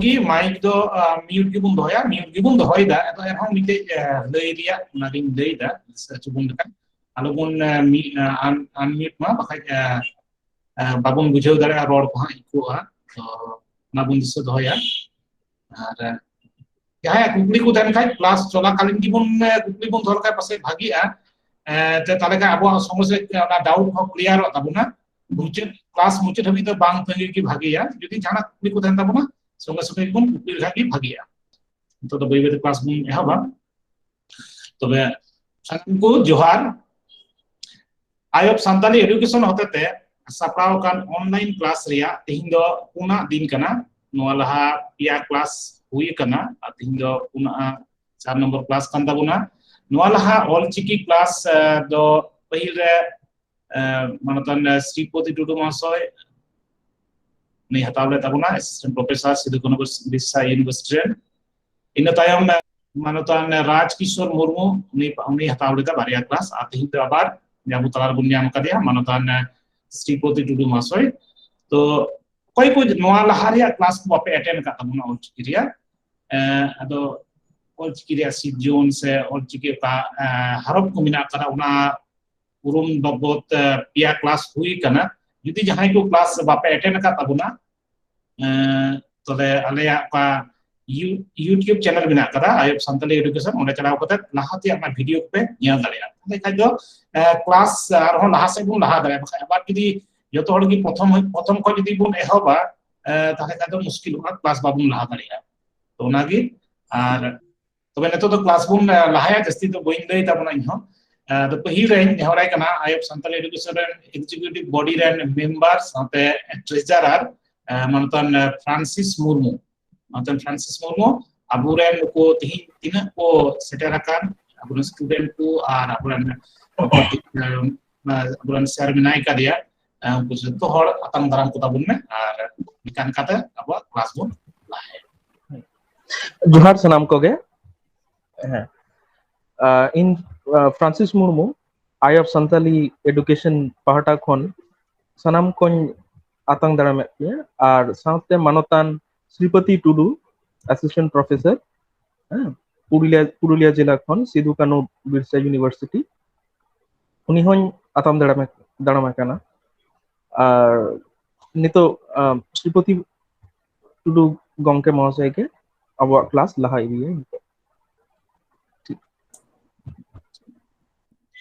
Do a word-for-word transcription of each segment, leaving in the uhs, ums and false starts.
ᱜᱮ ᱢᱟᱭᱤᱠ ᱫᱚ ᱢᱤᱭᱩᱴ ᱜᱮᱵᱚᱱ ᱫᱚᱦᱚᱭᱟ, ᱢᱤᱭᱩᱴ ᱜᱮᱵᱚᱱ ᱫᱚᱦᱚᱭᱮᱫᱟ᱾ ᱟᱫᱚ ᱮᱱᱦᱚᱸ ᱢᱤᱫᱴᱮᱡ ᱞᱟᱹᱭ ᱨᱮᱭᱟᱜ ᱚᱱᱟᱜᱤᱧ ᱞᱟᱹᱭᱫᱟ, ᱫᱤᱥᱟᱹ ᱦᱚᱪᱚ ᱵᱚᱱ ᱞᱮᱠᱟ, ᱟᱞᱚᱵᱚᱱ ᱟᱱᱢᱤᱭᱩᱴ ᱢᱟ, ᱵᱟᱠᱷᱟᱡ ᱵᱟᱵᱚᱱ ᱵᱩᱡᱷᱟᱹᱣ ᱫᱟᱲᱮᱭᱟᱜᱼᱟ, ᱨᱚᱲ ᱠᱚᱦᱚᱸ ᱤᱠᱳᱜᱼᱟ᱾ ᱛᱚ ᱚᱱᱟ ᱵᱚᱱ ᱫᱤᱥᱟᱹ ᱫᱚᱦᱚᱭᱟ᱾ ᱟᱨ ᱡᱟᱦᱟᱸᱭᱟᱜ ᱠᱩᱠᱞᱤ ᱠᱚ ᱛᱟᱦᱮᱱ ᱠᱷᱟᱡ, ᱠᱞᱟᱥ ᱪᱚᱞᱟᱠᱟᱞᱤᱱ ᱜᱮᱵᱚᱱ ᱠᱩᱠᱞᱤ ᱵᱚᱱ ᱫᱚᱦᱚ ᱞᱮᱠᱷᱟᱡ ᱯᱟᱥᱮᱡ ᱵᱷᱟᱜᱤᱜᱼᱟ᱾ ᱛᱮ ᱛᱟᱦᱚᱞᱮ ᱠᱷᱟᱱ ᱟᱵᱚᱣᱟᱜ ᱥᱚᱢᱚᱥᱥᱟ, ᱚᱱᱟ ᱰᱟᱣᱩᱴ ᱦᱚᱸ ᱠᱞᱤᱭᱟᱨᱚᱜ ᱛᱟᱵᱚᱱᱟ᱾ ᱢᱩᱪᱟᱹᱫ, ᱠᱞᱟᱥ ᱢᱩᱪᱟᱹᱫ ᱦᱟᱹᱵᱤᱡ ᱫᱚ ᱵᱟᱝ ᱛᱟᱺᱜᱤ ᱜᱮ ᱵᱷᱟᱜᱮᱭᱟ᱾ ᱡᱩᱫᱤ ᱡᱟᱦᱟᱱᱟᱜ ᱠᱩᱠᱞᱤ ᱠᱚ ᱛᱟᱦᱮᱱ ᱛᱟᱵᱚᱱᱟ, ᱥᱚᱸᱜᱮ ᱥᱚᱸᱜᱮ ᱜᱮᱵᱚᱱ ᱠᱩᱠᱞᱤ ᱞᱮᱠᱷᱟᱡ ᱜᱮ ᱵᱷᱟᱜᱮᱭᱟ᱾ ᱱᱤᱛᱚᱜ ᱫᱚ ᱵᱟᱹᱭ ᱵᱟᱹᱭ ᱛᱮ ᱠᱞᱟᱥ ᱵᱚᱱ ᱮᱦᱚᱵᱟ᱾ ᱛᱚᱵᱮ ᱥᱟᱱᱟᱢ ᱠᱚ ᱡᱚᱦᱟᱨ᱾ ᱟᱭᱚᱵ ᱥᱟᱱᱛᱟᱞᱤ ᱮᱰᱩᱠᱮᱥᱚᱱ ᱦᱚᱛᱮᱛᱮ ᱥᱟᱯᱲᱟᱣ ᱟᱠᱟᱱ ᱚᱱᱞᱟᱭᱤᱱ ᱠᱞᱟᱥ ᱨᱮᱭᱟᱜ ᱛᱮᱦᱮᱧ ᱫᱚ ᱯᱩᱱᱟᱜ ᱫᱤᱱ ᱠᱟᱱᱟ᱾ ᱱᱚᱣᱟ ᱞᱟᱦᱟ ᱯᱮᱭᱟ ᱠᱞᱟᱥ ᱦᱩᱭ ᱟᱠᱟᱱᱟ ᱟᱨ ᱛᱮᱦᱮᱧ ᱫᱚ ᱯᱩᱱᱟᱜ, ᱪᱟᱨ ᱱᱚᱢᱵᱚᱨ ᱠᱞᱟᱥ ᱠᱟᱱ ᱛᱟᱵᱚᱱᱟ᱾ ᱱᱚᱣᱟ ᱞᱟᱦᱟ ᱚᱞᱪᱤᱠᱤ ᱠᱞᱟᱥ ᱫᱚ ᱯᱟᱹᱦᱤᱞ ᱨᱮ ᱢᱟᱱᱚᱛᱟᱱ ᱥᱨᱤᱯᱚᱛᱤ ᱴᱩᱰᱩ ᱢᱚᱦᱟᱥᱚᱭ ᱩᱱᱤ ᱦᱟᱛᱟᱣ ᱞᱮᱫ ᱛᱟᱵᱚᱱᱟ, assistant professor Sidho Kanho Birsha university ᱨᱮᱱ᱾ ᱤᱱᱟᱹ ᱛᱟᱭᱚᱢ ᱢᱟᱱᱚᱛᱟᱱ ᱨᱟᱡᱽ ᱠᱤᱥᱳᱨ ᱢᱩᱨᱢᱩ, ᱩᱱᱤ ᱩᱱᱤ ᱦᱟᱛᱟᱣ ᱞᱮᱫᱟ ᱵᱟᱨᱭᱟ ᱠᱞᱟᱥ, ᱟᱨ ᱛᱮᱦᱮᱧ ᱫᱚ ᱟᱵᱟᱨ ᱟᱵᱚ ᱛᱟᱞᱟ ᱨᱮᱵᱚᱱ ᱧᱟᱢ ᱟᱠᱟᱫᱮᱭᱟ ᱢᱟᱱᱚᱛᱟᱱ ᱥᱨᱤᱯᱚᱛᱤ ᱴᱩᱰᱩ ᱢᱚᱦᱟᱥᱚᱭ᱾ ᱛᱚ ᱚᱠᱚᱭ ᱠᱚ ᱱᱚᱣᱟ ᱞᱟᱦᱟ ᱨᱮᱭᱟᱜ ᱠᱞᱟᱥ ᱠᱚ ᱵᱟᱯᱮ ᱮᱴᱮᱱᱰ ᱟᱠᱟᱫ ᱛᱟᱵᱚᱱᱟ ᱚᱞᱪᱤᱠᱤ ᱨᱮᱭᱟᱜ, ᱟᱫᱚ ᱚᱞᱪᱤᱠᱤ ᱨᱮᱭᱟᱜ ᱥᱤᱨᱡᱚᱱ ᱥᱮ ᱚᱞᱪᱤᱠᱤ ᱚᱠᱟ ᱦᱟᱨᱚᱯ ᱠᱚ ᱢᱮᱱᱟᱜ ᱟᱠᱟᱫᱟ, ᱚᱱᱟ ᱩᱨᱩᱢ ᱵᱟᱵᱚᱛ ᱯᱮᱭᱟ ᱠᱞᱟᱥ ᱦᱩᱭ ᱟᱠᱟᱱᱟ᱾ ᱡᱩᱫᱤ ᱡᱟᱦᱟᱸᱭ ᱠᱚ ᱠᱞᱟᱥ ᱵᱟᱯᱮ ᱮᱴᱮᱱᱰ ᱟᱠᱟᱫ ᱛᱟᱵᱚᱱᱟ, ᱛᱚᱵᱮ ᱟᱞᱮᱭᱟᱜ ᱚᱠᱟ YouTube ᱪᱮᱱᱮᱞ ᱢᱮᱱᱟᱜ ᱟᱠᱟᱫᱟ ᱟᱭᱚᱵ ᱥᱟᱱᱛᱟᱞᱤ ᱮᱰᱩᱠᱮᱥᱚᱱ, ᱚᱸᱰᱮ ᱪᱟᱞᱟᱣ ᱠᱟᱛᱮ ᱞᱟᱦᱟ ᱛᱮᱭᱟᱜ ᱚᱱᱟ ᱵᱷᱤᱰᱤᱭᱳ ᱠᱚᱯᱮ ᱧᱮᱞ ᱫᱟᱲᱮᱭᱟᱜᱼᱟ᱾ ᱛᱟᱦᱞᱮ ᱠᱷᱟᱡ ᱫᱚ ᱠᱞᱟᱥ ᱟᱨᱦᱚᱸ ᱞᱟᱦᱟ ᱥᱮᱫ ᱵᱚᱱ ᱞᱟᱦᱟ ᱫᱟᱲᱮᱭᱟᱜᱼᱟ᱾ ᱵᱟᱠᱷᱟᱡ ᱟᱵᱟᱨ ᱡᱩᱫᱤ ᱡᱚᱛᱚ ᱦᱚᱲ ᱜᱮ ᱯᱨᱚᱛᱷᱚᱢ ᱯᱨᱚᱛᱷᱚᱢ ᱠᱷᱚᱱ ᱡᱩᱫᱤ ᱵᱚᱱ ᱮᱦᱚᱵᱟ, ᱛᱟᱦᱞᱮ ᱠᱷᱟᱡ ᱫᱚ ᱢᱩᱥᱠᱤᱞᱚᱜᱼᱟ, ᱠᱞᱟᱥ ᱵᱟᱵᱚᱱ ᱞᱟᱦᱟ ᱫᱟᱲᱮᱭᱟᱜᱼᱟ᱾ ᱛᱚ ᱚᱱᱟᱜᱮ᱾ ᱟᱨ ᱛᱚᱵᱮ ᱱᱤᱛᱚᱜ ᱫᱚ ᱠᱞᱟᱥ ᱵᱚᱱ ᱞᱟᱦᱟᱭᱟ, ᱡᱟᱹᱥᱛᱤ ᱫᱚ ᱵᱟᱹᱧ ᱞᱟᱹᱭ ᱛᱟᱵᱚᱱᱟ ᱤᱧᱦᱚᱸ᱾ ᱟᱫᱚ ᱯᱟᱹᱦᱤᱞ ᱨᱮᱧ ᱱᱮᱦᱚᱨᱟᱭ ᱠᱟᱱᱟ ᱟᱭᱚᱵ ᱥᱟᱱᱛᱟᱞᱤ ᱮᱰᱩᱠᱮᱥᱚᱱ ᱨᱮᱱ ᱮᱠᱡᱤᱠᱤᱭᱩᱴᱤᱵᱷ ᱵᱚᱰᱤ ᱨᱮᱱ ᱢᱮᱢᱵᱟᱨ ᱥᱟᱶᱛᱮ ᱴᱨᱮᱡᱟᱨᱟᱨ ᱢᱟᱱᱚᱛᱟᱱ ᱯᱷᱨᱟᱱᱥᱤᱥ ᱢᱩᱨᱢᱩ, ᱢᱟᱱᱚᱛᱟᱱ ᱯᱷᱨᱟᱱᱥᱤᱥ ᱢᱩᱨᱢᱩ ᱟᱵᱚᱨᱮᱱ ᱱᱩᱠᱩ ᱛᱤᱦᱤᱧ ᱛᱤᱱᱟᱹᱜ ᱠᱚ ᱥᱮᱴᱮᱨ ᱟᱠᱟᱱ ᱟᱵᱚᱨᱮᱱ ᱥᱴᱩᱰᱮᱱᱴ ᱠᱚ ᱟᱨ ᱟᱵᱚᱨᱮᱱ ᱟᱵᱚᱨᱮᱱ ᱥᱮᱨ ᱢᱮᱱᱟᱭ ᱠᱟᱫᱮᱭᱟ, ᱩᱱᱠᱩ ᱡᱚᱛᱚ ᱦᱚᱲ ᱟᱛᱟᱝ ᱫᱟᱨᱟᱢ ᱠᱚᱛᱟ ᱵᱚᱱ ᱢᱮ᱾ ᱟᱨ ᱱᱤᱠᱟᱱ ᱠᱟᱛᱮ ᱟᱵᱚᱣᱟᱜ ᱠᱞᱟᱥ ᱵᱚᱱ ᱞᱟᱦᱟᱭᱟ᱾ ᱡᱚᱦᱟᱨ ᱥᱟᱱᱟᱢ ᱠᱚᱜᱮ᱾ ᱦᱮᱸ, ᱤᱧ ᱯᱷᱨᱟᱱᱥᱤᱥ ᱢᱩᱨᱢᱩ, ᱟᱭᱚᱵ ᱥᱟᱱᱛᱟᱞᱤ ᱮᱰᱩᱠᱮᱥᱚᱱ ᱯᱟᱦᱴᱟ ᱠᱷᱚᱱ ᱥᱟᱱᱟᱢ ᱠᱚᱧ ᱟᱛᱟᱝ ᱫᱟᱨᱟᱢᱮᱫ ᱯᱮᱭᱟ, ᱟᱨ ᱥᱟᱶᱛᱮ ᱢᱟᱱᱚᱛᱟᱱ ᱥᱨᱤᱯᱚᱛᱤ ᱴᱩᱰᱩ, ᱮᱥᱤᱥᱴᱮᱱᱴ ᱯᱨᱚᱯᱷᱮᱥᱚᱨ, ᱦᱮᱸ, ᱯᱩᱨᱩᱞᱤᱭᱟ, ᱯᱩᱨᱩᱞᱤᱭᱟ ᱡᱮᱞᱟ ᱠᱷᱚᱱ ᱥᱤᱫᱩ ᱠᱟᱹᱱᱩ ᱵᱤᱨᱥᱟ ᱤᱭᱩᱱᱤᱵᱷᱟᱨᱥᱤᱴᱤ᱾ ᱩᱱᱤ ᱦᱚᱸᱧ ᱟᱛᱟᱝ ᱫᱟᱲᱟᱢ, ᱫᱟᱲᱟᱢ ᱟᱠᱟᱱᱟ᱾ ᱟᱨ ᱱᱤᱛᱚᱜ, ᱟᱸ, ᱥᱨᱤᱯᱚᱛᱤ ᱴᱩᱰᱩ ᱜᱚᱢᱠᱮ ᱢᱚᱦᱟᱥᱚᱭ ᱜᱮ ᱟᱵᱚᱣᱟᱜ ᱠᱞᱟᱥ ᱞᱟᱦᱟ ᱤᱫᱤᱭᱟᱭ ᱱᱤᱛᱚᱜ᱾ ᱴᱷᱤᱠ᱾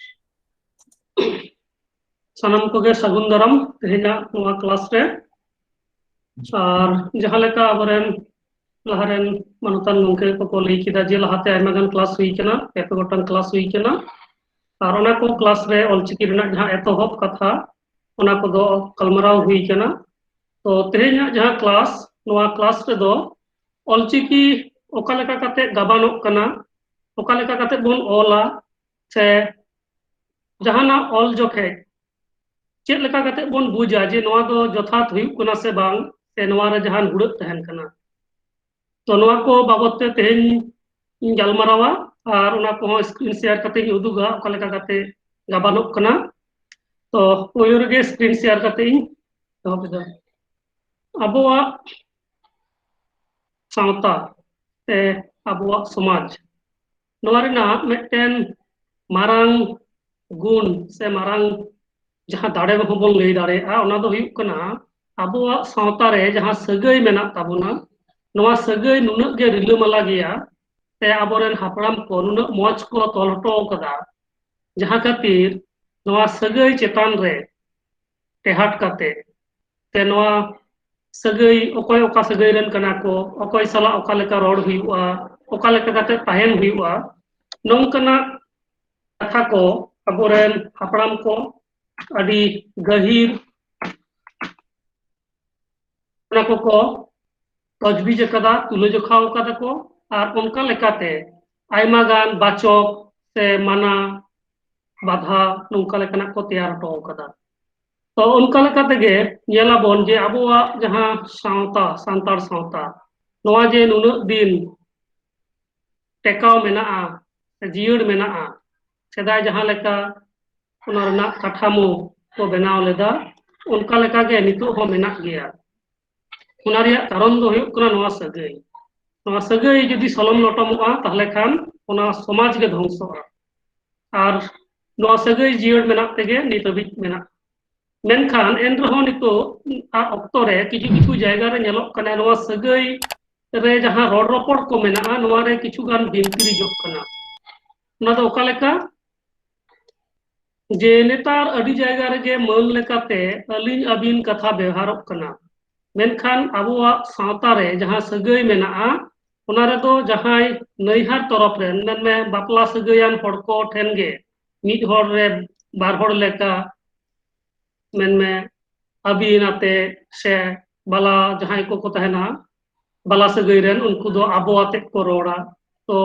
ᱥᱟᱱᱟᱢ ᱠᱚᱜᱮ ᱥᱟᱹᱜᱩᱱ ᱫᱟᱨᱟᱢ ᱛᱮᱦᱮᱧᱟᱜ ᱱᱚᱣᱟ ᱠᱞᱟᱥ ᱨᱮ᱾ ᱟᱨ ᱡᱟᱦᱟᱸ ᱞᱮᱠᱟ ᱟᱵᱚᱨᱮᱱ ᱞᱟᱦᱟᱨᱮᱱ ᱢᱟᱱᱚᱛᱟᱱ ᱜᱚᱢᱠᱮ ᱠᱚᱠᱚ ᱞᱟᱹᱭ ᱠᱮᱫᱟ ᱡᱮ ᱞᱟᱦᱟᱛᱮ ᱟᱭᱢᱟ ᱜᱟᱱ ᱠᱞᱟᱥ ᱦᱩᱭ ᱠᱟᱱᱟ, ᱯᱮ ᱯᱮ ᱜᱚᱴᱟᱝ ᱠᱞᱟᱥ ᱦᱩᱭ ᱠᱟᱱᱟ᱾ ᱟᱨ ᱚᱱᱟ ᱠᱚ ᱠᱞᱟᱥ ᱨᱮ ᱚᱞᱪᱤᱠᱤ ᱨᱮᱱᱟᱜ ᱡᱟᱦᱟᱸ ᱮᱛᱚᱦᱚᱵ ᱠᱟᱛᱷᱟ, ᱚᱱᱟ ᱠᱚᱫᱚ ᱜᱟᱞᱢᱟᱨᱟᱣ ᱦᱩᱭ ᱠᱟᱱᱟ᱾ ᱛᱚ ᱛᱮᱦᱮᱧᱟᱜ ᱡᱟᱦᱟᱸ ᱠᱞᱟᱥ, ᱱᱚᱣᱟ ᱠᱞᱟᱥ ᱨᱮᱫᱚ ᱚᱞᱪᱤᱠᱤ ᱚᱠᱟ ᱞᱮᱠᱟ ᱠᱟᱛᱮ ᱜᱟᱵᱟᱱᱚᱜ ᱠᱟᱱᱟ, ᱚᱠᱟ ᱞᱮᱠᱟ ᱠᱟᱛᱮ ᱵᱚᱱ ᱚᱞᱟ, ᱥᱮ ᱡᱟᱦᱟᱱᱟᱜ ᱚᱞ ᱡᱚᱠᱷᱮᱡ ᱪᱮᱫ ᱞᱮᱠᱟ ᱠᱟᱛᱮ ᱵᱚᱱ ᱵᱩᱡᱟ ᱡᱮ ᱱᱚᱣᱟ ᱫᱚ ᱡᱚᱛᱷᱟᱛ ᱦᱩᱭᱩᱜ ᱠᱟᱱᱟ ᱥᱮ ᱵᱟᱝ, ᱥᱮ ᱱᱚᱣᱟ ᱨᱮ ᱡᱟᱦᱟᱱ ᱦᱩᱲᱟᱹᱜ ᱛᱟᱦᱮᱱ ᱠᱟᱱᱟ᱾ ᱛᱚ ᱱᱚᱣᱟ ᱠᱚ ᱵᱟᱵᱚᱛ ᱛᱮ ᱛᱮᱦᱮᱧ ᱤᱧ ᱜᱟᱞᱢᱟᱨᱟᱣᱟ ᱟᱨ ᱚᱱᱟ ᱠᱚᱦᱚᱸ screen share ᱠᱟᱛᱮ ᱤᱧ ᱩᱫᱩᱜᱟ ᱚᱠᱟ ᱞᱮᱠᱟ ᱠᱟᱛᱮ ᱜᱟᱵᱟᱱᱚᱜ ᱠᱟᱱᱟ᱾ ᱛᱚ ᱯᱳᱭᱞᱳ ᱨᱮᱜᱮ screen share ᱠᱟᱛᱮ ᱤᱧ ᱮᱦᱚᱵ ᱮᱫᱟ᱾ ᱟᱵᱚᱣᱟᱜ ᱥᱟᱶᱛᱟ ᱥᱮ ᱟᱵᱚᱣᱟᱜ ᱥᱚᱢᱟᱡᱽ, ᱱᱚᱣᱟ ᱨᱮᱱᱟᱜ ᱢᱤᱫᱴᱮᱱ ᱢᱟᱨᱟᱝ ᱜᱩᱱ ᱥᱮ ᱢᱟᱨᱟᱝ ᱡᱟᱦᱟᱸ ᱫᱟᱲᱮ ᱦᱚᱸ ᱵᱚᱱ ᱞᱟᱹᱭ ᱫᱟᱲᱮᱭᱟᱜᱼᱟ, ᱚᱱᱟ ᱫᱚ ᱦᱩᱭᱩᱜ ᱠᱟᱱᱟ ᱟᱵᱚᱣᱟᱜ ᱥᱟᱶᱛᱟ ᱨᱮ ᱡᱟᱦᱟᱸ ᱥᱟᱹᱜᱟᱹᱭ ᱢᱮᱱᱟᱜ ᱛᱟᱵᱚᱱᱟ, ᱱᱚᱣᱟ ᱥᱟᱹᱜᱟᱹᱭ ᱱᱩᱱᱟᱹᱜ ᱜᱮ ᱨᱤᱞᱟᱹᱢᱟᱞᱟ ᱜᱮᱭᱟ, ᱥᱮ ᱟᱵᱚᱨᱮᱱ ᱦᱟᱯᱲᱟᱢ ᱠᱚ ᱱᱩᱱᱟᱹᱜ ᱢᱚᱡᱽ ᱠᱚ ᱛᱚᱞ ᱦᱚᱴᱚ ᱟᱠᱟᱫᱟ, ᱡᱟᱦᱟᱸ ᱠᱷᱟᱹᱛᱤᱨ ᱱᱚᱣᱟ ᱥᱟᱹᱜᱟᱹᱭ ᱪᱮᱛᱟᱱ ᱨᱮ ᱴᱮᱦᱟᱴ ᱠᱟᱛᱮ, ᱥᱮ ᱱᱚᱣᱟ ᱥᱟᱹᱜᱟᱹᱭ, ᱚᱠᱚᱭ ᱚᱠᱟ ᱥᱟᱹᱜᱟᱹᱭ ᱨᱮᱱ ᱠᱟᱱᱟ ᱠᱚ, ᱚᱠᱚᱭ ᱥᱟᱞᱟᱜ ᱚᱠᱟ ᱞᱮᱠᱟ ᱨᱚᱲ ᱦᱩᱭᱩᱜᱼᱟ, ᱚᱠᱟ ᱞᱮᱠᱟ ᱠᱟᱛᱮ ᱛᱟᱦᱮᱱ ᱦᱩᱭᱩᱜᱼᱟ, ᱱᱚᱝᱠᱟᱱᱟᱜ ᱠᱟᱛᱷᱟ ᱠᱚ ᱟᱵᱚᱨᱮᱱ ᱦᱟᱯᱲᱟᱢ ᱠᱚ ᱟᱹᱰᱤ ᱜᱟᱹᱦᱤᱨ ᱚᱱᱟ ᱠᱚᱠᱚ ᱛᱚᱡᱵᱤᱡ ᱟᱠᱟᱫᱟ, ᱛᱩᱞᱟᱹᱡᱚᱠᱷᱟᱣ ᱟᱠᱟᱫᱟ ᱠᱚ, ᱟᱨ ᱚᱱᱠᱟ ᱞᱮᱠᱟᱛᱮ ᱟᱭᱢᱟ ᱜᱟᱱ ᱵᱟᱪᱚᱠ ᱥᱮ ᱢᱟᱱᱟ ᱵᱟᱫᱷᱟ ᱱᱚᱝᱠᱟ ᱞᱮᱠᱟᱱᱟᱜ ᱠᱚ ᱛᱮᱭᱟᱨ ᱦᱚᱴᱚ ᱟᱠᱟᱫᱟ᱾ ᱛᱚ ᱚᱱᱠᱟ ᱞᱮᱠᱟ ᱛᱮᱜᱮ ᱧᱮᱞᱟᱵᱚᱱ ᱡᱮ ᱟᱵᱚᱣᱟᱜ ᱡᱟᱦᱟᱸ ᱥᱟᱶᱛᱟ, ᱥᱟᱱᱛᱟᱲ ᱥᱟᱶᱛᱟ, ᱱᱚᱣᱟ ᱡᱮ ᱱᱩᱱᱟᱹᱜ ᱫᱤᱱ ᱴᱮᱠᱟᱣ ᱢᱮᱱᱟᱜᱼᱟ ᱥᱮ ᱡᱤᱭᱟᱹᱲ ᱢᱮᱱᱟᱜᱼᱟ, ᱥᱮᱫᱟᱭ ᱡᱟᱦᱟᱸ ᱞᱮᱠᱟ ᱚᱱᱟ ᱨᱮᱱᱟᱜ ᱠᱟᱴᱷᱟᱢᱳ ᱠᱚ ᱵᱮᱱᱟᱣ ᱞᱮᱫᱟ, ᱚᱱᱠᱟ ᱞᱮᱠᱟ ᱜᱮ ᱱᱤᱛᱚᱜ ᱦᱚᱸ ᱢᱮᱱᱟᱜ ᱜᱮᱭᱟ᱾ ᱚᱱᱟ ᱨᱮᱭᱟᱜ ᱠᱟᱨᱚᱱ ᱫᱚ ᱦᱩᱭᱩᱜ ᱠᱟᱱᱟ ᱱᱚᱣᱟ ᱥᱟᱹᱜᱟᱹᱭ᱾ ᱱᱚᱣᱟ ᱥᱟᱹᱜᱟᱹᱭ ᱡᱩᱫᱤ ᱥᱚᱞᱚᱢ ᱞᱚᱴᱚᱢᱚᱜᱼᱟ, ᱛᱟᱦᱚᱞᱮ ᱠᱷᱟᱱ ᱚᱱᱟ ᱥᱚᱢᱟᱡᱽ ᱜᱮ ᱫᱷᱚᱝᱥᱚᱜᱼᱟ᱾ ᱟᱨ ᱱᱚᱣᱟ ᱥᱟᱹᱜᱟᱹᱭ ᱡᱤᱭᱟᱹᱲ ᱢᱮᱱᱟᱜ ᱛᱮᱜᱮ ᱱᱤᱛ ᱦᱟᱹᱵᱤᱡ ᱢᱮᱱᱟᱜᱼᱟ᱾ ᱢᱮᱱᱠᱷᱟᱱ ᱮᱱ ᱨᱮᱦᱚᱸ ᱱᱤᱛᱚᱜ ᱟᱜ ᱚᱠᱛᱚ ᱨᱮ ᱠᱤᱪᱷᱩ ᱠᱤᱪᱷᱩ ᱡᱟᱭᱜᱟ ᱨᱮ ᱧᱮᱞᱚᱜ ᱠᱟᱱᱟ, ᱱᱚᱣᱟ ᱥᱟᱹᱜᱟᱹᱭ ᱨᱮ ᱡᱟᱦᱟᱸ ᱨᱚᱲ ᱨᱚᱯᱚᱲ ᱠᱚ ᱢᱮᱱᱟᱜᱼᱟ, ᱱᱚᱣᱟ ᱨᱮ ᱠᱤᱪᱷᱩ ᱜᱟᱱ ᱵᱤᱱᱛᱤᱨᱤᱡᱚᱜ ᱠᱟᱱᱟ᱾ ᱚᱱᱟ ᱫᱚ ᱚᱠᱟ ᱞᱮᱠᱟ? ᱡᱮ ᱱᱮᱛᱟᱨ ᱟᱹᱰᱤ ᱡᱟᱭᱜᱟ ᱨᱮᱜᱮ ᱢᱟᱹᱱ ᱞᱮᱠᱟᱛᱮ ᱟᱹᱞᱤᱧ ᱟᱹᱵᱤᱱ ᱠᱟᱛᱷᱟ ᱵᱮᱣᱦᱟᱨᱚᱜ ᱠᱟᱱᱟ, ᱢᱮᱱᱠᱷᱟᱱ ᱟᱵᱚᱣᱟᱜ ᱥᱟᱶᱛᱟ ᱨᱮ ᱡᱟᱦᱟᱸ ᱥᱟᱹᱜᱟᱹᱭ ᱢᱮᱱᱟᱜᱼᱟ, ᱚᱱᱟ ᱨᱮᱫᱚ ᱡᱟᱦᱟᱸᱭ ᱱᱟᱹᱭᱦᱟᱨ ᱛᱚᱨᱚᱯ ᱨᱮᱱ, ᱢᱮᱱᱢᱮ ᱵᱟᱯᱞᱟ ᱥᱟᱹᱜᱟᱹᱭᱟᱱ ᱦᱚᱲ ᱠᱚ ᱴᱷᱮᱱ ᱜᱮ ᱢᱤᱫ ᱦᱚᱲ ᱨᱮ ᱵᱟᱨ ᱦᱚᱲ ᱞᱮᱠᱟ, ᱢᱮᱱᱢᱮ ᱟᱹᱵᱤᱱ ᱟᱛᱮ ᱥᱮ ᱵᱟᱞᱟ ᱡᱟᱦᱟᱸᱭ ᱠᱚᱠᱚ ᱛᱟᱦᱮᱱᱟ, ᱵᱟᱞᱟ ᱥᱟᱹᱜᱟᱹᱭ ᱨᱮᱱ, ᱩᱱᱠᱩ ᱫᱚ ᱟᱵᱚ ᱟᱛᱮ ᱠᱚ ᱨᱚᱲᱟ᱾ ᱛᱚ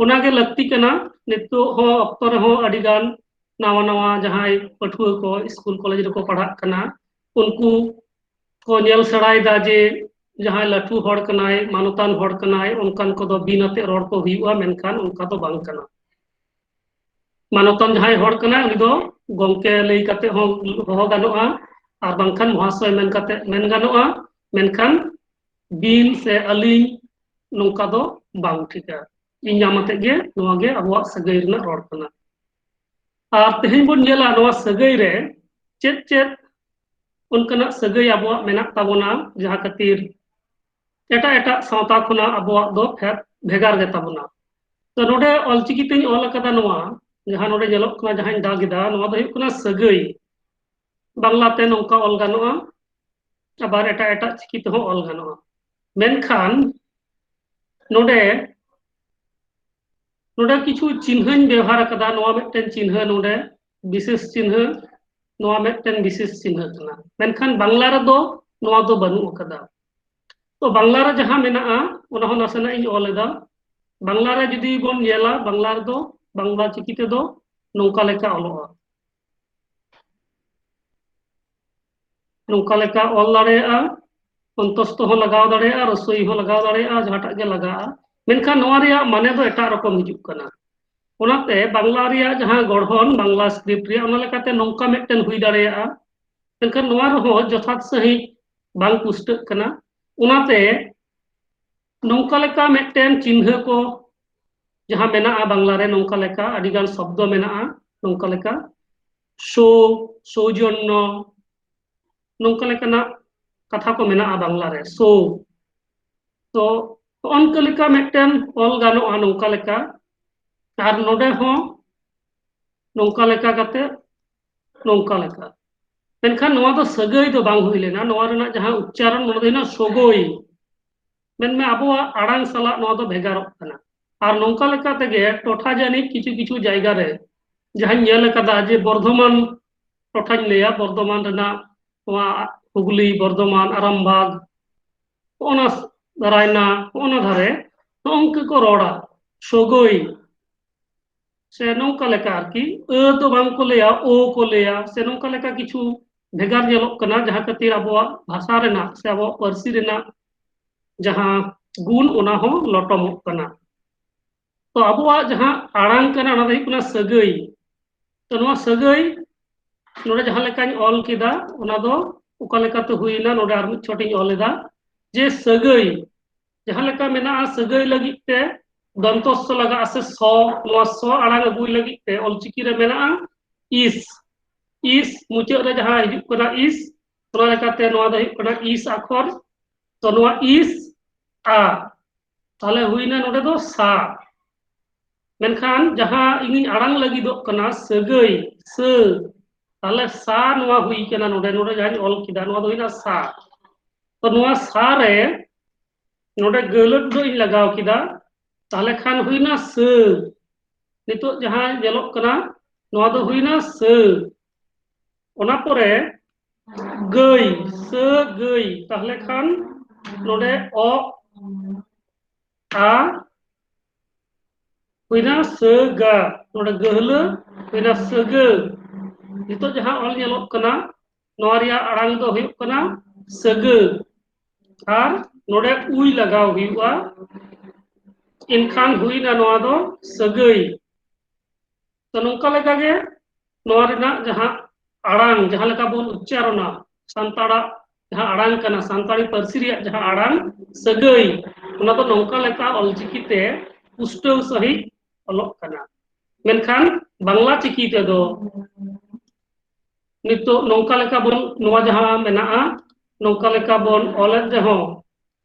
ᱚᱱᱟᱜᱮ ᱞᱟᱹᱠᱛᱤ ᱠᱟᱱᱟ᱾ ᱱᱤᱛᱚᱜ ᱦᱚᱸ ᱚᱠᱛᱚ ᱨᱮᱦᱚᱸ ᱟᱹᱰᱤ ᱜᱟᱱ ᱱᱟᱣᱟ ᱱᱟᱣᱟ ᱡᱟᱦᱟᱸᱭ ᱯᱟᱹᱴᱷᱩᱣᱟᱹ ᱠᱚ ᱥᱠᱩᱞ ᱠᱚᱞᱮᱡᱽ ᱨᱮᱠᱚ ᱯᱟᱲᱦᱟᱜ ᱠᱟᱱᱟ, ᱩᱱᱠᱩ ᱠᱚ ᱧᱮᱞ ᱥᱮᱬᱟᱭᱮᱫᱟ ᱡᱮ ᱡᱟᱦᱟᱸᱭ ᱞᱟᱹᱴᱩ ᱦᱚᱲ ᱠᱟᱱᱟᱭ, ᱢᱟᱱᱚᱛᱟᱱ ᱦᱚᱲ ᱠᱟᱱᱟᱭ, ᱚᱱᱠᱟᱱ ᱠᱚᱫᱚ ᱵᱤᱱ ᱟᱛᱮ ᱨᱚᱲ ᱠᱚ ᱦᱩᱭᱩᱜᱼᱟ, ᱢᱮᱱᱠᱷᱟᱱ ᱚᱱᱠᱟ ᱫᱚ ᱵᱟᱝ ᱠᱟᱱᱟ᱾ ᱢᱟᱱᱚᱛᱟᱱ ᱡᱟᱦᱟᱸᱭ ᱦᱚᱲ ᱠᱟᱱᱟᱭ, ᱩᱱᱤ ᱫᱚ ᱜᱚᱢᱠᱮ ᱞᱟᱹᱭ ᱠᱟᱛᱮ ᱦᱚᱸ ᱦᱚᱦᱚ ᱜᱟᱱᱚᱜᱼᱟ, ᱟᱨ ᱵᱟᱝᱠᱷᱟᱱ ᱢᱚᱦᱟᱥᱚᱭ ᱢᱮᱱ ᱠᱟᱛᱮ ᱢᱮᱱ ᱜᱟᱱᱚᱜᱼᱟ, ᱢᱮᱱᱠᱷᱟᱱ ᱵᱤᱱ ᱥᱮ ᱟᱹᱞᱤᱧ ᱱᱚᱝᱠᱟ ᱫᱚ ᱵᱟᱝ ᱴᱷᱤᱠᱟ᱾ ᱤᱧ ᱟᱢ ᱟᱛᱮ ᱜᱮ ᱱᱚᱣᱟ ᱜᱮ ᱟᱵᱚᱣᱟᱜ ᱥᱟᱹᱜᱟᱹᱭ ᱨᱮᱱᱟᱜ ᱨᱚᱲ ᱠᱟᱱᱟ᱾ ᱟᱨ ᱛᱮᱦᱮᱧ ᱵᱚᱱ ᱧᱮᱞᱟ ᱱᱚᱣᱟ ᱥᱟᱹᱜᱟᱹᱭ ᱨᱮ ᱪᱮᱫ ᱪᱮᱫ ᱚᱱᱠᱟᱱᱟᱜ ᱥᱟᱹᱜᱟᱹᱭ ᱟᱵᱚᱣᱟᱜ ᱢᱮᱱᱟᱜ ᱛᱟᱵᱚᱱᱟ, ᱡᱟᱦᱟᱸ ᱠᱷᱟᱹᱛᱤᱨ ᱮᱴᱟᱜ ᱮᱴᱟᱜ ᱥᱟᱶᱛᱟ ᱠᱷᱚᱱᱟᱜ ᱟᱵᱚᱣᱟᱜ ᱫᱚ ᱵᱷᱮ-, ᱵᱷᱮᱜᱟᱨ ᱜᱮ ᱛᱟᱵᱚᱱᱟ᱾ ᱛᱚ ᱱᱚᱰᱮ ᱚᱞᱪᱤᱠᱤ ᱛᱮᱧ ᱚᱞ ᱟᱠᱟᱫᱟ ᱱᱚᱣᱟ, ᱡᱟᱦᱟᱸ ᱱᱚᱰᱮ ᱧᱮᱞᱚᱜ ᱠᱟᱱᱟ, ᱡᱟᱦᱟᱸᱧ ᱫᱟᱜ ᱮᱫᱟ, ᱱᱚᱣᱟ ᱫᱚ ᱦᱩᱭᱩᱜ ᱠᱟᱱᱟ ᱥᱟᱹᱜᱟᱹᱭ᱾ ᱵᱟᱝᱞᱟᱛᱮ ᱱᱚᱝᱠᱟ ᱚᱞ ᱜᱟᱱᱚᱜᱼᱟ, ᱟᱵᱟᱨ ᱮᱴᱟᱜ ᱮᱴᱟᱜ ᱪᱤᱠᱤ ᱛᱮᱦᱚᱸ ᱚᱞ ᱜᱟᱱᱚᱜᱼᱟ᱾ ᱢᱮᱱᱠᱷᱟᱱ ᱱᱚᱰᱮ, ᱱᱚᱰᱮ ᱠᱤᱪᱷᱩ ᱪᱤᱱᱦᱟᱹᱧ ᱵᱮᱣᱦᱟᱨ ᱟᱠᱟᱫᱟ᱾ ᱱᱚᱣᱟ ᱢᱤᱫᱴᱮᱱ ᱪᱤᱱᱦᱟᱹ, ᱱᱚᱰᱮ ᱵᱤᱥᱮᱥ ᱪᱤᱱᱦᱟᱹ, ᱱᱚᱣᱟ ᱢᱤᱫᱴᱮᱱ ᱵᱤᱥᱮᱥ ᱪᱤᱱᱦᱟᱹ ᱠᱟᱱᱟ, ᱢᱮᱱᱠᱷᱟᱱ ᱵᱟᱝᱞᱟ ᱨᱮᱫᱚ ᱱᱚᱣᱟ ᱫᱚ ᱵᱟᱹᱱᱩᱜ ᱟᱠᱟᱫᱟ᱾ ᱛᱚ ᱵᱟᱝᱞᱟ ᱨᱮ ᱡᱟᱦᱟᱸ ᱢᱮᱱᱟᱜᱼᱟ, ᱚᱱᱟ ᱦᱚᱸ ᱱᱟᱥᱮᱱᱟᱜ ᱤᱧ ᱚᱞ ᱮᱫᱟ᱾ ᱵᱟᱝᱞᱟ ᱨᱮ ᱡᱩᱫᱤ ᱵᱚᱱ ᱧᱮᱞᱟ, ᱵᱟᱝᱞᱟ ᱨᱮᱫᱚ, ᱵᱟᱝᱞᱟ ᱪᱤᱠᱤ ᱛᱮᱫᱚ ᱱᱚᱝᱠᱟ ᱞᱮᱠᱟ ᱚᱞᱚᱜᱼᱟ᱾ ᱱᱚᱝᱠᱟ ᱞᱮᱠᱟ ᱚᱞ ᱫᱟᱲᱮᱭᱟᱜᱼᱟ, ᱚᱱᱛᱚᱥᱛᱚ ᱦᱚᱸ ᱞᱟᱜᱟᱣ ᱫᱟᱲᱮᱭᱟᱜᱼᱟ, ᱨᱟᱹᱥᱳᱭ ᱦᱚᱸ ᱞᱟᱜᱟᱣ ᱫᱟᱲᱮᱭᱟᱜᱼᱟ, ᱡᱟᱦᱟᱸᱴᱟᱜ ᱜᱮ ᱞᱟᱜᱟᱜᱼᱟ᱾ ᱢᱮᱱᱠᱷᱟᱱ ᱱᱚᱣᱟ ᱨᱮᱭᱟᱜ ᱢᱟᱱᱮ ᱫᱚ ᱮᱴᱟᱜ ᱨᱚᱠᱚᱢ ᱦᱤᱡᱩᱜ ᱠᱟᱱᱟ᱾ ᱚᱱᱟᱛᱮ ᱵᱟᱝᱞᱟ ᱨᱮᱭᱟᱜ ᱡᱟᱦᱟᱸ ᱜᱚᱲᱦᱚᱱ, ᱵᱟᱝᱞᱟ ᱥᱠᱨᱤᱯᱴ ᱨᱮᱭᱟᱜ, ᱚᱱᱟ ᱞᱮᱠᱟᱛᱮ ᱱᱚᱝᱠᱟ ᱢᱤᱫᱴᱮᱱ ᱦᱩᱭ ᱫᱟᱲᱮᱭᱟᱜᱼᱟ᱾ ᱢᱮᱱᱠᱷᱟᱱ ᱱᱚᱣᱟ ᱨᱮᱦᱚᱸ ᱡᱚᱛᱷᱟᱛ ᱥᱟᱺᱦᱤᱡ ᱵᱟᱝ ᱯᱩᱥᱴᱟᱹᱜ ᱠᱟᱱᱟ᱾ ᱚᱱᱟᱛᱮ ᱱᱚᱝᱠᱟ ᱞᱮᱠᱟ ᱢᱤᱫᱴᱮᱱ ᱪᱤᱱᱦᱟᱹ ᱠᱚ ᱡᱟᱦᱟᱸ ᱢᱮᱱᱟᱜᱼᱟ ᱵᱟᱝᱞᱟ ᱨᱮ, ᱱᱚᱝᱠᱟ ᱞᱮᱠᱟ ᱟᱹᱰᱤᱜᱟᱱ ᱥᱚᱵᱫᱚ ᱢᱮᱱᱟᱜᱼᱟ ᱱᱚᱝᱠᱟ ᱞᱮᱠᱟ, ᱥᱳ, ᱥᱳᱡᱚᱱᱱᱚ, ᱱᱚᱝᱠᱟ ᱞᱮᱠᱟᱱᱟᱜ ᱠᱟᱛᱷᱟ ᱠᱚ ᱢᱮᱱᱟᱜᱼᱟ ᱵᱟᱝᱞᱟ ᱨᱮ, ᱥᱳ᱾ ᱛᱚ ᱱᱚᱝᱠᱟ ᱞᱮᱠᱟ ᱢᱤᱫᱴᱮᱱ ᱚᱞ ᱜᱟᱱᱚᱜᱼᱟ ᱱᱚᱝᱠᱟ ᱞᱮᱠᱟ, ᱟᱨ ᱱᱚᱰᱮ ᱦᱚᱸ ᱱᱚᱝᱠᱟ ᱞᱮᱠᱟ ᱠᱟᱛᱮ ᱱᱚᱝᱠᱟ ᱞᱮᱠᱟ᱾ ᱢᱮᱱᱠᱷᱟᱱ ᱱᱚᱣᱟ ᱫᱚ ᱥᱟᱹᱜᱟᱹᱭ ᱫᱚ ᱵᱟᱝ ᱦᱩᱭ ᱞᱮᱱᱟ, ᱱᱚᱣᱟ ᱨᱮᱱᱟᱜ ᱡᱟᱦᱟᱸ ᱩᱪᱪᱟᱨᱚᱱ, ᱱᱚᱣᱟ ᱫᱚ ᱦᱩᱭᱱᱟ ᱥᱚᱜᱳᱭ᱾ ᱢᱮᱱᱢᱮ ᱟᱵᱚᱣᱟᱜ ᱟᱲᱟᱝ ᱥᱟᱞᱟᱜ ᱱᱚᱣᱟ ᱫᱚ ᱵᱷᱮᱜᱟᱨᱚᱜ ᱠᱟᱱᱟ᱾ ᱟᱨ ᱱᱚᱝᱠᱟ ᱞᱮᱠᱟ ᱛᱮᱜᱮ ᱴᱚᱴᱷᱟ ᱡᱟᱹᱱᱤᱡ ᱠᱤᱪᱷᱩ ᱠᱤᱪᱷᱩ ᱡᱟᱭᱜᱟ ᱨᱮ ᱡᱟᱦᱟᱸᱧ ᱧᱮᱞ ᱟᱠᱟᱫᱟ ᱡᱮ ᱵᱚᱨᱫᱷᱚᱢᱟᱱ ᱴᱚᱴᱷᱟᱧ ᱞᱟᱹᱭᱟ, ᱵᱚᱨᱫᱷᱚᱢᱟᱱ ᱨᱮᱱᱟᱜ ᱱᱚᱣᱟ ᱦᱩᱜᱽᱞᱤ, ᱵᱚᱨᱫᱷᱚᱢᱟᱱ, ᱟᱨᱟᱢᱵᱟᱜᱽ, ᱦᱚᱸᱜᱼᱚ ᱱᱟ ᱨᱟᱭᱱᱟ, ᱦᱚᱸᱜᱼᱚ ᱱᱟ ᱫᱷᱟᱨᱮ ᱱᱚᱜᱼᱚ ᱱᱚᱝᱠᱟ ᱠᱚ ᱨᱚᱲᱟ, ᱥᱚᱜᱳᱭ᱾ ᱥᱮ ᱱᱚᱝᱠᱟ ᱞᱮᱠᱟ ᱟᱨᱠᱤ, ᱟᱹ ᱫᱚ ᱵᱟᱝ ᱠᱚ ᱞᱟᱹᱭᱟ, ᱳ ᱠᱚ ᱞᱟᱹᱭᱟ, ᱥᱮ ᱱᱚᱝᱠᱟ ᱞᱮᱠᱟ ᱠᱤᱪᱷᱩ ᱵᱷᱮᱜᱟᱨ ᱧᱮᱞᱚᱜ ᱠᱟᱱᱟ, ᱡᱟᱦᱟᱸ ᱠᱷᱟᱹᱛᱤᱨ ᱟᱵᱚᱣᱟᱜ ᱵᱷᱟᱥᱟ ᱨᱮᱱᱟᱜ ᱥᱮ ᱟᱵᱚᱣᱟᱜ ᱯᱟᱹᱨᱥᱤ ᱨᱮᱱᱟᱜ ᱡᱟᱦᱟᱸ ᱜᱩᱱ, ᱚᱱᱟ ᱦᱚᱸ ᱞᱚᱴᱚᱢᱚᱜ ᱠᱟᱱᱟ᱾ ᱛᱚ ᱟᱵᱚᱣᱟᱜ ᱡᱟᱦᱟᱸ ᱟᱲᱟᱝ ᱠᱟᱱᱟ, ᱚᱱᱟ ᱫᱚ ᱦᱩᱭᱩᱜ ᱠᱟᱱᱟ ᱥᱟᱹᱜᱟᱹᱭ᱾ ᱛᱚ ᱱᱚᱣᱟ ᱥᱟᱹᱜᱟᱹᱭ ᱱᱚᱰᱮ ᱡᱟᱦᱟᱸ ᱞᱮᱠᱟᱧ ᱚᱞ ᱠᱮᱫᱟ, ᱚᱱᱟ ᱫᱚ ᱚᱠᱟ ᱞᱮᱠᱟᱛᱮ ᱦᱩᱭᱱᱟ, ᱱᱚᱰᱮ ᱟᱨ ᱢᱤᱫ ᱪᱷᱚᱴ ᱤᱧ ᱚᱞ ᱮᱫᱟ ᱡᱮ ᱥᱟᱹᱜᱟᱹᱭ, ᱡᱟᱦᱟᱸ ᱞᱮᱠᱟ ᱢᱮᱱᱟᱜᱼᱟ ᱥᱟᱹᱜᱟᱹᱭ ᱞᱟᱹᱜᱤᱫ ᱛᱮ ᱫᱚᱱᱛᱚᱥᱥᱚ ᱞᱟᱜᱟᱜᱼᱟ ᱥᱮ ᱥᱚ, ᱱᱚᱣᱟ ᱥᱚ ᱟᱲᱟᱝ ᱟᱹᱜᱩᱭ ᱞᱟᱹᱜᱤᱫ ᱛᱮ ᱚᱞᱪᱤᱠᱤ ᱨᱮ ᱢᱮᱱᱟᱜᱼᱟ ᱤᱥ, ᱤᱥ ᱢᱩᱪᱟᱹᱫ ᱨᱮ ᱡᱟᱦᱟᱸ ᱦᱤᱡᱩᱜ ᱠᱟᱱᱟ ᱤᱥ, ᱚᱱᱟ ᱞᱮᱠᱟᱛᱮ ᱱᱚᱣᱟ ᱫᱚ ᱦᱩᱭᱩᱜ ᱠᱟᱱᱟ ᱤᱥ ᱟᱠᱷᱚᱨ᱾ ᱛᱚ ᱱᱚᱣᱟ ᱤᱥ ᱟ, ᱛᱟᱦᱞᱮ ᱦᱩᱭᱱᱟ ᱱᱚᱰᱮ ᱫᱚ ᱥᱟ᱾ ᱢᱮᱱᱠᱷᱟᱱ ᱡᱟᱦᱟᱸ ᱤᱧᱤᱧ ᱟᱲᱟᱝ ᱞᱟᱹᱜᱤᱫᱚᱜ ᱠᱟᱱᱟ ᱥᱟᱹᱜᱟᱹᱭ, ᱥᱟᱹ, ᱛᱟᱦᱞᱮ ᱥᱟ ᱱᱚᱣᱟ ᱦᱩᱭ ᱠᱟᱱᱟ ᱱᱚᱰᱮ, ᱱᱚᱰᱮ ᱡᱟᱦᱟᱸᱧ ᱚᱞ ᱠᱮᱫᱟ, ᱱᱚᱣᱟ ᱫᱚ ᱦᱩᱭᱱᱟ ᱥᱟ᱾ ᱛᱚ ᱱᱚᱣᱟ ᱥᱟ ᱨᱮ ᱱᱚᱰᱮ ᱜᱟᱹᱞᱟᱹᱴ ᱫᱚ ᱤᱧ ᱞᱟᱜᱟᱣ ᱠᱮᱫᱟ, ᱛᱟᱦᱞᱮ ᱠᱷᱟᱱ ᱦᱩᱭᱱᱟ ᱥᱟᱹ᱾ ᱱᱤᱛᱚᱜ ᱡᱟᱦᱟᱸ ᱧᱮᱞᱚᱜ ᱠᱟᱱᱟ, ᱱᱚᱣᱟ ᱫᱚ ᱦᱩᱭᱱᱟ ᱥᱟᱹ᱾ ᱚᱱᱟ ᱯᱚᱨᱮ ᱜᱟᱹᱭ, ᱥᱟᱹ ᱜᱟᱹᱭ, ᱛᱟᱦᱞᱮ ᱠᱷᱟᱱ ᱱᱚᱰᱮ ᱚ ᱟ ᱦᱩᱭᱱᱟ ᱥᱟᱹᱜᱟ, ᱱᱚᱰᱮ ᱜᱟᱹᱦᱞᱟᱹ ᱦᱩᱭᱱᱟ ᱥᱟᱹᱜᱟᱹ᱾ ᱱᱤᱛᱚᱜ ᱡᱟᱦᱟᱸ ᱚᱞ ᱧᱮᱞᱚᱜ ᱠᱟᱱᱟ, ᱱᱚᱣᱟ ᱨᱮᱭᱟᱜ ᱟᱲᱟᱝ ᱫᱚ ᱦᱩᱭᱩᱜ ᱠᱟᱱᱟ ᱥᱟᱹᱜᱟᱹ, ᱟᱨ ᱱᱚᱰᱮ ᱩᱭ ᱞᱟᱜᱟᱣ ᱦᱩᱭᱩᱜᱼᱟ, ᱮᱱᱠᱷᱟᱱ ᱦᱩᱭᱱᱟ ᱱᱚᱣᱟ ᱫᱚ ᱥᱟᱹᱜᱟᱹᱭ᱾ ᱛᱚ ᱱᱚᱝᱠᱟ ᱞᱮᱠᱟᱜᱮ ᱱᱚᱣᱟ ᱨᱮᱱᱟᱜ ᱡᱟᱦᱟᱸ ᱟᱲᱟᱝ, ᱡᱟᱦᱟᱸ ᱞᱮᱠᱟ ᱵᱚᱱ ᱩᱪᱪᱟᱨᱚᱱᱟ ᱥᱟᱱᱛᱟᱲᱟᱜ ᱡᱟᱦᱟᱸ ᱟᱲᱟᱝ ᱠᱟᱱᱟ, ᱥᱟᱱᱛᱟᱲᱤ ᱯᱟᱹᱨᱥᱤ ᱨᱮᱭᱟᱜ ᱡᱟᱦᱟᱸ ᱟᱲᱟᱝ ᱥᱟᱹᱜᱟᱹᱭ, ᱚᱱᱟ ᱫᱚ ᱱᱚᱝᱠᱟ ᱞᱮᱠᱟ ᱚᱞᱪᱤᱠᱤ ᱛᱮ ᱯᱩᱥᱴᱟᱹᱣ ᱥᱟᱺᱦᱤᱡ ᱚᱞᱚᱜ ᱠᱟᱱᱟ᱾ ᱢᱮᱱᱠᱷᱟᱱ ᱵᱟᱝᱞᱟ ᱪᱤᱠᱤ ᱛᱮᱫᱚ ᱱᱤᱛᱚᱜ ᱱᱚᱝᱠᱟ ᱞᱮᱠᱟ ᱵᱚᱱ, ᱱᱚᱣᱟ ᱡᱟᱦᱟᱸ ᱢᱮᱱᱟᱜᱼᱟ, ᱱᱚᱝᱠᱟ ᱞᱮᱠᱟ ᱵᱚᱱ ᱚᱞᱮᱫ ᱨᱮᱦᱚᱸ,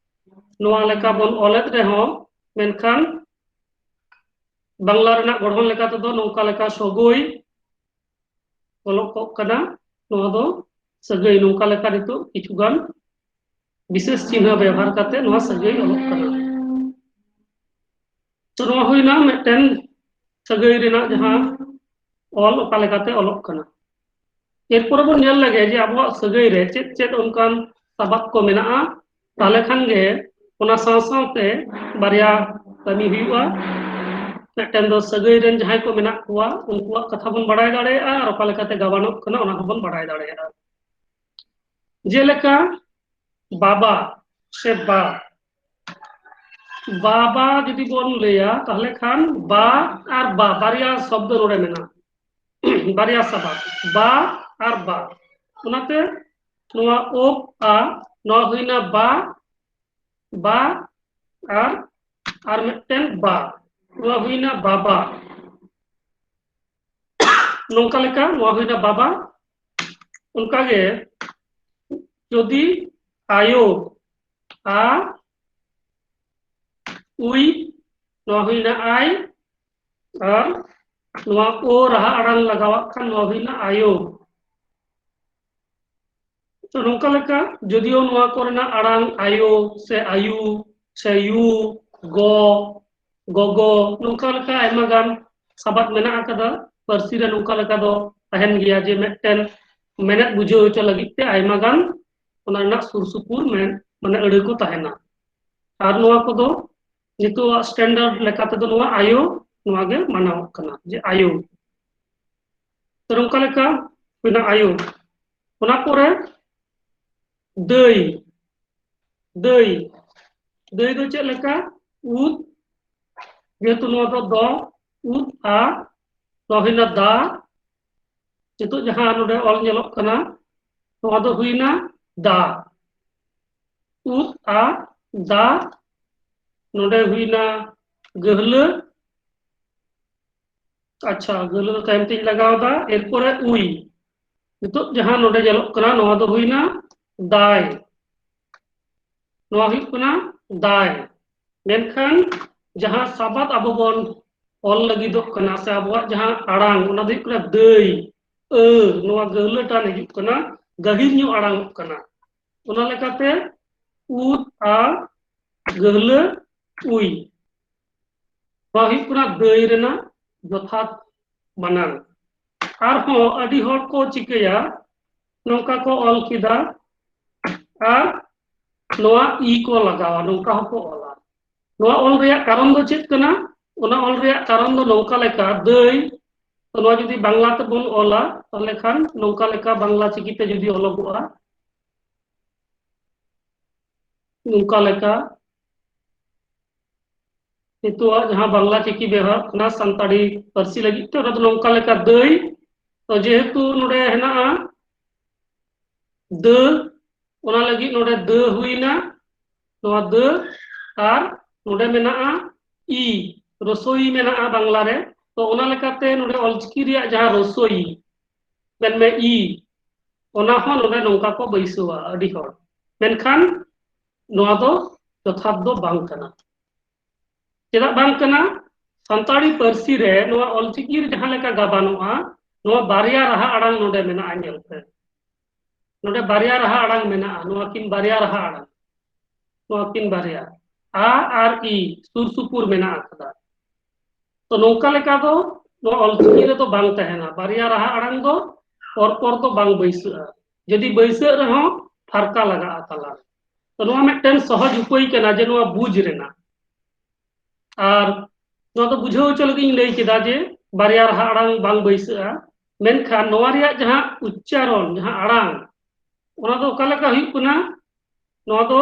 ᱱᱚᱣᱟ ᱞᱮᱠᱟ ᱵᱚᱱ ᱚᱞᱮᱫ ᱨᱮᱦᱚᱸ, ᱢᱮᱱᱠᱷᱟᱱ ᱵᱟᱝᱞᱟ ᱨᱮᱱᱟᱜ ᱜᱚᱲᱦᱚᱱ ᱞᱮᱠᱟ ᱛᱮᱫᱚ ᱱᱚᱝᱠᱟ ᱞᱮᱠᱟ ᱥᱚᱜᱳᱭ ᱚᱞᱚᱜ ᱠᱚᱜ ᱠᱟᱱᱟ᱾ ᱱᱚᱣᱟ ᱫᱚ ᱥᱟᱹᱜᱟᱹᱭ, ᱱᱚᱝᱠᱟ ᱞᱮᱠᱟ ᱱᱤᱛᱚᱜ ᱠᱤᱪᱷᱩ ᱜᱟᱱ ᱵᱤᱥᱮᱥ ᱪᱤᱱᱦᱟᱹ ᱵᱮᱣᱦᱟᱨ ᱠᱟᱛᱮ ᱱᱚᱣᱟ ᱥᱟᱹᱜᱟᱹᱭ ᱚᱞᱚᱜ ᱠᱟᱱᱟ᱾ ᱛᱚ, ᱱᱚᱣᱟ ᱦᱩᱭᱱᱟ ᱢᱤᱫᱴᱮᱱ ᱥᱟᱹᱜᱟᱹᱭ ᱨᱮᱱᱟᱜ ᱡᱟᱦᱟᱸ ᱚᱞ, ᱚᱠᱟ ᱞᱮᱠᱟᱛᱮ ᱚᱞᱚᱜ ᱠᱟᱱᱟ᱾ ᱮᱨᱯᱚᱨᱮ ᱵᱚᱱ ᱧᱮᱞ ᱞᱮᱜᱮ ᱡᱮ ᱟᱵᱚᱣᱟᱜ ᱥᱟᱹᱜᱟᱹᱭ ᱨᱮ ᱪᱮᱫ ᱪᱮᱫ ᱚᱱᱠᱟᱱ ᱥᱟᱵᱟᱫ ᱠᱚ ᱢᱮᱱᱟᱜᱼᱟ᱾ ᱛᱟᱦᱞᱮ ᱠᱷᱟᱱ ᱜᱮ ᱚᱱᱟ ᱥᱟᱶ ᱥᱟᱶᱛᱮ ᱵᱟᱨᱭᱟ ᱠᱟᱹᱢᱤ ᱦᱩᱭᱩᱜᱼᱟ᱾ ᱢᱤᱫᱴᱮᱱ ᱫᱚ ᱥᱟᱹᱜᱟᱹᱭ ᱨᱮᱱ ᱡᱟᱦᱟᱸᱭ ᱠᱚ ᱢᱮᱱᱟᱜ ᱠᱚᱣᱟ, ᱩᱱᱠᱩᱣᱟᱜ ᱠᱟᱛᱷᱟ ᱵᱚᱱ ᱵᱟᱲᱟᱭ ᱫᱟᱲᱮᱭᱟᱜᱼᱟ, ᱟᱨ ᱚᱠᱟ ᱞᱮᱠᱟᱛᱮ ᱜᱟᱵᱟᱱᱚᱜ ᱠᱟᱱᱟ, ᱚᱱᱟ ᱦᱚᱸᱵᱚᱱ ᱵᱟᱲᱟᱭ ᱫᱟᱲᱮᱭᱟᱜᱼᱟ᱾ ᱡᱮᱞᱮᱠᱟ ᱵᱟᱵᱟ ᱥᱮ ᱵᱟ, ᱵᱟᱵᱟ ᱡᱩᱫᱤ ᱵᱚᱱ ᱞᱟᱹᱭᱟ, ᱛᱟᱦᱞᱮ ᱠᱷᱟᱱ ᱵᱟ ᱟᱨ ᱵᱟ, ᱵᱟᱨᱭᱟ ᱥᱚᱵᱫᱚ ᱱᱚᱰᱮ ᱢᱮᱱᱟᱜᱼᱟ᱾ ᱵᱟᱨᱭᱟ ᱥᱟᱵᱟᱫ, ᱵᱟ ᱟᱨ ᱵᱟ᱾ ᱚᱱᱟᱛᱮ ᱱᱚᱣᱟ ᱳᱯ ᱟ, ᱱᱚᱣᱟ ᱦᱩᱭᱱᱟ ᱵᱟ, ᱵᱟ, ᱟᱨ, ᱟᱨ ᱢᱤᱫᱴᱮᱱ ᱵᱟ, ᱱᱚᱣᱟ ᱦᱩᱭᱱᱟ ᱵᱟᱵᱟ᱾ ᱱᱚᱝᱠᱟ ᱞᱮᱠᱟ ᱱᱚᱣᱟ ᱦᱩᱭᱱᱟ ᱵᱟᱵᱟ᱾ ᱚᱱᱠᱟᱜᱮ ᱡᱩᱫᱤ ᱟᱭᱳ, ᱟ, ᱩᱭ, ᱱᱚᱣᱟ ᱦᱩᱭᱱᱟ ᱟᱭ, ᱟᱨ ᱱᱚᱣᱟ ᱳ ᱨᱟᱦᱟ ᱟᱲᱟᱝ ᱞᱟᱜᱟᱣᱟᱜ ᱠᱷᱟᱱ ᱱᱚᱣᱟ ᱦᱩᱭᱱᱟ ᱟᱭᱳ᱾ ᱛᱚ, ᱱᱚᱝᱠᱟ ᱞᱮᱠᱟ ᱡᱚᱫᱤᱭᱳ ᱱᱚᱣᱟ ᱠᱚᱨᱮᱱᱟᱜ ᱟᱲᱟᱝ ᱟᱭᱳ ᱥᱮ ᱟᱭᱩ ᱥᱮ ᱭᱩ, ᱜᱚ, ᱜᱚᱜᱚ, ᱱᱚᱝᱠᱟ ᱞᱮᱠᱟ ᱟᱭᱢᱟ ᱜᱟᱱ ᱥᱟᱵᱟᱫ ᱢᱮᱱᱟᱜ ᱟᱠᱟᱫᱟ᱾ ᱯᱟᱹᱨᱥᱤ ᱨᱮ ᱱᱚᱝᱠᱟ ᱞᱮᱠᱟ ᱫᱚ ᱛᱟᱦᱮᱱ ᱜᱮᱭᱟ ᱡᱮ ᱢᱤᱫᱴᱮᱱ ᱢᱮᱱᱮᱫ ᱵᱩᱡᱷᱟᱹᱣ ᱦᱚᱪᱚ ᱞᱟᱹᱜᱤᱫ ᱛᱮ ᱟᱭᱢᱟ ᱜᱟᱱ ᱚᱱᱟ ᱨᱮᱱᱟᱜ ᱥᱩᱨ ᱥᱩᱯᱩᱨ ᱢᱮᱱ, ᱢᱟᱱᱮ ᱟᱹᱲᱟᱹ ᱠᱚ ᱛᱟᱦᱮᱱᱟ᱾ ᱟᱨ ᱱᱚᱣᱟ ᱠᱚᱫᱚ ᱱᱤᱛᱚᱜᱟᱜ standard ᱞᱮᱠᱟ ᱛᱮᱫᱚ ᱱᱚᱣᱟ ᱟᱭᱳ, ᱱᱚᱣᱟ ᱜᱮ ᱢᱟᱱᱟᱣᱚᱜ ᱠᱟᱱᱟ ᱡᱮ ᱟᱭᱳ᱾ ᱛᱚ, ᱱᱚᱝᱠᱟ ᱞᱮᱠᱟ ᱦᱩᱭᱱᱟ ᱟᱭᱳ᱾ ᱚᱱᱟ ᱯᱚᱨᱮ ᱫᱟᱹᱭ, ᱫᱟᱹᱭ, ᱫᱟᱹᱭ ᱫᱚ ᱪᱮᱫ ᱞᱮᱠᱟ? ᱩᱫ, ᱡᱮᱦᱮᱛᱩ ᱱᱚᱣᱟ ᱫᱚ ᱫᱚ, ᱩᱫ, ᱟ, ᱱᱚᱣᱟ ᱦᱩᱭᱱᱟ ᱫᱟ᱾ ᱱᱤᱛᱚᱜ ᱡᱟᱦᱟᱸ ᱱᱚᱰᱮ ᱚᱞ ᱧᱮᱞᱚᱜ ᱠᱟᱱᱟ, ᱱᱚᱣᱟ ᱫᱚ ᱦᱩᱭᱱᱟ ᱫᱟ, ᱩᱫ ᱟ ᱫᱟ, ᱱᱚᱰᱮ ᱦᱩᱭᱱᱟ ᱜᱟᱹᱦᱞᱟᱹ, ᱟᱪᱪᱷᱟ, ᱜᱟᱹᱦᱞᱟᱹ ᱫᱚ ᱛᱟᱭᱚᱢ ᱛᱤᱧ ᱞᱟᱜᱟᱣ ᱫᱟ, ᱮᱨᱯᱚᱨᱮ ᱩᱭ᱾ ᱱᱤᱛᱚᱜ ᱡᱟᱦᱟᱸ ᱱᱚᱰᱮ ᱧᱮᱞᱚᱜ ᱠᱟᱱᱟ, ᱱᱚᱣᱟ ᱫᱚ ᱦᱩᱭᱱᱟ ᱫᱟᱭ, ᱱᱚᱣᱟ ᱦᱩᱭᱩᱜ ᱠᱟᱱᱟ ᱫᱟᱭ᱾ ᱢᱮᱱᱠᱷᱟᱱ ᱡᱟᱦᱟᱸ ᱥᱟᱵᱟᱫ ᱟᱵᱚ ᱵᱚᱱ ᱚᱞ ᱞᱟᱹᱜᱤᱫᱚᱜ ᱠᱟᱱᱟ, ᱥᱮ ᱟᱵᱚᱣᱟᱜ ᱡᱟᱦᱟᱸ ᱟᱲᱟᱝ, ᱚᱱᱟ ᱫᱚ ᱦᱩᱭᱩᱜ ᱠᱟᱱᱟ ᱫᱟᱹᱭ, ᱟᱹ, ᱱᱚᱣᱟ ᱜᱟᱹᱦᱞᱟᱹ ᱴᱟᱱ ᱦᱤᱡᱩᱜ ᱠᱟᱱᱟ, ᱜᱟᱹᱦᱤᱨ ᱧᱚᱜ ᱟᱲᱟᱝᱚᱜ ᱠᱟᱱᱟ᱾ ᱚᱱᱟ ᱞᱮᱠᱟᱛᱮ ᱩᱫ ᱟ ᱜᱟᱹᱦᱞᱟᱹ ᱩᱭ, ᱱᱚᱣᱟ ᱦᱩᱭᱩᱜ ᱠᱟᱱᱟ ᱫᱟᱹᱭ ᱨᱮᱱᱟᱜ ᱡᱚᱛᱷᱟᱛ ᱵᱟᱱᱟᱱ᱾ ᱟᱨᱦᱚᱸ ᱟᱹᱰᱤ ᱦᱚᱲ ᱠᱚ ᱪᱤᱠᱟᱹᱭᱟ, ᱱᱚᱝᱠᱟ ᱠᱚ ᱚᱞ ᱠᱮᱫᱟ ᱟᱨ ᱱᱚᱣᱟ ᱤ ᱠᱚ ᱞᱟᱜᱟᱣᱟ, ᱱᱚᱝᱠᱟ ᱦᱚᱸᱠᱚ ᱚᱞᱟ᱾ ᱱᱚᱣᱟ ᱚᱞ ᱨᱮᱭᱟᱜ ᱠᱟᱨᱚᱱ ᱫᱚ ᱪᱮᱫ ᱠᱟᱱᱟ? ᱚᱱᱟ ᱚᱞ ᱨᱮᱭᱟᱜ ᱠᱟᱨᱚᱱ ᱫᱚ ᱱᱚᱝᱠᱟ ᱞᱮᱠᱟ, ᱫᱟᱹᱭ, ᱛᱚ ᱱᱚᱣᱟ ᱡᱩᱫᱤ ᱵᱟᱝᱞᱟ ᱛᱮᱵᱚᱱ ᱚᱞᱟ, ᱛᱟᱦᱚᱞᱮ ᱠᱷᱟᱱ ᱱᱚᱝᱠᱟ ᱞᱮᱠᱟ ᱵᱟᱝᱞᱟ ᱪᱤᱠᱤᱛᱮ ᱡᱩᱫᱤ ᱚᱞᱚᱜᱚᱜᱼᱟ, ᱱᱚᱝᱠᱟ ᱞᱮᱠᱟ, ᱱᱤᱛᱚᱜ ᱡᱟᱦᱟᱸ ᱵᱟᱝᱞᱟ ᱪᱤᱠᱤ ᱵᱮᱣᱦᱟᱨ ᱠᱟᱱᱟ ᱥᱟᱱᱛᱟᱲᱤ ᱯᱟᱹᱨᱥᱤ ᱞᱟᱹᱜᱤᱫ ᱛᱮ, ᱚᱱᱟ ᱫᱚ ᱱᱚᱝᱠᱟ ᱞᱮᱠᱟ ᱫᱟᱹᱭ᱾ ᱛᱚ ᱡᱮᱦᱮᱛᱩ ᱱᱚᱰᱮ ᱦᱮᱱᱟᱜᱼᱟ ᱫᱟᱹ, ᱚᱱᱟ ᱞᱟᱹᱜᱤᱫ ᱱᱚᱰᱮ ᱫᱟᱹ ᱦᱩᱭᱱᱟ, ᱱᱚᱣᱟ ᱫᱟᱹ, ᱟᱨ ᱱᱚᱰᱮ ᱢᱮᱱᱟᱜᱼᱟ ᱤ, ᱨᱚᱥᱳᱭᱤ ᱢᱮᱱᱟᱜᱼᱟ ᱵᱟᱝᱞᱟ ᱨᱮ᱾ ᱛᱚ ᱚᱱᱟ ᱞᱮᱠᱟᱛᱮ ᱱᱚᱰᱮ ᱚᱞᱪᱤᱠᱤ ᱨᱮᱭᱟᱜ ᱡᱟᱦᱟᱸ ᱨᱚᱥᱳᱭᱤ, ᱢᱮᱱᱢᱮ ᱤ, ᱚᱱᱟ ᱦᱚᱸ ᱱᱚᱰᱮ ᱱᱚᱝᱠᱟ ᱠᱚ ᱵᱟᱹᱭᱥᱟᱹᱣᱟ ᱟᱹᱰᱤ ᱦᱚᱲ, ᱢᱮᱱᱠᱷᱟᱱ ᱱᱚᱣᱟ ᱫᱚ ᱡᱚᱛᱷᱟᱛ ᱫᱚ ᱵᱟᱝ ᱠᱟᱱᱟ᱾ ᱪᱮᱫᱟᱜ ᱵᱟᱝ ᱠᱟᱱᱟ? ᱥᱟᱱᱛᱟᱲᱤ ᱯᱟᱹᱨᱥᱤ ᱨᱮ ᱱᱚᱣᱟ ᱚᱞᱪᱤᱠᱤ ᱨᱮ ᱡᱟᱦᱟᱸ ᱞᱮᱠᱟ ᱜᱟᱵᱟᱱᱚᱜᱼᱟ, ᱱᱚᱣᱟ ᱵᱟᱨᱭᱟ ᱨᱟᱦᱟ ᱟᱲᱟᱝ ᱱᱚᱰᱮ ᱢᱮᱱᱟᱜᱼᱟ, ᱧᱮᱞ ᱯᱮ᱾ ᱱᱚᱰᱮ ᱵᱟᱨᱭᱟ ᱨᱟᱦᱟ ᱟᱲᱟᱝ ᱢᱮᱱᱟᱜᱼᱟ, ᱱᱚᱣᱟ ᱠᱤᱱ ᱵᱟᱨᱭᱟ ᱨᱟᱦᱟ ᱟᱲᱟᱝ, ᱱᱚᱣᱟ ᱠᱤᱱ ᱵᱟᱨᱭᱟ, ᱟ ᱟᱨ ᱤ ᱥᱩᱨ ᱥᱩᱯᱩᱨ ᱢᱮᱱᱟᱜ ᱟᱠᱟᱫᱟ᱾ ᱛᱚ ᱱᱚᱝᱠᱟ ᱞᱮᱠᱟ ᱫᱚ ᱱᱚᱣᱟ ᱚᱞᱪᱤᱠᱤ ᱨᱮᱫᱚ ᱵᱟᱝ ᱛᱟᱦᱮᱱᱟ, ᱵᱟᱨᱭᱟ ᱨᱟᱦᱟ ᱟᱲᱟᱝ ᱫᱚ ᱯᱚᱨ ᱯᱚᱨ ᱫᱚ ᱵᱟᱝ ᱵᱟᱹᱭᱥᱟᱹᱜᱼᱟ᱾ ᱡᱩᱫᱤ ᱵᱟᱹᱭᱥᱟᱹᱜ ᱨᱮᱦᱚᱸ ᱯᱷᱟᱨᱠᱟ ᱞᱟᱜᱟᱜᱼᱟ ᱛᱟᱞᱟ ᱨᱮ᱾ ᱛᱚ ᱱᱚᱣᱟ ᱢᱤᱫᱴᱮᱱ ᱥᱚᱦᱚᱡ ᱩᱯᱟᱹᱭ ᱠᱟᱱᱟ ᱡᱮ ᱱᱚᱣᱟ ᱵᱩᱡᱽ ᱨᱮᱱᱟᱜ᱾ ᱟᱨ ᱱᱚᱣᱟ ᱫᱚ ᱵᱩᱡᱷᱟᱹᱣ ᱦᱚᱪᱚ ᱞᱟᱹᱜᱤᱫ ᱤᱧ ᱞᱟᱹᱭ ᱠᱮᱫᱟ ᱡᱮ ᱵᱟᱨᱭᱟ ᱨᱟᱦᱟ ᱟᱲᱟᱝ ᱵᱟᱝ ᱵᱟᱹᱭᱥᱟᱹᱜᱼᱟ, ᱢᱮᱱᱠᱷᱟᱱ ᱱᱚᱣᱟ ᱨᱮᱭᱟᱜ ᱡᱟᱦᱟᱸ ᱩᱪᱪᱟᱨᱚᱱ, ᱡᱟᱦᱟᱸ ᱟᱲᱟᱝ, ᱚᱱᱟ ᱫᱚ ᱚᱠᱟ ᱞᱮᱠᱟ ᱦᱩᱭᱩᱜ ᱠᱟᱱᱟ? ᱱᱚᱣᱟ ᱫᱚ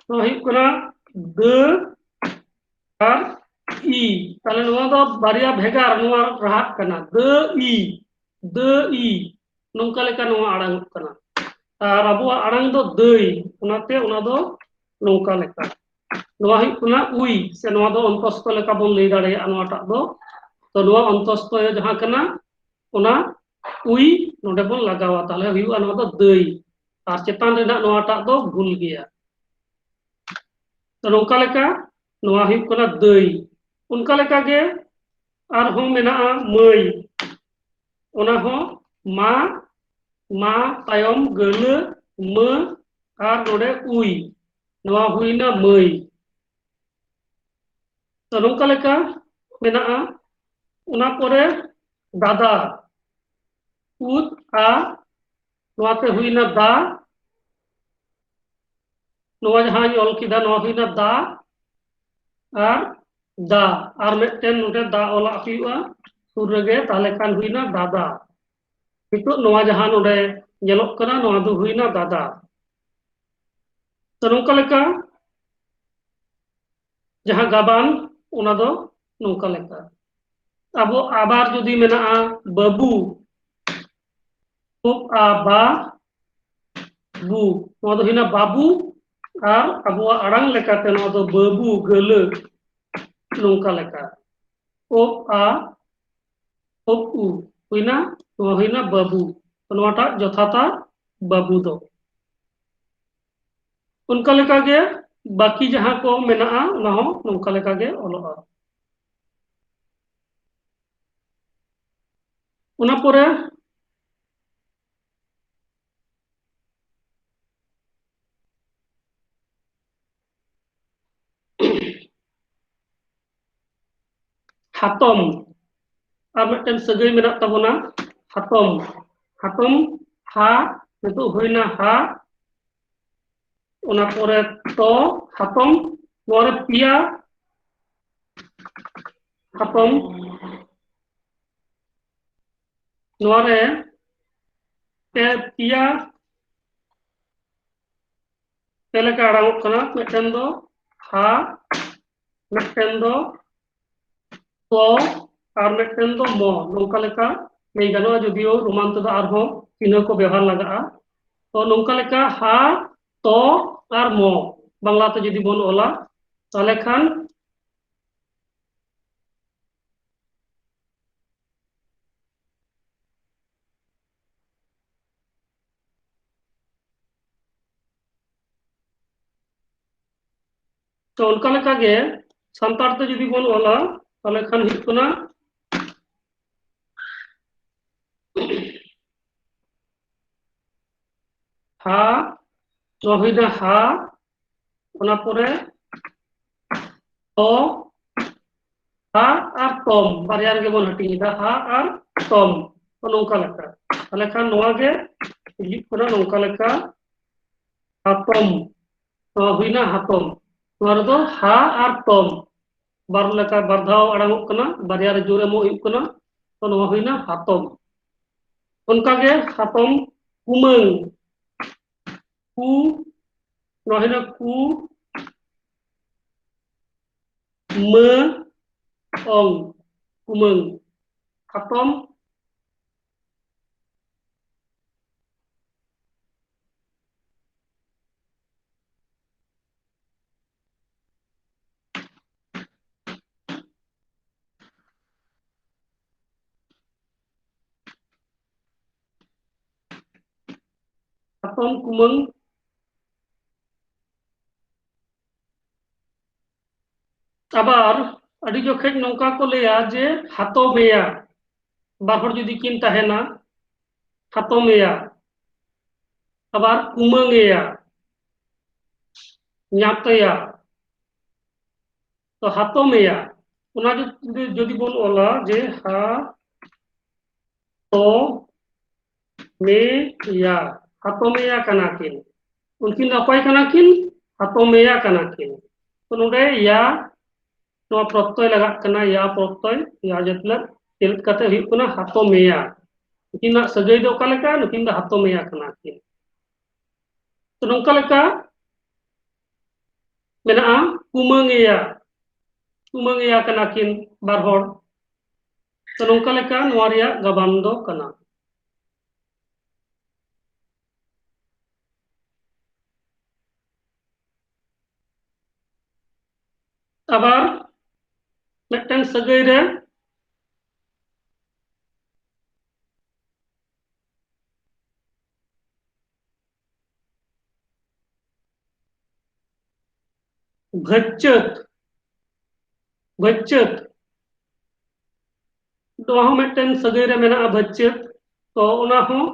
ᱱᱚᱣᱟ ᱦᱩᱭᱩᱜ ᱠᱟᱱᱟ ᱫᱟᱹ ᱟᱨ ᱤ, ᱛᱟᱦᱞᱮ ᱱᱚᱣᱟ ᱫᱚ ᱵᱟᱨᱭᱟ ᱵᱷᱮᱜᱟᱨ ᱱᱚᱣᱟ ᱨᱟᱦᱟᱜ ᱠᱟᱱᱟ, ᱫᱟᱹ ᱤ, ᱫᱟᱹ ᱤ, ᱱᱚᱝᱠᱟ ᱞᱮᱠᱟ ᱱᱚᱣᱟ ᱟᱲᱟᱝᱚᱜ ᱠᱟᱱᱟ᱾ ᱟᱨ ᱟᱵᱚᱣᱟᱜ ᱟᱲᱟᱝ ᱫᱚ ᱫᱟᱹᱭ, ᱚᱱᱟᱛᱮ ᱚᱱᱟ ᱫᱚ ᱱᱚᱝᱠᱟ ᱞᱮᱠᱟ᱾ ᱱᱚᱣᱟ ᱦᱩᱭᱩᱜ ᱠᱟᱱᱟ ᱩᱭ, ᱥᱮ ᱱᱚᱣᱟ ᱫᱚ ᱚᱱᱛᱚᱥᱛᱚ ᱞᱮᱠᱟ ᱵᱚᱱ ᱞᱟᱹᱭ ᱫᱟᱲᱮᱭᱟᱜᱼᱟ ᱱᱚᱣᱟᱴᱟᱜ ᱫᱚ᱾ ᱛᱚ ᱱᱚᱣᱟ ᱚᱱᱛᱚᱥᱛᱚ ᱡᱟᱦᱟᱸ ᱠᱟᱱᱟ, ᱚᱱᱟ ᱩᱭ ᱱᱚᱰᱮ ᱵᱚᱱ ᱞᱟᱜᱟᱣᱟ, ᱛᱟᱦᱞᱮ ᱦᱩᱭᱩᱜᱼᱟ ᱱᱚᱣᱟ ᱫᱚ ᱫᱟᱹᱭ᱾ ᱟᱨ ᱪᱮᱛᱟᱱ ᱨᱮᱱᱟᱜ ᱱᱚᱣᱟᱴᱟᱜ ᱫᱚ ᱵᱷᱩᱞ ᱜᱮᱭᱟ᱾ ᱛᱚ ᱱᱚᱝᱠᱟ ᱞᱮᱠᱟ ᱱᱚᱣᱟ ᱦᱩᱭᱩᱜ ᱠᱟᱱᱟ ᱫᱟᱹᱭ᱾ ᱚᱱᱠᱟ ᱞᱮᱠᱟ ᱜᱮ ᱟᱨᱦᱚᱸ ᱢᱮᱱᱟᱜᱼᱟ ᱢᱟᱹᱭ, ᱚᱱᱟ ᱦᱚᱸ ᱢᱟ, ᱢᱟ ᱛᱟᱭᱚᱢ ᱜᱟᱹᱞᱟᱹ ᱢᱟᱹ ᱟᱨ ᱱᱚᱰᱮ ᱩᱭ, ᱱᱚᱣᱟ ᱦᱩᱭᱱᱟ ᱢᱟᱹᱭ᱾ ᱛᱚ ᱱᱚᱝᱠᱟ ᱞᱮᱠᱟ ᱢᱮᱱᱟᱜᱼᱟ᱾ ᱚᱱᱟ ᱯᱚᱨᱮ ᱫᱟᱫᱟ, ᱩᱫ ᱟ, ᱱᱚᱣᱟᱛᱮ ᱦᱩᱭᱱᱟ ᱫᱟ, ᱱᱚᱣᱟ ᱡᱟᱦᱟᱸᱧ ᱚᱞ ᱠᱮᱫᱟ ᱱᱚᱣᱟ ᱦᱩᱭᱱᱟ ᱫᱟ ᱟᱨ ᱫᱟ, ᱟᱨ ᱢᱤᱫᱴᱮᱱ ᱱᱚᱰᱮ ᱫᱟ ᱚᱞᱟᱜ ᱦᱩᱭᱩᱜᱼᱟ ᱥᱩᱨ ᱨᱮᱜᱮ, ᱛᱟᱦᱞᱮ ᱠᱷᱟᱱ ᱦᱩᱭᱱᱟ ᱫᱟᱫᱟ᱾ ᱱᱤᱛᱚᱜ ᱱᱚᱣᱟ ᱡᱟᱦᱟᱸ ᱱᱚᱰᱮ ᱧᱮᱞᱚᱜ ᱠᱟᱱᱟ ᱱᱚᱣᱟ ᱫᱚ ᱦᱩᱭᱱᱟ ᱫᱟᱫᱟ᱾ ᱛᱚ ᱱᱚᱝᱠᱟ ᱞᱮᱠᱟ ᱡᱟᱦᱟᱸ ᱜᱟᱵᱟᱱ, ᱚᱱᱟ ᱫᱚ ᱱᱚᱝᱠᱟ ᱞᱮᱠᱟ᱾ ᱟᱵᱚ ᱟᱵᱟᱨ ᱡᱩᱫᱤ ᱢᱮᱱᱟᱜᱼᱟ ᱵᱟᱹᱵᱩ, ᱩᱵ ᱟ ᱵᱟ ᱵᱩ, ᱱᱚᱣᱟ ᱫᱚ ᱦᱩᱭᱱᱟ ᱵᱟᱵᱩ᱾ ᱟᱨ ᱟᱵᱚᱣᱟᱜ ᱟᱲᱟᱝ ᱞᱮᱠᱟᱛᱮ ᱱᱚᱣᱟ ᱫᱚ ᱵᱟᱹᱵᱩ ᱜᱟᱹᱞᱟᱹ, ᱱᱚᱝᱠᱟ ᱞᱮᱠᱟ᱾ ᱩᱵ ᱟ ᱩᱵ ᱩ ᱦᱩᱭᱱᱟ, ᱱᱚᱣᱟ ᱦᱩᱭᱱᱟ ᱵᱟᱹᱵᱩ᱾ ᱛᱚ ᱱᱚᱣᱟᱴᱟᱜ ᱡᱚᱛᱷᱟᱛᱟ ᱵᱟᱹᱵᱩ ᱫᱚ᱾ ᱚᱱᱠᱟ ᱞᱮᱠᱟᱜᱮ ᱵᱟᱹᱠᱤ ᱡᱟᱦᱟᱸ ᱠᱚ ᱢᱮᱱᱟᱜᱼᱟ ᱚᱱᱟ ᱦᱚᱸ ᱱᱚᱝᱠᱟ ᱞᱮᱠᱟᱜᱮ ᱚᱞᱚᱜᱼᱟ᱾ ᱚᱱᱟ ᱯᱚᱨᱮ ᱦᱟᱛᱚᱢ, ᱟᱨ ᱢᱤᱫᱴᱮᱱ ᱥᱟᱹᱜᱟᱹᱭ ᱢᱮᱱᱟᱜ ᱛᱟᱵᱚᱱᱟ ᱦᱟᱛᱚᱢ᱾ ᱦᱟᱛᱚᱢ, ᱦᱟ, ᱱᱤᱛᱚᱜ ᱦᱩᱭᱱᱟ ᱦᱟ, ᱚᱱᱟ ᱯᱚᱨᱮ ᱛᱚ, ᱦᱟᱛᱚᱢ, ᱱᱚᱣᱟ ᱨᱮ ᱯᱮᱭᱟ ᱦᱟᱛᱚᱢ, ᱱᱚᱣᱟ ᱨᱮ ᱯᱮ, ᱯᱮᱭᱟ ᱯᱮ ᱞᱮᱠᱟ ᱟᱲᱟᱝᱚᱜ ᱠᱟᱱᱟ᱾ ᱢᱤᱫᱴᱮᱱ ᱫᱚ ᱦᱟ, ᱢᱤᱫᱴᱮᱱ ᱫᱚ ᱛᱚ ᱟᱨ ᱢᱤᱫᱴᱮᱱ ᱫᱚ ᱢᱚ, ᱱᱚᱝᱠᱟ ᱞᱮᱠᱟ ᱞᱟᱹᱭ ᱜᱟᱱᱚᱜᱼᱟ, ᱡᱩᱫᱤᱭᱳ ᱨᱳᱢᱟᱱ ᱛᱮᱫᱚ ᱟᱨᱦᱚᱸ ᱪᱤᱱᱦᱟᱹ ᱠᱚ ᱵᱮᱣᱦᱟᱨ ᱞᱟᱜᱟᱜᱼᱟ᱾ ᱛᱚ ᱱᱚᱝᱠᱟ ᱞᱮᱠᱟ ᱦᱟ, ᱛᱚ ᱟᱨ ᱢᱚ ᱵᱟᱝᱞᱟ ᱛᱮ ᱡᱩᱫᱤ ᱵᱚᱱ ᱚᱞᱟ, ᱛᱟᱦᱚᱞᱮ ᱠᱷᱟᱱ ᱛᱚ ᱚᱱᱠᱟ ᱞᱮᱠᱟ ᱜᱮ ᱥᱟᱱᱛᱟᱲ ᱛᱮ ᱡᱩᱫᱤ ᱵᱚᱱ ᱚᱞᱟ, ᱛᱟᱦᱚᱞᱮ ᱠᱷᱟᱱ ᱦᱩᱭᱩᱜ ᱠᱟᱱᱟ ᱦᱟ, ᱱᱚᱣᱟ ᱦᱩᱭᱱᱟ ᱦᱟ, ᱚᱱᱟ ᱯᱚᱨᱮ ᱛᱚ, ᱦᱟ ᱟᱨ ᱛᱚᱢ ᱵᱟᱨᱭᱟ ᱨᱮᱜᱮ ᱵᱚᱱ ᱦᱟᱹᱴᱤᱧ ᱮᱫᱟ, ᱦᱟ ᱟᱨ ᱛᱚᱢ, ᱛᱚ ᱱᱚᱝᱠᱟ ᱞᱮᱠᱟ᱾ ᱛᱟᱦᱚᱞᱮ ᱠᱷᱟᱱ ᱱᱚᱣᱟ ᱜᱮ ᱦᱤᱡᱩᱜ ᱠᱟᱱᱟ ᱱᱚᱝᱠᱟ ᱞᱮᱠᱟ, ᱦᱟᱛᱚᱢ, ᱱᱚᱣᱟ ᱦᱩᱭᱱᱟ ᱦᱟᱛᱚᱢ᱾ ᱱᱚᱣᱟ ᱨᱮᱫᱚ ᱦᱟ ᱟᱨ ᱛᱚᱢ ᱵᱟᱨ ᱞᱮᱠᱟ, ᱵᱟᱨ ᱫᱷᱟᱣ ᱟᱲᱟᱝᱚᱜ ᱠᱟᱱᱟ, ᱵᱟᱨᱭᱟ ᱨᱮ ᱡᱳᱨ ᱮᱢᱚᱜ ᱦᱩᱭᱩᱜ ᱠᱟᱱᱟ, ᱛᱚ ᱱᱚᱣᱟ ᱦᱩᱭᱱᱟ ᱦᱟᱛᱚᱢ᱾ ᱚᱱᱠᱟᱜᱮ ᱦᱟᱛᱚᱢ ᱠᱩᱢᱟᱹᱝ, ᱠᱩ, ᱱᱚᱣᱟ ᱦᱩᱭᱱᱟ ᱠᱩ, ᱢᱟᱹ, ᱚᱝ, ᱠᱩᱢᱟᱹᱝ, ᱦᱟᱛᱚᱢ, ᱦᱟᱛᱚᱢ ᱠᱩᱢᱟᱹᱝ᱾ ᱟᱵᱟᱨ ᱟᱹᱰᱤ ᱡᱚᱠᱷᱮᱡ ᱱᱚᱝᱠᱟ ᱠᱚ ᱞᱟᱹᱭᱟ ᱡᱮ ᱦᱟᱛᱚᱢᱮᱭᱟ, ᱵᱟᱨ ᱦᱚᱲ ᱡᱩᱫᱤ ᱠᱤᱱ ᱛᱟᱦᱮᱱᱟ, ᱦᱟᱛᱚᱢᱮᱭᱟ, ᱟᱵᱟᱨ ᱠᱩᱢᱟᱹᱝᱮᱭᱟ, ᱧᱟᱛᱮᱭᱟ᱾ ᱛᱚ ᱦᱟᱛᱚᱢᱮᱭᱟ, ᱚᱱᱟ ᱡᱩᱫᱤ, ᱡᱩᱫᱤ ᱵᱚᱱ ᱚᱞᱟ ᱡᱮ ᱦᱟ ᱛᱚ ᱢᱮ ᱭᱟ, ᱦᱟᱛᱚᱢᱮᱭᱟ ᱠᱟᱱᱟ ᱠᱤᱱ, ᱩᱱᱠᱤᱱ ᱫᱚ ᱚᱠᱚᱭ ᱠᱟᱱᱟ ᱠᱤᱱ? ᱦᱟᱛᱚᱢᱮᱭᱟ ᱠᱟᱱᱟ ᱠᱤᱱ᱾ ᱛᱚ ᱱᱚᱰᱮ ᱭᱟ, ᱱᱚᱣᱟ ᱯᱨᱚᱛᱛᱚᱭ ᱞᱟᱜᱟᱜ ᱠᱟᱱᱟ, ᱭᱟ ᱯᱨᱚᱛᱛᱚᱭ, ᱭᱟ ᱡᱟᱹᱛᱤᱞᱟᱹ ᱪᱮᱫ ᱠᱟᱛᱮ ᱦᱩᱭᱩᱜ ᱠᱟᱱᱟ ᱦᱟᱛᱚᱢᱮᱭᱟ᱾ ᱩᱱᱠᱤᱱᱟᱜ ᱥᱟᱹᱜᱟᱹᱭ ᱫᱚ ᱚᱠᱟ ᱞᱮᱠᱟ? ᱱᱩᱠᱤᱱ ᱫᱚ ᱦᱟᱛᱚᱢᱮᱭᱟ ᱠᱟᱱᱟ ᱠᱤᱱ᱾ ᱛᱚ ᱱᱚᱝᱠᱟ ᱞᱮᱠᱟ ᱢᱮᱱᱟᱜᱼᱟ ᱠᱩᱢᱟᱹᱝᱮᱭᱟ, ᱛᱩᱢᱟᱹᱝ ᱮᱭᱟ ᱠᱟᱱᱟ ᱠᱤᱱ ᱵᱟᱨ ᱦᱚᱲ᱾ ᱛᱚ ᱱᱚᱝᱠᱟ ᱞᱮᱠᱟ ᱱᱚᱣᱟ ᱨᱮᱭᱟᱜ ᱜᱟᱵᱟᱱ ᱫᱚ ᱠᱟᱱᱟ᱾ ᱟᱵᱟᱨ ᱢᱤᱫᱴᱮᱱ ᱥᱟᱹᱜᱟᱹᱭ ᱨᱮ ᱵᱷᱟᱹᱪᱪᱟᱹᱛ, ᱵᱷᱟᱹᱪᱪᱟᱹᱛ, ᱱᱚᱣᱟ ᱦᱚᱸ ᱢᱤᱫᱴᱮᱱ ᱥᱟᱹᱜᱟᱹᱭ ᱨᱮ ᱢᱮᱱᱟᱜᱼᱟ ᱵᱷᱟᱹᱪᱪᱟᱹᱛ᱾ ᱛᱚ ᱚᱱᱟ ᱦᱚᱸ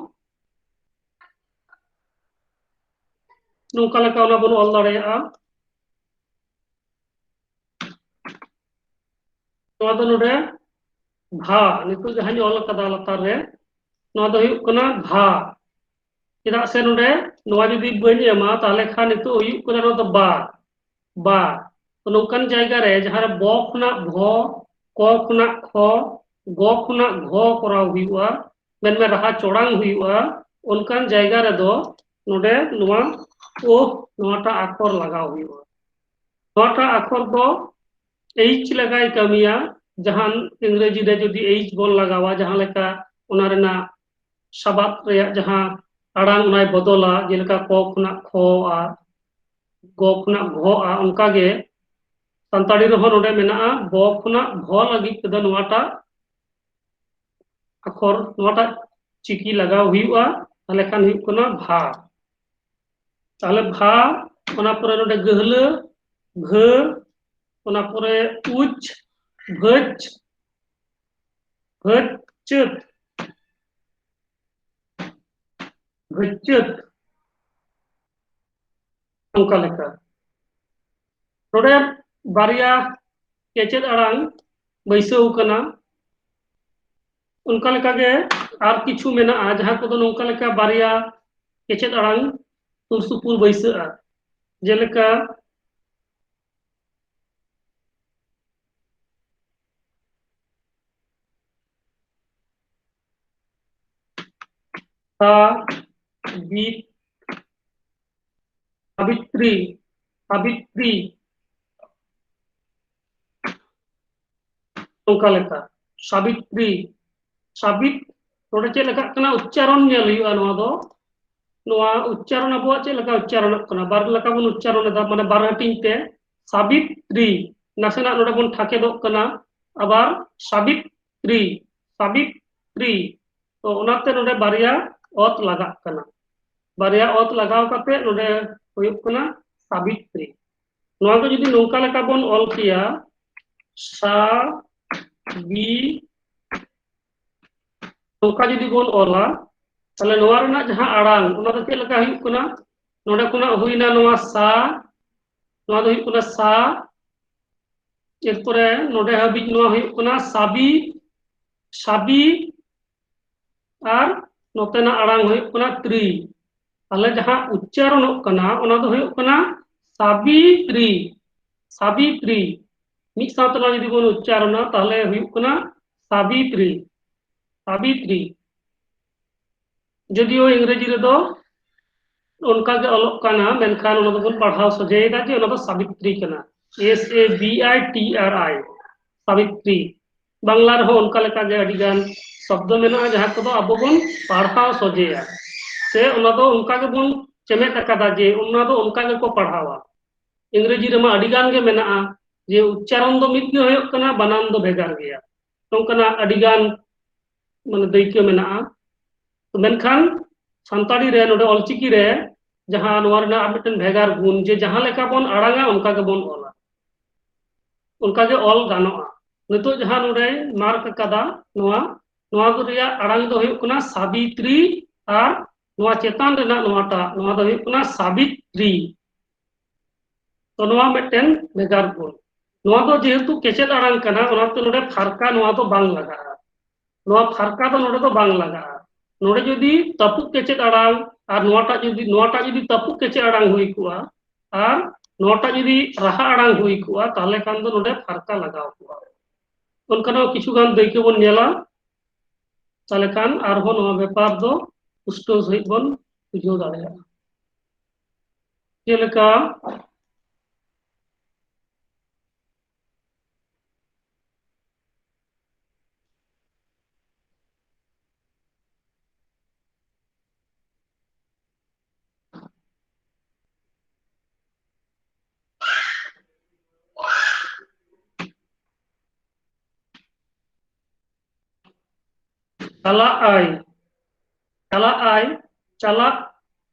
ᱱᱚᱝᱠᱟ ᱞᱮᱠᱟ ᱚᱱᱟ ᱵᱚᱱ ᱚᱞ ᱫᱟᱲᱮᱭᱟᱜᱼᱟ᱾ ᱱᱚᱣᱟ ᱫᱚ ᱱᱚᱰᱮ ᱵᱷᱟ, ᱱᱤᱛᱚᱜ ᱡᱟᱦᱟᱸᱧ ᱚᱞ ᱟᱠᱟᱫᱟ ᱞᱟᱛᱟᱨ ᱨᱮ, ᱱᱚᱣᱟ ᱫᱚ ᱦᱩᱭᱩᱜ ᱠᱟᱱᱟ ᱵᱷᱟ᱾ ᱪᱮᱫᱟᱜ ᱥᱮ ᱱᱚᱰᱮ ᱱᱚᱣᱟ ᱡᱩᱫᱤ ᱵᱟᱹᱧ ᱮᱢᱟ, ᱛᱟᱦᱚᱞᱮ ᱠᱷᱟᱱ ᱱᱤᱛᱚᱜ ᱦᱩᱭᱩᱜ ᱠᱟᱱᱟ ᱱᱚᱣᱟ ᱫᱚ ᱵᱟ, ᱵᱟ᱾ ᱛᱚ ᱱᱚᱝᱠᱟᱱ ᱡᱟᱭᱜᱟ ᱨᱮ ᱡᱟᱦᱟᱸ ᱨᱮ ᱵᱚ ᱠᱷᱚᱱᱟᱜ ᱵᱷᱚ, ᱠᱚ ᱠᱷᱚᱱᱟᱜ ᱠᱷᱚ, ᱜᱚ ᱠᱷᱚᱱᱟᱜ ᱜᱷᱚ ᱠᱚᱨᱟᱣ ᱦᱩᱭᱩᱜᱼᱟ, ᱢᱮᱱᱢᱮ ᱨᱟᱦᱟ ᱪᱚᱲᱟᱝ ᱦᱩᱭᱩᱜᱼᱟ, ᱚᱱᱠᱟᱱ ᱡᱟᱭᱜᱟ ᱨᱮᱫᱚ ᱱᱚᱰᱮ ᱱᱚᱣᱟ ᱳᱦ, ᱱᱚᱣᱟᱴᱟᱜ ᱟᱠᱷᱚᱨ ᱞᱟᱜᱟᱣ ᱦᱩᱭᱩᱜᱼᱟ᱾ ᱱᱚᱣᱟᱴᱟᱜ ᱟᱠᱷᱚᱨ ᱫᱚ ᱮᱭᱤᱪ ᱞᱮᱠᱟᱭ ᱠᱟᱹᱢᱤᱭᱟ᱾ ᱡᱟᱦᱟᱱ ᱤᱝᱨᱮᱡᱤ ᱨᱮ ᱡᱩᱫᱤ ᱮᱭᱤᱪ ᱵᱚᱱ ᱞᱟᱜᱟᱣᱟ, ᱡᱟᱦᱟᱸ ᱞᱮᱠᱟ ᱚᱱᱟ ᱨᱮᱱᱟᱜ ᱥᱟᱵᱟᱫ ᱨᱮᱭᱟᱜ ᱡᱟᱦᱟᱸ ᱟᱲᱟᱝ ᱚᱱᱟᱭ ᱵᱚᱫᱚᱞᱟ, ᱡᱮᱞᱮᱠᱟ ᱠᱚ ᱠᱷᱚᱱᱟᱜ ᱠᱷᱚ ᱟ, ᱜᱚ ᱠᱷᱚᱱᱟᱜ ᱜᱷᱚ ᱟ, ᱚᱱᱠᱟᱜᱮ ᱥᱟᱱᱛᱟᱲᱤ ᱨᱮᱦᱚᱸ ᱱᱚᱰᱮ ᱢᱮᱱᱟᱜᱼᱟ, ᱵᱚ ᱠᱷᱚᱱᱟᱜ ᱵᱷᱚ ᱞᱟᱹᱜᱤᱫ ᱛᱮᱫᱚ ᱱᱚᱣᱟᱴᱟᱜ ᱟᱠᱷᱚᱨ, ᱱᱚᱣᱟᱴᱟᱜ ᱪᱤᱠᱤ ᱞᱟᱜᱟᱣ ᱦᱩᱭᱩᱜᱼᱟ, ᱛᱟᱦᱞᱮ ᱠᱷᱟᱱ ᱦᱩᱭᱩᱜ ᱠᱟᱱᱟ ᱵᱷᱟ᱾ ᱛᱟᱦᱞᱮ ᱵᱷᱟ, ᱚᱱᱟ ᱯᱚᱨᱮ ᱱᱚᱰᱮ ᱜᱟᱹᱦᱞᱟᱹ, ᱵᱷᱟᱹ, ᱚᱱᱟ ᱯᱚᱨᱮ ᱩᱪ, ᱵᱷᱟᱹᱪ, ᱵᱷᱟᱹᱪᱟᱹᱛ, ᱵᱷᱟᱹᱪᱟᱹᱛ, ᱚᱱᱠᱟ ᱞᱮᱠᱟ᱾ ᱱᱚᱰᱮ ᱵᱟᱨᱭᱟ ᱠᱮᱪᱮᱫ ᱟᱲᱟᱝ ᱵᱟᱹᱭᱥᱟᱹᱣ ᱠᱟᱱᱟ᱾ ᱚᱱᱠᱟ ᱞᱮᱠᱟᱜᱮ ᱟᱨ ᱠᱤᱪᱷᱩ ᱢᱮᱱᱟᱜᱼᱟ, ᱡᱟᱦᱟᱸ ᱠᱚᱫᱚ ᱱᱚᱝᱠᱟ ᱞᱮᱠᱟ ᱵᱟᱨᱭᱟ ᱠᱮᱪᱮᱫ ᱟᱲᱟᱝ ᱥᱩᱨ ᱥᱩᱯᱩᱨ ᱵᱟᱹᱭᱥᱟᱹᱜᱼᱟ᱾ ᱡᱮᱞᱮᱠᱟ, ᱥᱟ, ᱵᱤ, ᱥᱟᱵᱤᱛᱨᱤ, ᱥᱟᱵᱤᱛᱨᱤ, ᱱᱚᱝᱠᱟ ᱞᱮᱠᱟ, ᱥᱟᱵᱤᱛᱨᱤ, ᱥᱟᱵᱤᱛ, ᱱᱚᱰᱮ ᱪᱮᱫ ᱞᱮᱠᱟᱜ ᱠᱟᱱᱟ, ᱩᱪᱪᱟᱨᱚᱱ ᱧᱮᱞ ᱦᱩᱭᱩᱜᱼᱟ᱾ ᱱᱚᱣᱟ ᱫᱚ, ᱱᱚᱣᱟ ᱩᱪᱪᱟᱨᱚᱱ ᱟᱵᱚᱣᱟᱜ ᱪᱮᱫ ᱞᱮᱠᱟ ᱩᱪᱪᱟᱨᱚᱱᱚᱜ ᱠᱟᱱᱟ, ᱵᱟᱨ ᱞᱮᱠᱟ ᱵᱚᱱ ᱩᱪᱪᱟᱨᱚᱱ ᱮᱫᱟ, ᱢᱟᱱᱮ ᱵᱟᱨ ᱦᱟᱹᱴᱤᱧ ᱛᱮ, ᱥᱟᱵᱤᱛᱨᱤ, ᱱᱟᱥᱮᱱᱟᱜ ᱱᱚᱰᱮ ᱵᱚᱱ ᱴᱷᱟᱠᱮᱫᱚᱜ ᱠᱟᱱᱟ, ᱟᱵᱟᱨ ᱥᱟᱵᱤᱛᱨᱤ, ᱥᱟᱵᱤᱛᱨᱤ᱾ ᱛᱚ ᱚᱱᱟᱛᱮ ᱱᱚᱰᱮ ᱵᱟᱨᱭᱟ ᱚᱛ ᱞᱟᱜᱟᱜ ᱠᱟᱱᱟ, ᱵᱟᱨᱭᱟ ᱚᱛ ᱞᱟᱜᱟᱣ ᱠᱟᱛᱮ ᱱᱚᱰᱮ ᱦᱩᱭᱩᱜ ᱠᱟᱱᱟ ᱥᱟᱵᱤᱛᱨᱤ᱾ ᱱᱚᱣᱟ ᱠᱚ ᱡᱩᱫᱤ ᱱᱚᱝᱠᱟ ᱞᱮᱠᱟ ᱵᱚᱱ ᱚᱞ ᱠᱮᱭᱟ, ᱥᱟ ᱵᱤ, ᱱᱚᱝᱠᱟ ᱡᱩᱫᱤ ᱵᱚᱱ ᱚᱞᱟ, ᱛᱟᱦᱞᱮ ᱱᱚᱣᱟ ᱨᱮᱱᱟᱜ ᱡᱟᱦᱟᱸ ᱟᱲᱟᱝ, ᱚᱱᱟ ᱫᱚ ᱪᱮᱫ ᱞᱮᱠᱟ ᱦᱩᱭᱩᱜ ᱠᱟᱱᱟ? ᱱᱚᱰᱮ ᱠᱷᱚᱱᱟᱜ ᱦᱩᱭᱱᱟ ᱱᱚᱣᱟ ᱥᱟ, ᱱᱚᱣᱟ ᱫᱚ ᱦᱩᱭᱩᱜ ᱠᱟᱱᱟ ᱥᱟ, ᱮᱨᱯᱚᱨᱮ ᱱᱚᱰᱮ ᱦᱟᱹᱵᱤᱡ ᱱᱚᱣᱟ ᱦᱩᱭᱩᱜ ᱠᱟᱱᱟ ᱥᱟᱵᱤ, ᱥᱟᱵᱤ, ᱟᱨ ᱱᱚᱛᱮᱱᱟᱜ ᱟᱲᱟᱝ ᱦᱩᱭᱩᱜ ᱠᱟᱱᱟ ᱛᱨᱤ᱾ ᱛᱟᱦᱞᱮ ᱡᱟᱦᱟᱸ ᱩᱪᱪᱟᱨᱚᱱᱚᱜ ᱠᱟᱱᱟ, ᱚᱱᱟ ᱫᱚ ᱦᱩᱭᱩᱜ ᱠᱟᱱᱟ ᱥᱟᱵᱤᱛᱨᱤ, ᱥᱟᱵᱤᱛᱨᱤ᱾ ᱢᱤᱫ ᱥᱟᱶᱛᱮ ᱱᱚᱣᱟ ᱡᱩᱫᱤ ᱵᱚᱱ ᱩᱪᱪᱟᱨᱚᱱᱟ, ᱛᱟᱦᱞᱮ ᱦᱩᱭᱩᱜ ᱠᱟᱱᱟ ᱥᱟᱵᱤᱛᱨᱤ, ᱥᱟᱵᱤᱛᱨᱤ᱾ ᱡᱚᱫᱤᱭᱳ ᱤᱝᱨᱮᱡᱤ ᱨᱮᱫᱚ ᱚᱱᱠᱟ ᱜᱮ ᱚᱞᱚᱜ ᱠᱟᱱᱟ, ᱢᱮᱱᱠᱷᱟᱱ ᱚᱱᱟ ᱫᱚᱵᱚᱱ ᱯᱟᱲᱦᱟᱣ ᱥᱚᱡᱷᱮᱭᱮᱫᱟ ᱡᱮ ᱚᱱᱟ ᱫᱚ ᱥᱟᱵᱤᱛᱨᱤ ᱠᱟᱱᱟ, S A B I T R I, Sabitri. Bangla ᱨᱮᱦᱚᱸ ᱚᱱᱠᱟ ᱞᱮᱠᱟ ᱜᱮ ᱟᱹᱰᱤ ᱜᱟᱱ ᱥᱚᱵᱫᱚ ᱢᱮᱱᱟᱜᱼᱟ, ᱡᱟᱦᱟᱸ ᱠᱚᱫᱚ ᱟᱵᱚ ᱵᱚᱱ ᱯᱟᱲᱦᱟᱣ ᱥᱚᱡᱷᱮᱭᱟ, ᱥᱮ ᱚᱱᱟ ᱫᱚ ᱚᱱᱠᱟ ᱜᱮᱵᱚᱱ ᱪᱮᱢᱮᱫ ᱟᱠᱟᱫᱟ ᱡᱮ ᱚᱱᱟ ᱫᱚ ᱚᱱᱠᱟ ᱜᱮᱠᱚ ᱯᱟᱲᱦᱟᱣᱟ᱾ ᱤᱝᱨᱮᱡᱤ ᱨᱮᱢᱟ ᱟᱹᱰᱤ ᱜᱟᱱ ᱜᱮ ᱢᱮᱱᱟᱜᱼᱟ ᱡᱮ ᱩᱪᱪᱟᱨᱚᱱ ᱫᱚ ᱢᱤᱫ ᱜᱮ ᱦᱩᱭᱩᱜ ᱠᱟᱱᱟ, ᱵᱟᱱᱟᱢ ᱫᱚ ᱵᱷᱮᱜᱟᱨ ᱜᱮᱭᱟ᱾ ᱱᱚᱝᱠᱟᱱᱟᱜ ᱟᱹᱰᱤ ᱜᱟᱱ, ᱢᱟᱱᱮ, ᱫᱟᱹᱭᱠᱟᱹ ᱢᱮᱱᱟᱜᱼᱟ᱾ ᱛᱚ ᱢᱮᱱᱠᱷᱟᱱ ᱥᱟᱱᱛᱟᱲᱤ ᱨᱮ, ᱱᱚᱰᱮ ᱚᱞᱪᱤᱠᱤ ᱨᱮ ᱡᱟᱦᱟᱸ ᱱᱚᱣᱟ ᱨᱮᱱᱟᱜ ᱟᱨ ᱢᱤᱫᱴᱮᱱ ᱵᱷᱮᱜᱟᱨ ᱜᱩᱱ, ᱡᱮ ᱡᱟᱦᱟᱸ ᱞᱮᱠᱟ ᱵᱚᱱ ᱟᱲᱟᱝᱟ ᱚᱱᱠᱟ ᱜᱮᱵᱚᱱ ᱚᱞᱟ, ᱚᱱᱠᱟ ᱜᱮ ᱚᱞ ᱜᱟᱱᱚᱜᱼᱟ᱾ ᱱᱤᱛᱚᱜ ᱡᱟᱦᱟᱸ ᱱᱚᱰᱮ ᱢᱟᱨᱠ ᱟᱠᱟᱫᱟ, ᱱᱚᱣᱟ, ᱱᱚᱣᱟ ᱠᱚ ᱨᱮᱭᱟᱜ ᱟᱲᱟᱝ ᱫᱚ ᱦᱩᱭᱩᱜ ᱠᱟᱱᱟ ᱥᱟᱵᱤᱛᱨᱤ, ᱟᱨ ᱱᱚᱣᱟ ᱪᱮᱛᱟᱱ ᱨᱮᱱᱟᱜ ᱱᱚᱣᱟᱴᱟᱜ, ᱱᱚᱣᱟ ᱫᱚ ᱦᱩᱭᱩᱜ ᱠᱟᱱᱟ ᱥᱟᱵᱤᱛᱨᱤ᱾ ᱛᱚ ᱱᱚᱣᱟ ᱢᱤᱫᱴᱮᱱ ᱵᱷᱮᱜᱟᱨ ᱜᱩᱱ᱾ ᱱᱚᱣᱟ ᱫᱚ ᱡᱮᱦᱮᱛᱩ ᱠᱮᱪᱮᱫ ᱟᱲᱟᱝ ᱠᱟᱱᱟ, ᱚᱱᱟᱛᱮ ᱱᱚᱰᱮ ᱯᱷᱟᱨᱠᱟ ᱱᱚᱣᱟ ᱫᱚ ᱵᱟᱝ ᱞᱟᱜᱟᱜᱼᱟ᱾ ᱱᱚᱣᱟ ᱯᱷᱟᱨᱠᱟ ᱫᱚ ᱱᱚᱰᱮ ᱫᱚ ᱵᱟᱝ ᱞᱟᱜᱟᱜᱼᱟ᱾ ᱱᱚᱰᱮ ᱡᱩᱫᱤ ᱛᱟᱹᱯᱩᱜ ᱠᱮᱪᱮᱫ ᱟᱲᱟᱝ ᱟᱨ ᱱᱚᱣᱟᱴᱟᱜ ᱡᱩᱫᱤ, ᱱᱚᱣᱟᱴᱟᱜ ᱡᱩᱫᱤ ᱛᱟᱹᱯᱩᱜ ᱠᱮᱪᱮᱫ ᱟᱲᱟᱝ ᱦᱩᱭ ᱠᱚᱜᱼᱟ ᱟᱨ ᱱᱚᱣᱟᱴᱟᱜ ᱡᱩᱫᱤ ᱨᱟᱦᱟ ᱟᱲᱟᱝ ᱦᱩᱭ ᱠᱚᱜᱼᱟ, ᱛᱟᱦᱚᱞᱮ ᱠᱷᱟᱱ ᱫᱚ ᱱᱚᱰᱮ ᱯᱷᱟᱨᱠᱟ ᱞᱟᱜᱟᱣ ᱠᱚᱜᱼᱟ᱾ ᱚᱱᱠᱟᱱᱟᱜ ᱠᱤᱪᱷᱩ ᱜᱟᱱ ᱫᱟᱹᱭᱠᱟᱹ ᱵᱚᱱ ᱧᱮᱞᱟ, ᱛᱟᱦᱚᱞᱮ ᱠᱷᱟᱱ ᱟᱨᱦᱚᱸ ᱱᱚᱣᱟ ᱵᱮᱯᱟᱨ ᱫᱚ ᱯᱩᱥᱴᱟᱹᱣ ᱥᱟᱺᱦᱤᱡ ᱵᱚᱱ ᱵᱩᱡᱷᱟᱹᱣ ᱫᱟᱲᱮᱭᱟᱜᱼᱟ᱾ ᱪᱮᱫ ᱞᱮᱠᱟ ᱪᱟᱞᱟᱜ ᱟᱭ, ᱪᱟᱞᱟᱜ ᱟᱭ, ᱪᱟᱞᱟᱜ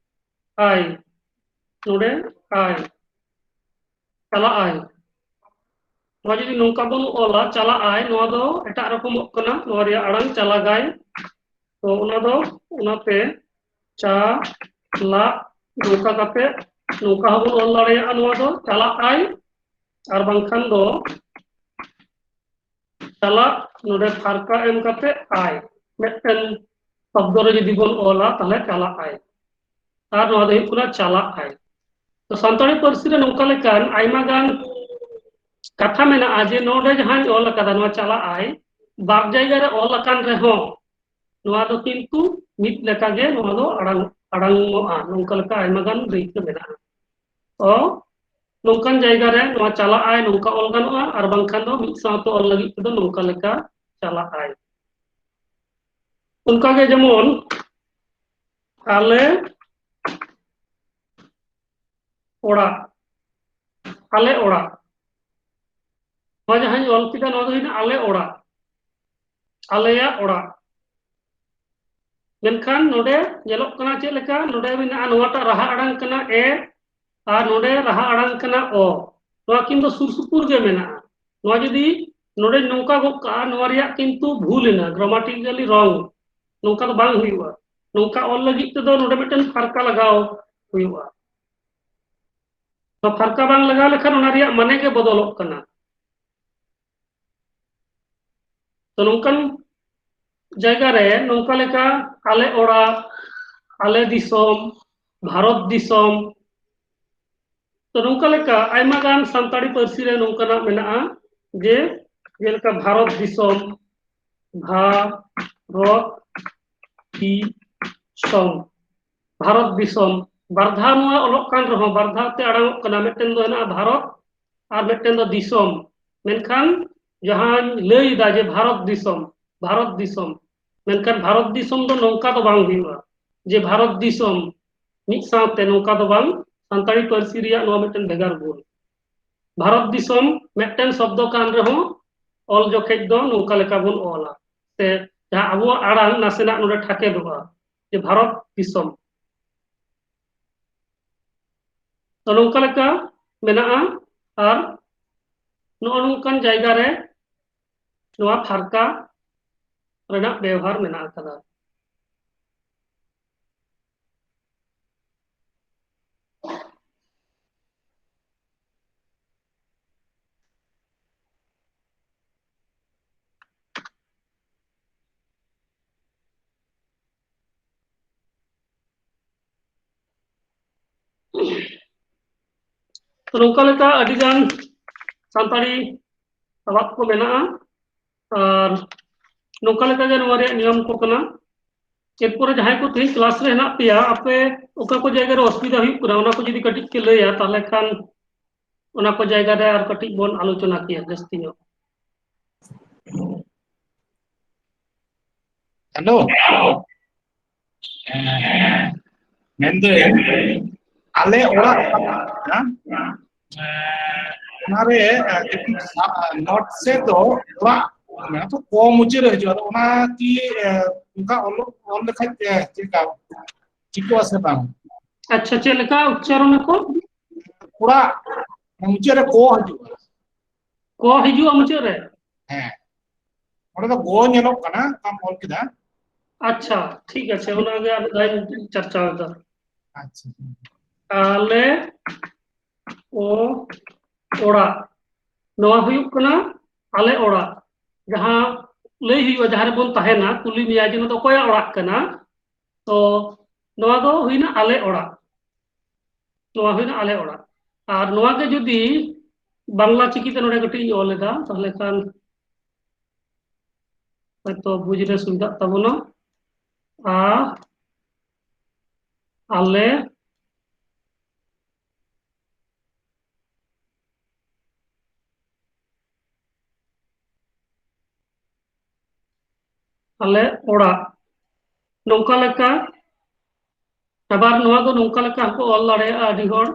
ᱟᱭ, ᱱᱚᱰᱮ ᱟᱭ, ᱪᱟᱞᱟᱜ ᱟᱭ᱾ ᱱᱚᱣᱟ ᱡᱩᱫᱤ ᱱᱚᱝᱠᱟ ᱵᱚᱱ ᱚᱞᱟ, ᱪᱟᱞᱟᱜ ᱟᱭ, ᱱᱚᱣᱟ ᱫᱚ ᱮᱴᱟᱜ ᱨᱚᱠᱚᱢᱚᱜ ᱠᱟᱱᱟ, ᱱᱚᱣᱟ ᱨᱮᱭᱟᱜ ᱟᱲᱟᱝ ᱪᱟᱞᱟᱜᱟᱭ᱾ ᱛᱚ ᱚᱱᱟ ᱫᱚ, ᱚᱱᱟᱛᱮ ᱪᱟ ᱞᱟᱜ ᱱᱚᱝᱠᱟ ᱠᱟᱛᱮ ᱱᱚᱝᱠᱟ ᱦᱚᱸᱵᱚᱱ ᱚᱞ ᱫᱟᱲᱮᱭᱟᱜᱼᱟ, ᱱᱚᱣᱟ ᱫᱚ ᱪᱟᱞᱟᱜ ᱟᱭ, ᱟᱨ ᱵᱟᱝᱠᱷᱟᱱ ᱫᱚ ᱪᱟᱞᱟᱜ, ᱱᱚᱰᱮ ᱯᱷᱟᱨᱠᱟ ᱮᱢ ᱠᱟᱛᱮ ᱟᱭ, ᱢᱤᱫᱴᱮᱱ ᱥᱚᱵᱫᱚ ᱨᱮ ᱡᱩᱫᱤ ᱵᱚᱱ ᱚᱞᱟ, ᱛᱟᱦᱞᱮ ᱪᱟᱞᱟᱜ ᱟᱭ᱾ ᱟᱨ ᱱᱚᱣᱟ ᱫᱚ ᱦᱩᱭᱩᱜ ᱠᱟᱱᱟ ᱪᱟᱞᱟᱜ ᱟᱭ᱾ ᱛᱚ ᱥᱟᱱᱛᱟᱲᱤ ᱯᱟᱹᱨᱥᱤ ᱨᱮ ᱱᱚᱝᱠᱟ ᱞᱮᱠᱟᱱ ᱟᱭᱢᱟ ᱜᱟᱱ ᱠᱟᱛᱷᱟ ᱢᱮᱱᱟᱜᱼᱟ ᱡᱮ ᱱᱚᱰᱮ ᱡᱟᱦᱟᱸᱧ ᱚᱞ ᱟᱠᱟᱫᱟ, ᱱᱚᱣᱟ ᱪᱟᱞᱟᱜ ᱟᱭ, ᱵᱟᱨ ᱡᱟᱭᱜᱟ ᱨᱮ ᱚᱞ ᱟᱠᱟᱱ ᱨᱮᱦᱚᱸ ᱱᱚᱣᱟ ᱫᱚ ᱠᱤᱱᱛᱩ ᱢᱤᱫ ᱞᱮᱠᱟᱜᱮ ᱱᱚᱣᱟ ᱫᱚ ᱟᱲᱟᱝ, ᱟᱲᱟᱝᱚᱜᱼᱟ᱾ ᱱᱚᱝᱠᱟ ᱞᱮᱠᱟ ᱟᱭᱢᱟ ᱜᱟᱱ ᱫᱟᱹᱭᱠᱟᱹ ᱢᱮᱱᱟᱜᱼᱟ᱾ ᱛᱚ ᱱᱚᱝᱠᱟᱱ ᱡᱟᱭᱜᱟ ᱨᱮ ᱱᱚᱣᱟ ᱪᱟᱞᱟᱜ ᱟᱭ ᱱᱚᱝᱠᱟ ᱚᱞ ᱜᱟᱱᱚᱜᱼᱟ, ᱟᱨ ᱵᱟᱝᱠᱷᱟᱱ ᱫᱚ ᱢᱤᱫ ᱥᱟᱶᱛᱮ ᱚᱞ ᱞᱟᱹᱜᱤᱫ ᱛᱮᱫᱚ ᱱᱚᱝᱠᱟ ᱞᱮᱠᱟ ᱪᱟᱞᱟᱜ ᱟᱭ᱾ ᱚᱱᱠᱟᱜᱮ ᱡᱮᱢᱚᱱ ᱟᱞᱮ ᱚᱲᱟᱜ, ᱟᱞᱮ ᱚᱲᱟᱜ, ᱱᱚᱣᱟ ᱡᱟᱦᱟᱸᱧ ᱚᱞ ᱠᱮᱫᱟ, ᱱᱚᱣᱟ ᱫᱚ ᱦᱩᱭᱱᱟ ᱟᱞᱮ ᱚᱲᱟᱜ, ᱟᱞᱮᱭᱟᱜ ᱚᱲᱟᱜ᱾ ᱢᱮᱱᱠᱷᱟᱱ ᱱᱚᱰᱮ ᱧᱮᱞᱚᱜ ᱠᱟᱱᱟ ᱪᱮᱫ ᱞᱮᱠᱟ, ᱱᱚᱰᱮ ᱢᱮᱱᱟᱜᱼᱟ, ᱱᱚᱣᱟᱴᱟᱜ ᱨᱟᱦᱟ ᱟᱲᱟᱝ ᱠᱟᱱᱟ ᱮ, ᱟᱨ ᱱᱚᱰᱮ ᱨᱟᱦᱟ ᱟᱲᱟᱝ ᱠᱟᱱᱟ ᱚ᱾ ᱱᱚᱣᱟ ᱠᱤᱱ ᱫᱚ ᱥᱩᱨ ᱥᱩᱯᱩᱨ ᱜᱮ ᱢᱮᱱᱟᱜᱼᱟ᱾ ᱱᱚᱣᱟ ᱡᱩᱫᱤ ᱱᱚᱰᱮ ᱱᱚᱝᱠᱟ ᱜᱚᱫ ᱠᱟᱜᱼᱟ, ᱱᱚᱣᱟ ᱨᱮᱭᱟᱜ ᱠᱤᱱᱛᱩ ᱵᱷᱩᱞ ᱮᱱᱟ, grammatically wrong᱾ ᱱᱚᱝᱠᱟ ᱫᱚ ᱵᱟᱝ ᱦᱩᱭᱩᱜᱼᱟ᱾ ᱱᱚᱝᱠᱟ ᱚᱞ ᱞᱟᱹᱜᱤᱫ ᱛᱮᱫᱚ ᱱᱚᱰᱮ ᱢᱤᱫᱴᱮᱱ ᱯᱷᱟᱨᱠᱟ ᱞᱟᱜᱟᱣ ᱦᱩᱭᱩᱜᱼᱟ᱾ ᱛᱚ ᱯᱷᱟᱨᱠᱟ ᱵᱟᱝ ᱞᱟᱜᱟᱣ ᱞᱮᱠᱷᱟᱱ ᱚᱱᱟ ᱨᱮᱭᱟᱜ ᱢᱟᱱᱮ ᱜᱮ ᱵᱚᱫᱚᱞᱚᱜ ᱠᱟᱱᱟ᱾ ᱛᱚ ᱱᱚᱝᱠᱟᱱ ᱡᱟᱭᱜᱟ ᱨᱮ ᱱᱚᱝᱠᱟ ᱞᱮᱠᱟ ᱟᱞᱮ ᱚᱲᱟᱜ, ᱟᱞᱮ ᱫᱤᱥᱚᱢ, ᱵᱷᱟᱨᱚᱛ ᱫᱤᱥᱚᱢ, ᱛᱚ ᱱᱚᱝᱠᱟ ᱞᱮᱠᱟ ᱟᱭᱢᱟ ᱜᱟᱱ ᱥᱟᱱᱛᱟᱲᱤ ᱯᱟᱹᱨᱥᱤ ᱨᱮ ᱱᱚᱝᱠᱟᱱᱟᱜ ᱢᱮᱱᱟᱜᱼᱟ ᱡᱮ, ᱡᱮᱞᱮᱠᱟ ᱵᱷᱟᱨᱚᱛ ᱫᱤᱥᱚᱢ, ᱵᱷᱟᱨᱚᱛ ᱫᱤᱥᱚᱢ, ᱵᱷᱟᱨᱚᱛ ᱫᱤᱥᱚᱢ, ᱵᱟᱨ ᱫᱷᱟᱣ ᱱᱚᱣᱟ ᱚᱞᱚᱜ ᱠᱟᱱ ᱨᱮᱦᱚᱸ ᱵᱟᱨ ᱫᱷᱟᱣ ᱛᱮ ᱟᱲᱟᱝᱚᱜ ᱠᱟᱱᱟ, ᱢᱤᱫᱴᱮᱱ ᱫᱚ ᱦᱮᱱᱟᱜᱼᱟ ᱵᱷᱟᱨᱚᱛ ᱟᱨ ᱢᱤᱫᱴᱮᱱ ᱫᱚ ᱫᱤᱥᱚᱢ᱾ ᱢᱮᱱᱠᱷᱟᱱ ᱡᱟᱦᱟᱸᱧ ᱞᱟᱹᱭ ᱮᱫᱟ ᱡᱮ ᱵᱷᱟᱨᱚᱛ ᱫᱤᱥᱚᱢ, ᱵᱷᱟᱨᱚᱛ ᱫᱤᱥᱚᱢ, ᱢᱮᱱᱠᱷᱟᱱ ᱵᱷᱟᱨᱚᱛ ᱫᱤᱥᱚᱢ ᱫᱚ ᱱᱚᱝᱠᱟ ᱫᱚ ᱵᱟᱝ ᱦᱩᱭᱩᱜᱼᱟ ᱡᱮ ᱵᱷᱟᱨᱚᱛ ᱫᱤᱥᱚᱢ ᱢᱤᱫ ᱥᱟᱶᱛᱮ ᱱᱚᱝᱠᱟ ᱫᱚ ᱵᱟᱝ, ᱥᱟᱱᱛᱟᱲᱤ ᱯᱟᱹᱨᱥᱤ ᱨᱮᱭᱟᱜ ᱱᱚᱣᱟ ᱢᱤᱫᱴᱮᱱ ᱵᱷᱮᱜᱟᱨ ᱜᱩᱱ᱾ ᱵᱷᱟᱨᱚᱛ ᱫᱤᱥᱚᱢ ᱢᱤᱫᱴᱮᱱ ᱥᱚᱵᱫᱚ ᱠᱟᱱ ᱨᱮᱦᱚᱸ ᱚᱞ ᱡᱚᱠᱷᱮᱡ ᱫᱚ ᱱᱚᱝᱠᱟ ᱞᱮᱠᱟ ᱵᱚᱱ ᱚᱞᱟ, ᱥᱮ ᱡᱟᱦᱟᱸ ᱟᱵᱚᱣᱟᱜ ᱟᱲᱟᱝ ᱱᱟᱥᱮᱱᱟᱜ ᱱᱚᱰᱮ ᱴᱷᱟᱠᱮᱫᱚᱜᱼᱟ, ᱡᱮ ᱵᱷᱟᱨᱚᱛ ᱫᱤᱥᱚᱢ᱾ ᱛᱚ, ᱱᱚᱝᱠᱟ ᱞᱮᱠᱟ ᱢᱮᱱᱟᱜᱼᱟ᱾ ᱟᱨ ᱱᱚᱜᱼᱚ ᱱᱚᱝᱠᱟᱱ ᱡᱟᱭᱜᱟ ᱨᱮ ᱱᱚᱣᱟ ᱯᱷᱟᱨᱠᱟ ᱨᱮᱱᱟᱜ ᱵᱮᱣᱦᱟᱨ ᱢᱮᱱᱟᱜ ᱟᱠᱟᱫᱟ᱾ ᱛᱚ, ᱱᱚᱝᱠᱟ ᱞᱮᱠᱟ ᱟᱹᱰᱤ ᱜᱟᱱ ᱥᱟᱱᱛᱟᱲᱤ ᱥᱟᱵᱟᱫ ᱠᱚ ᱢᱮᱱᱟᱜᱼᱟ᱾ ᱟᱨ ᱱᱚᱝᱠᱟ ᱞᱮᱠᱟ ᱜᱮ ᱱᱚᱣᱟ ᱨᱮᱭᱟᱜ ᱱᱤᱭᱚᱢ ᱠᱚ ᱠᱟᱱᱟ᱾ ᱮᱨᱯᱚᱨᱮ ᱡᱟᱦᱟᱸᱭ ᱠᱚ ᱛᱮᱦᱮᱧ ᱠᱞᱟᱥ ᱨᱮ ᱦᱮᱱᱟᱜ ᱯᱮᱭᱟ, ᱟᱯᱮ ᱚᱠᱟ ᱠᱚ ᱡᱟᱭᱜᱟ ᱨᱮ ᱚᱥᱩᱵᱤᱫᱷᱟ ᱦᱩᱭᱩᱜ ᱠᱟᱱᱟ, ᱚᱱᱟ ᱠᱚ ᱡᱩᱫᱤ ᱠᱟᱹᱴᱤᱡ ᱯᱮ ᱞᱟᱹᱭᱟ, ᱛᱟᱦᱚᱞᱮ ᱠᱷᱟᱱ ᱚᱱᱟ ᱠᱚ ᱡᱟᱭᱜᱟ ᱨᱮ ᱟᱨ ᱠᱟᱹᱴᱤᱡ ᱵᱚᱱ ᱟᱞᱳᱪᱚᱱᱟ ᱠᱮᱭᱟ ᱡᱟᱹᱥᱛᱤ ᱧᱚᱜ᱾ ᱦᱮᱞᱳ᱾ ᱦᱮᱸ, ᱢᱮᱱᱫᱟᱹᱧ, ᱟᱞᱮ ᱚᱲᱟᱜ, ᱦᱮᱸ, ᱚᱱᱟᱨᱮ, ᱱᱚᱴ ᱥᱮᱫ ᱫᱚ ᱚᱲᱟᱜ ᱢᱮᱱᱟᱜ ᱛᱚ, ᱠᱚ ᱢᱩᱪᱟᱹᱫ ᱨᱮ ᱦᱤᱡᱩᱜᱼᱟ᱾ ᱟᱫᱚ ᱚᱱᱟ ᱠᱤ, ᱚᱱᱠᱟ ᱚᱞ, ᱚᱞ ᱞᱮᱠᱷᱟᱡ ᱪᱮᱫ ᱞᱮᱠᱟ ᱴᱷᱤᱠᱚᱜᱼᱟ ᱥᱮ ᱵᱟᱝ? ᱟᱪᱪᱷᱟ, ᱪᱮᱫ ᱞᱮᱠᱟ ᱩᱪᱪᱟᱨᱚᱱ ᱟᱠᱚ? ᱚᱲᱟᱜ ᱢᱩᱪᱟᱹᱫ ᱨᱮ ᱠᱚ ᱦᱤᱡᱩᱜᱼᱟ᱾ ᱠᱚ ᱦᱤᱡᱩᱜᱼᱟ ᱢᱩᱪᱟᱹᱫ ᱨᱮ? ᱦᱮᱸ, ᱚᱸᱰᱮ ᱫᱚ ᱜᱚ ᱧᱮᱞᱚᱜ ᱠᱟᱱᱟ, ᱚᱠᱟᱢ ᱚᱞ ᱠᱮᱫᱟ᱾ ᱟᱪᱪᱷᱟ, ᱴᱷᱤᱠ ᱟᱪᱷᱮ, ᱚᱱᱟᱜᱮ ᱟᱨ ᱢᱤᱫ ᱫᱷᱟᱣ ᱤᱧ ᱪᱟᱨᱪᱟᱣ ᱮᱫᱟ᱾ ᱟᱪᱪᱷᱟ᱾ ᱟᱞᱮ ᱚ ᱚᱲᱟᱜ, ᱱᱚᱣᱟ ᱦᱩᱭᱩᱜ ᱠᱟᱱᱟ ᱟᱞᱮ ᱚᱲᱟᱜ᱾ ᱡᱟᱦᱟᱸ ᱞᱟᱹᱭ ᱦᱩᱭᱩᱜᱼᱟ, ᱡᱟᱦᱟᱸ ᱨᱮᱵᱚᱱ ᱛᱟᱦᱮᱱᱟ, ᱠᱩᱞᱤ ᱢᱮᱭᱟ ᱡᱮ ᱱᱚᱣᱟ ᱫᱚ ᱚᱠᱚᱭᱟᱜ ᱚᱲᱟᱜ ᱠᱟᱱᱟ, ᱛᱚ ᱱᱚᱣᱟ ᱫᱚ ᱦᱩᱭᱱᱟ ᱟᱞᱮ ᱚᱲᱟᱜ, ᱱᱚᱣᱟ ᱦᱩᱭᱱᱟ ᱟᱞᱮ ᱚᱲᱟᱜ᱾ ᱟᱨ ᱱᱚᱣᱟ ᱜᱮ ᱡᱩᱫᱤ ᱵᱟᱝᱞᱟ ᱪᱤᱠᱤᱛᱮ ᱱᱚᱰᱮ ᱠᱟᱹᱴᱤᱡ ᱤᱧ ᱚᱞ ᱮᱫᱟ, ᱛᱟᱦᱚᱞᱮ ᱠᱷᱟᱱ ᱦᱚᱭᱛᱚ ᱵᱩᱡᱽ ᱨᱮ ᱥᱩᱵᱤᱫᱷᱟᱜ ᱛᱟᱵᱚᱱᱟ᱾ ᱟ, ᱟᱞᱮ ᱟᱞᱮ ᱚᱲᱟᱜ, ᱱᱚᱝᱠᱟ ᱞᱮᱠᱟ᱾ ᱟᱵᱟᱨ ᱱᱚᱣᱟ ᱫᱚ ᱱᱚᱝᱠᱟ ᱞᱮᱠᱟ ᱦᱚᱸᱠᱚ ᱚᱞ ᱫᱟᱲᱮᱭᱟᱜᱼᱟ ᱟᱹᱰᱤ ᱦᱚᱲ,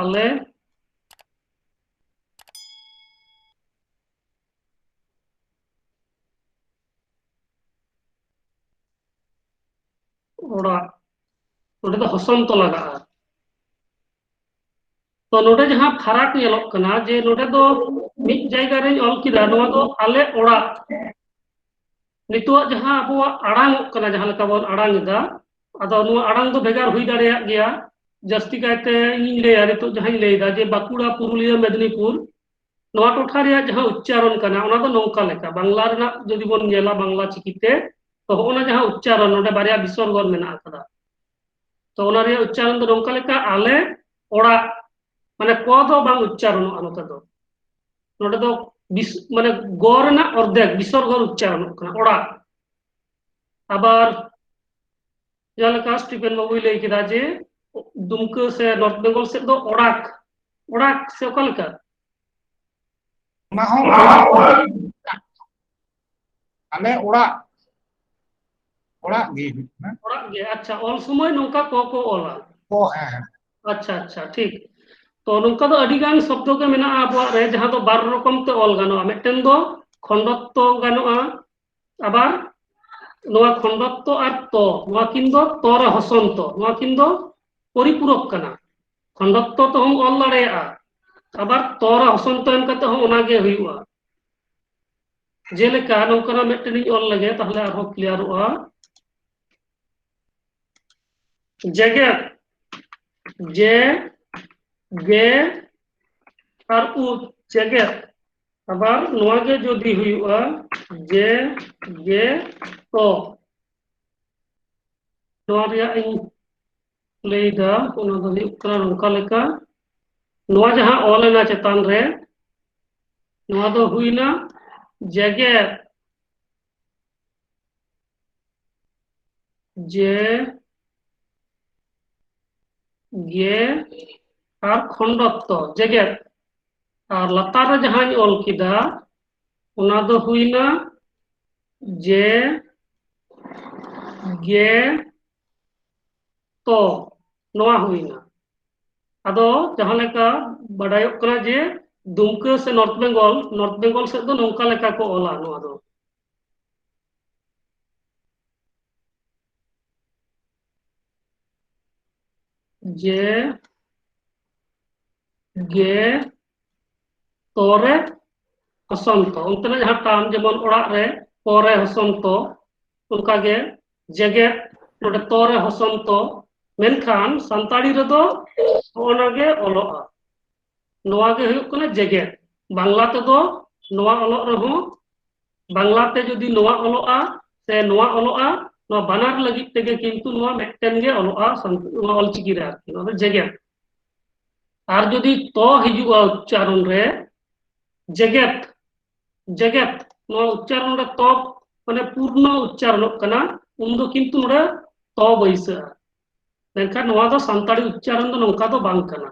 ᱟᱞᱮ ᱚᱲᱟᱜ, ᱱᱚᱰᱮ ᱫᱚ ᱦᱚᱥᱚᱱᱛᱚ ᱞᱟᱜᱟᱜᱼᱟ᱾ ᱛᱚ ᱱᱚᱰᱮ ᱡᱟᱦᱟᱸ ᱯᱷᱟᱨᱟᱠ ᱧᱮᱞᱚᱜ ᱠᱟᱱᱟ, ᱡᱮ ᱱᱚᱰᱮ ᱫᱚ ᱢᱤᱫ ᱡᱟᱭᱜᱟ ᱨᱮᱧ ᱚᱞ ᱠᱮᱫᱟ, ᱱᱚᱣᱟ ᱫᱚ ᱟᱞᱮ ᱚᱲᱟᱜ᱾ ᱱᱤᱛᱚᱜ ᱡᱟᱦᱟᱸ ᱟᱵᱚᱣᱟᱜ ᱟᱲᱟᱝ ᱚᱜ ᱠᱟᱱᱟ, ᱡᱟᱦᱟᱸ ᱞᱮᱠᱟ ᱵᱚᱱ ᱟᱲᱟᱝ ᱮᱫᱟ, ᱟᱫᱚ ᱱᱚᱣᱟ ᱟᱲᱟᱝ ᱫᱚ ᱵᱷᱮᱜᱟᱨ ᱦᱩᱭ ᱫᱟᱲᱮᱭᱟᱜ ᱜᱮᱭᱟ᱾ ᱡᱟᱹᱥᱛᱤ ᱠᱟᱭᱛᱮ ᱤᱧᱤᱧ ᱞᱟᱹᱭᱟ, ᱱᱤᱛᱚᱜ ᱡᱟᱦᱟᱸᱧ ᱞᱟᱹᱭᱫᱟ, ᱡᱮ ᱵᱟᱸᱠᱩᱲᱟ, ᱯᱩᱨᱩᱞᱤᱭᱟᱹ, ᱢᱮᱫᱽᱱᱤᱯᱩᱨ, ᱱᱚᱣᱟ ᱴᱚᱴᱷᱟ ᱨᱮᱭᱟᱜ ᱡᱟᱦᱟᱸ ᱩᱪᱪᱟᱨᱚᱱ ᱠᱟᱱᱟ, ᱚᱱᱟ ᱫᱚ ᱱᱚᱝᱠᱟ ᱞᱮᱠᱟ᱾ ᱵᱟᱝᱞᱟ ᱨᱮᱱᱟᱜ ᱡᱩᱫᱤ ᱵᱚᱱ ᱧᱮᱞᱟ, ᱵᱟᱝᱞᱟ ᱪᱤᱠᱤᱛᱮ, ᱛᱚ ᱦᱚᱸᱜᱼᱚ ᱱᱟ ᱡᱟᱦᱟᱸ ᱩᱪᱪᱟᱨᱚᱱ, ᱱᱚᱰᱮ ᱵᱟᱨᱭᱟ ᱵᱤᱥᱚᱨᱜᱚ ᱢᱮᱱᱟᱜ ᱟᱠᱟᱫᱟ᱾ ᱛᱚ ᱚᱱᱟ ᱨᱮᱭᱟᱜ ᱩᱪᱪᱟᱨᱚᱱ ᱫᱚ ᱱᱚᱝᱠᱟ ᱞᱮᱠᱟ, ᱟᱞᱮ ᱚᱲᱟᱜ, ᱢᱟᱱᱮ ᱠᱚ ᱫᱚ ᱵᱟᱝ ᱩᱪᱪᱟᱨᱚᱱᱚᱜᱼᱟ ᱱᱚᱛᱮ ᱫᱚ᱾ ᱱᱚᱰᱮ ᱫᱚ ᱵᱤᱥ-, ᱢᱟᱱᱮ ᱜᱚ ᱨᱮᱱᱟᱜ ᱚᱨᱫᱷᱮᱠ ᱵᱤᱥᱚᱨᱜᱚ ᱩᱪᱪᱟᱨᱚᱱᱚᱜ ᱠᱟᱱᱟ, ᱚᱲᱟᱜ᱾ ᱟᱵᱟᱨ ᱡᱟᱦᱟᱸ ᱞᱮᱠᱟ ᱥᱴᱤᱯᱷᱮᱱ ᱵᱟᱵᱩᱭ ᱞᱟᱹᱭ ᱠᱮᱫᱟ ᱡᱮ ᱫᱩᱢᱠᱟᱹ ᱥᱮ ᱱᱚᱨᱛᱷ ᱵᱮᱝᱜᱚᱞ ᱥᱮᱫ ᱫᱚ ᱚᱲᱟᱠ, ᱚᱲᱟᱠ ᱥᱮ ᱚᱠᱟ ᱞᱮᱠᱟ? ᱚᱱᱟ ᱦᱚᱸ ᱚᱲᱟᱜ, ᱟᱞᱮ ᱚᱲᱟᱜ, ᱚᱲᱟᱜ ᱜᱮ ᱦᱩᱭᱩᱜ ᱠᱟᱱᱟ᱾ ᱚᱲᱟᱜ ᱜᱮ, ᱟᱪᱪᱷᱟ, ᱚᱞ ᱥᱚᱢᱚᱭ ᱱᱚᱝᱠᱟ ᱠᱚ ᱠᱚ ᱚᱞᱟ᱾ ᱚ, ᱦᱮᱸ, ᱦᱮᱸ᱾ ᱟᱪᱪᱷᱟ, ᱟᱪᱪᱷᱟ, ᱴᱷᱤᱠ᱾ ᱛᱚ ᱱᱚᱝᱠᱟ ᱫᱚ ᱟᱹᱰᱤ ᱜᱟᱱ ᱥᱚᱵᱫᱚ ᱜᱮ ᱢᱮᱱᱟᱜᱼᱟ ᱟᱵᱚᱣᱟᱜ ᱨᱮ, ᱡᱟᱦᱟᱸ ᱫᱚ ᱵᱟᱨ ᱨᱚᱠᱚᱢ ᱛᱮ ᱚᱞ ᱜᱟᱱᱚᱜᱼᱟ᱾ ᱢᱤᱫᱴᱮᱱ ᱫᱚ ᱠᱷᱚᱸᱰᱚᱛᱛᱚ ᱜᱟᱱᱚᱜᱼᱟ, ᱟᱵᱟᱨ ᱱᱚᱣᱟ ᱠᱷᱚᱸᱰᱚᱛᱛᱚ ᱟᱨ ᱛᱚ, ᱱᱚᱣᱟ ᱠᱤᱱ ᱫᱚ ᱛᱚ ᱨᱮ ᱦᱚᱥᱚᱱᱛᱚ, ᱱᱚᱣᱟ ᱠᱤᱱ ᱫᱚ ᱯᱚᱨᱤᱯᱩᱨᱚᱠ ᱠᱟᱱᱟ᱾ ᱠᱷᱚᱸᱰᱚᱛᱛᱚ ᱛᱮᱦᱚᱸᱢ ᱚᱞ ᱫᱟᱲᱮᱭᱟᱜᱼᱟ, ᱟᱵᱟᱨ ᱛᱚ ᱨᱮ ᱦᱚᱥᱚᱱᱛᱚ ᱮᱢ ᱠᱟᱛᱮ ᱦᱚᱸ ᱚᱱᱟ ᱜᱮ ᱦᱩᱭᱩᱜᱼᱟ᱾ ᱡᱮᱞᱮᱠᱟ ᱱᱚᱝᱠᱟᱱᱟᱜ ᱢᱤᱫᱴᱮᱱ ᱤᱧ ᱚᱞ ᱞᱮᱜᱮ, ᱛᱟᱦᱞᱮ ᱟᱨᱦᱚᱸ ᱠᱞᱤᱭᱟᱨᱚᱜᱼᱟ᱾ ᱡᱮᱜᱮᱛ, ᱡᱮ, ᱜᱮ, ᱟᱨ ᱩᱛ, ᱡᱮᱜᱮᱛ᱾ ᱟᱵᱟᱨ ᱱᱚᱣᱟ ᱜᱮ ᱡᱩᱫᱤ ᱦᱩᱭᱩᱜᱼᱟ, ᱡᱮ, ᱜᱮ, ᱛᱚ᱾ ᱱᱚᱣᱟ ᱨᱮᱭᱟᱜ ᱤᱧ ᱞᱟᱹᱭᱫᱟ, ᱚᱱᱟ ᱫᱚ ᱦᱩᱭᱩᱜ ᱠᱟᱱᱟ ᱱᱚᱝᱠᱟ ᱞᱮᱠᱟ, ᱱᱚᱣᱟ ᱡᱟᱦᱟᱸ ᱚᱞ ᱮᱱᱟ ᱪᱮᱛᱟᱱ ᱨᱮ, ᱱᱚᱣᱟ ᱫᱚ ᱦᱩᱭᱱᱟ ᱡᱮᱜᱮᱛ, ᱡᱮ, ᱜᱮ, ᱟᱨ ᱠᱷᱚᱸᱰᱚᱛᱛᱚ, ᱡᱮᱜᱮᱛ᱾ ᱟᱨ ᱞᱟᱛᱟᱨ ᱨᱮ ᱡᱟᱦᱟᱸᱧ ᱚᱞ ᱠᱮᱫᱟ, ᱚᱱᱟ ᱫᱚ ᱦᱩᱭᱱᱟ ᱡᱮ, ᱜᱮ, ᱛᱚ, ᱱᱚᱣᱟ ᱦᱩᱭᱱᱟ᱾ ᱟᱫᱚ ᱡᱟᱦᱟᱸ ᱞᱮᱠᱟ ᱵᱟᱰᱟᱭᱚᱜ ᱠᱟᱱᱟ ᱡᱮ ᱫᱩᱢᱠᱟᱹ ᱥᱮ ᱱᱚᱨᱛᱷ ᱵᱮᱝᱜᱚᱞ, ᱱᱚᱨᱛᱷ ᱵᱮᱝᱜᱚᱞ ᱥᱮᱫ ᱫᱚ ᱱᱚᱝᱠᱟ ᱞᱮᱠᱟ ᱠᱚ ᱚᱞᱟ ᱱᱚᱣᱟ ᱫᱚ᱾ ᱡᱮ ᱜᱮ ᱛᱚ ᱨᱮ ᱦᱚᱥᱚᱱᱛᱚ, ᱚᱱᱛᱮᱱᱟᱜ ᱡᱟᱦᱟᱸ ᱴᱟᱱ, ᱡᱮᱢᱚᱱ ᱚᱲᱟᱜ ᱨᱮ ᱠᱚ ᱨᱮ ᱦᱚᱥᱚᱱᱛᱚ, ᱚᱱᱠᱟᱜᱮ ᱡᱮᱜᱮᱛ, ᱱᱚᱰᱮ ᱛᱚ ᱨᱮ ᱦᱚᱥᱚᱱᱛᱚ, ᱢᱮᱱᱠᱷᱟᱱ ᱥᱟᱱᱛᱟᱲᱤ ᱨᱮᱫᱚ ᱦᱚᱸᱜᱼᱚ ᱱᱟ ᱜᱮ ᱚᱞᱚᱜᱼᱟ᱾ ᱱᱚᱣᱟ ᱜᱮ ᱦᱩᱭᱩᱜ ᱠᱟᱱᱟ ᱡᱮᱜᱮᱛ᱾ ᱵᱟᱝᱞᱟ ᱛᱮᱫᱚ ᱱᱚᱣᱟ ᱚᱞᱚᱜ ᱨᱮᱦᱚᱸ, ᱵᱟᱝᱞᱟ ᱛᱮ ᱡᱩᱫᱤ ᱱᱚᱣᱟ ᱚᱞᱚᱜᱼᱟ ᱥᱮ ᱱᱚᱣᱟ ᱚᱞᱚᱜᱼᱟ, ᱱᱚᱣᱟ ᱵᱟᱱᱟᱨ ᱞᱟᱹᱜᱤᱫ ᱛᱮᱜᱮ ᱠᱤᱱᱛᱩ ᱱᱚᱣᱟ ᱢᱤᱫᱴᱮᱱ ᱜᱮ ᱚᱞᱚᱜᱼᱟ, ᱥᱟᱱ-, ᱱᱚᱣᱟ ᱚᱞᱪᱤᱠᱤ ᱨᱮ ᱟᱨᱠᱤ, ᱱᱚᱣᱟ ᱫᱚ ᱡᱮᱜᱮᱛ᱾ ᱟᱨ ᱡᱩᱫᱤ ᱛᱚ ᱦᱤᱡᱩᱜᱼᱟ ᱩᱪᱪᱟᱨᱚᱱ ᱨᱮ, ᱡᱮᱜᱮᱛ, ᱡᱮᱜᱮᱛ, ᱱᱚᱣᱟ ᱩᱪᱪᱟᱨᱚᱱ ᱨᱮ ᱛᱚ, ᱢᱟᱱᱮ ᱯᱩᱨᱱᱚ ᱩᱪᱪᱟᱨᱚᱱᱚᱜ ᱠᱟᱱᱟ, ᱩᱱᱫᱚ ᱠᱤᱱᱛᱩ ᱱᱚᱰᱮ ᱛᱚ ᱵᱟᱹᱭᱥᱟᱹᱜᱼᱟ᱾ ᱢᱮᱱᱠᱷᱟᱱ ᱱᱚᱣᱟ ᱫᱚ ᱥᱟᱱᱛᱟᱲᱤ ᱩᱪᱪᱟᱨᱚᱱ ᱫᱚ ᱱᱚᱝᱠᱟ ᱫᱚ ᱵᱟᱝ ᱠᱟᱱᱟ᱾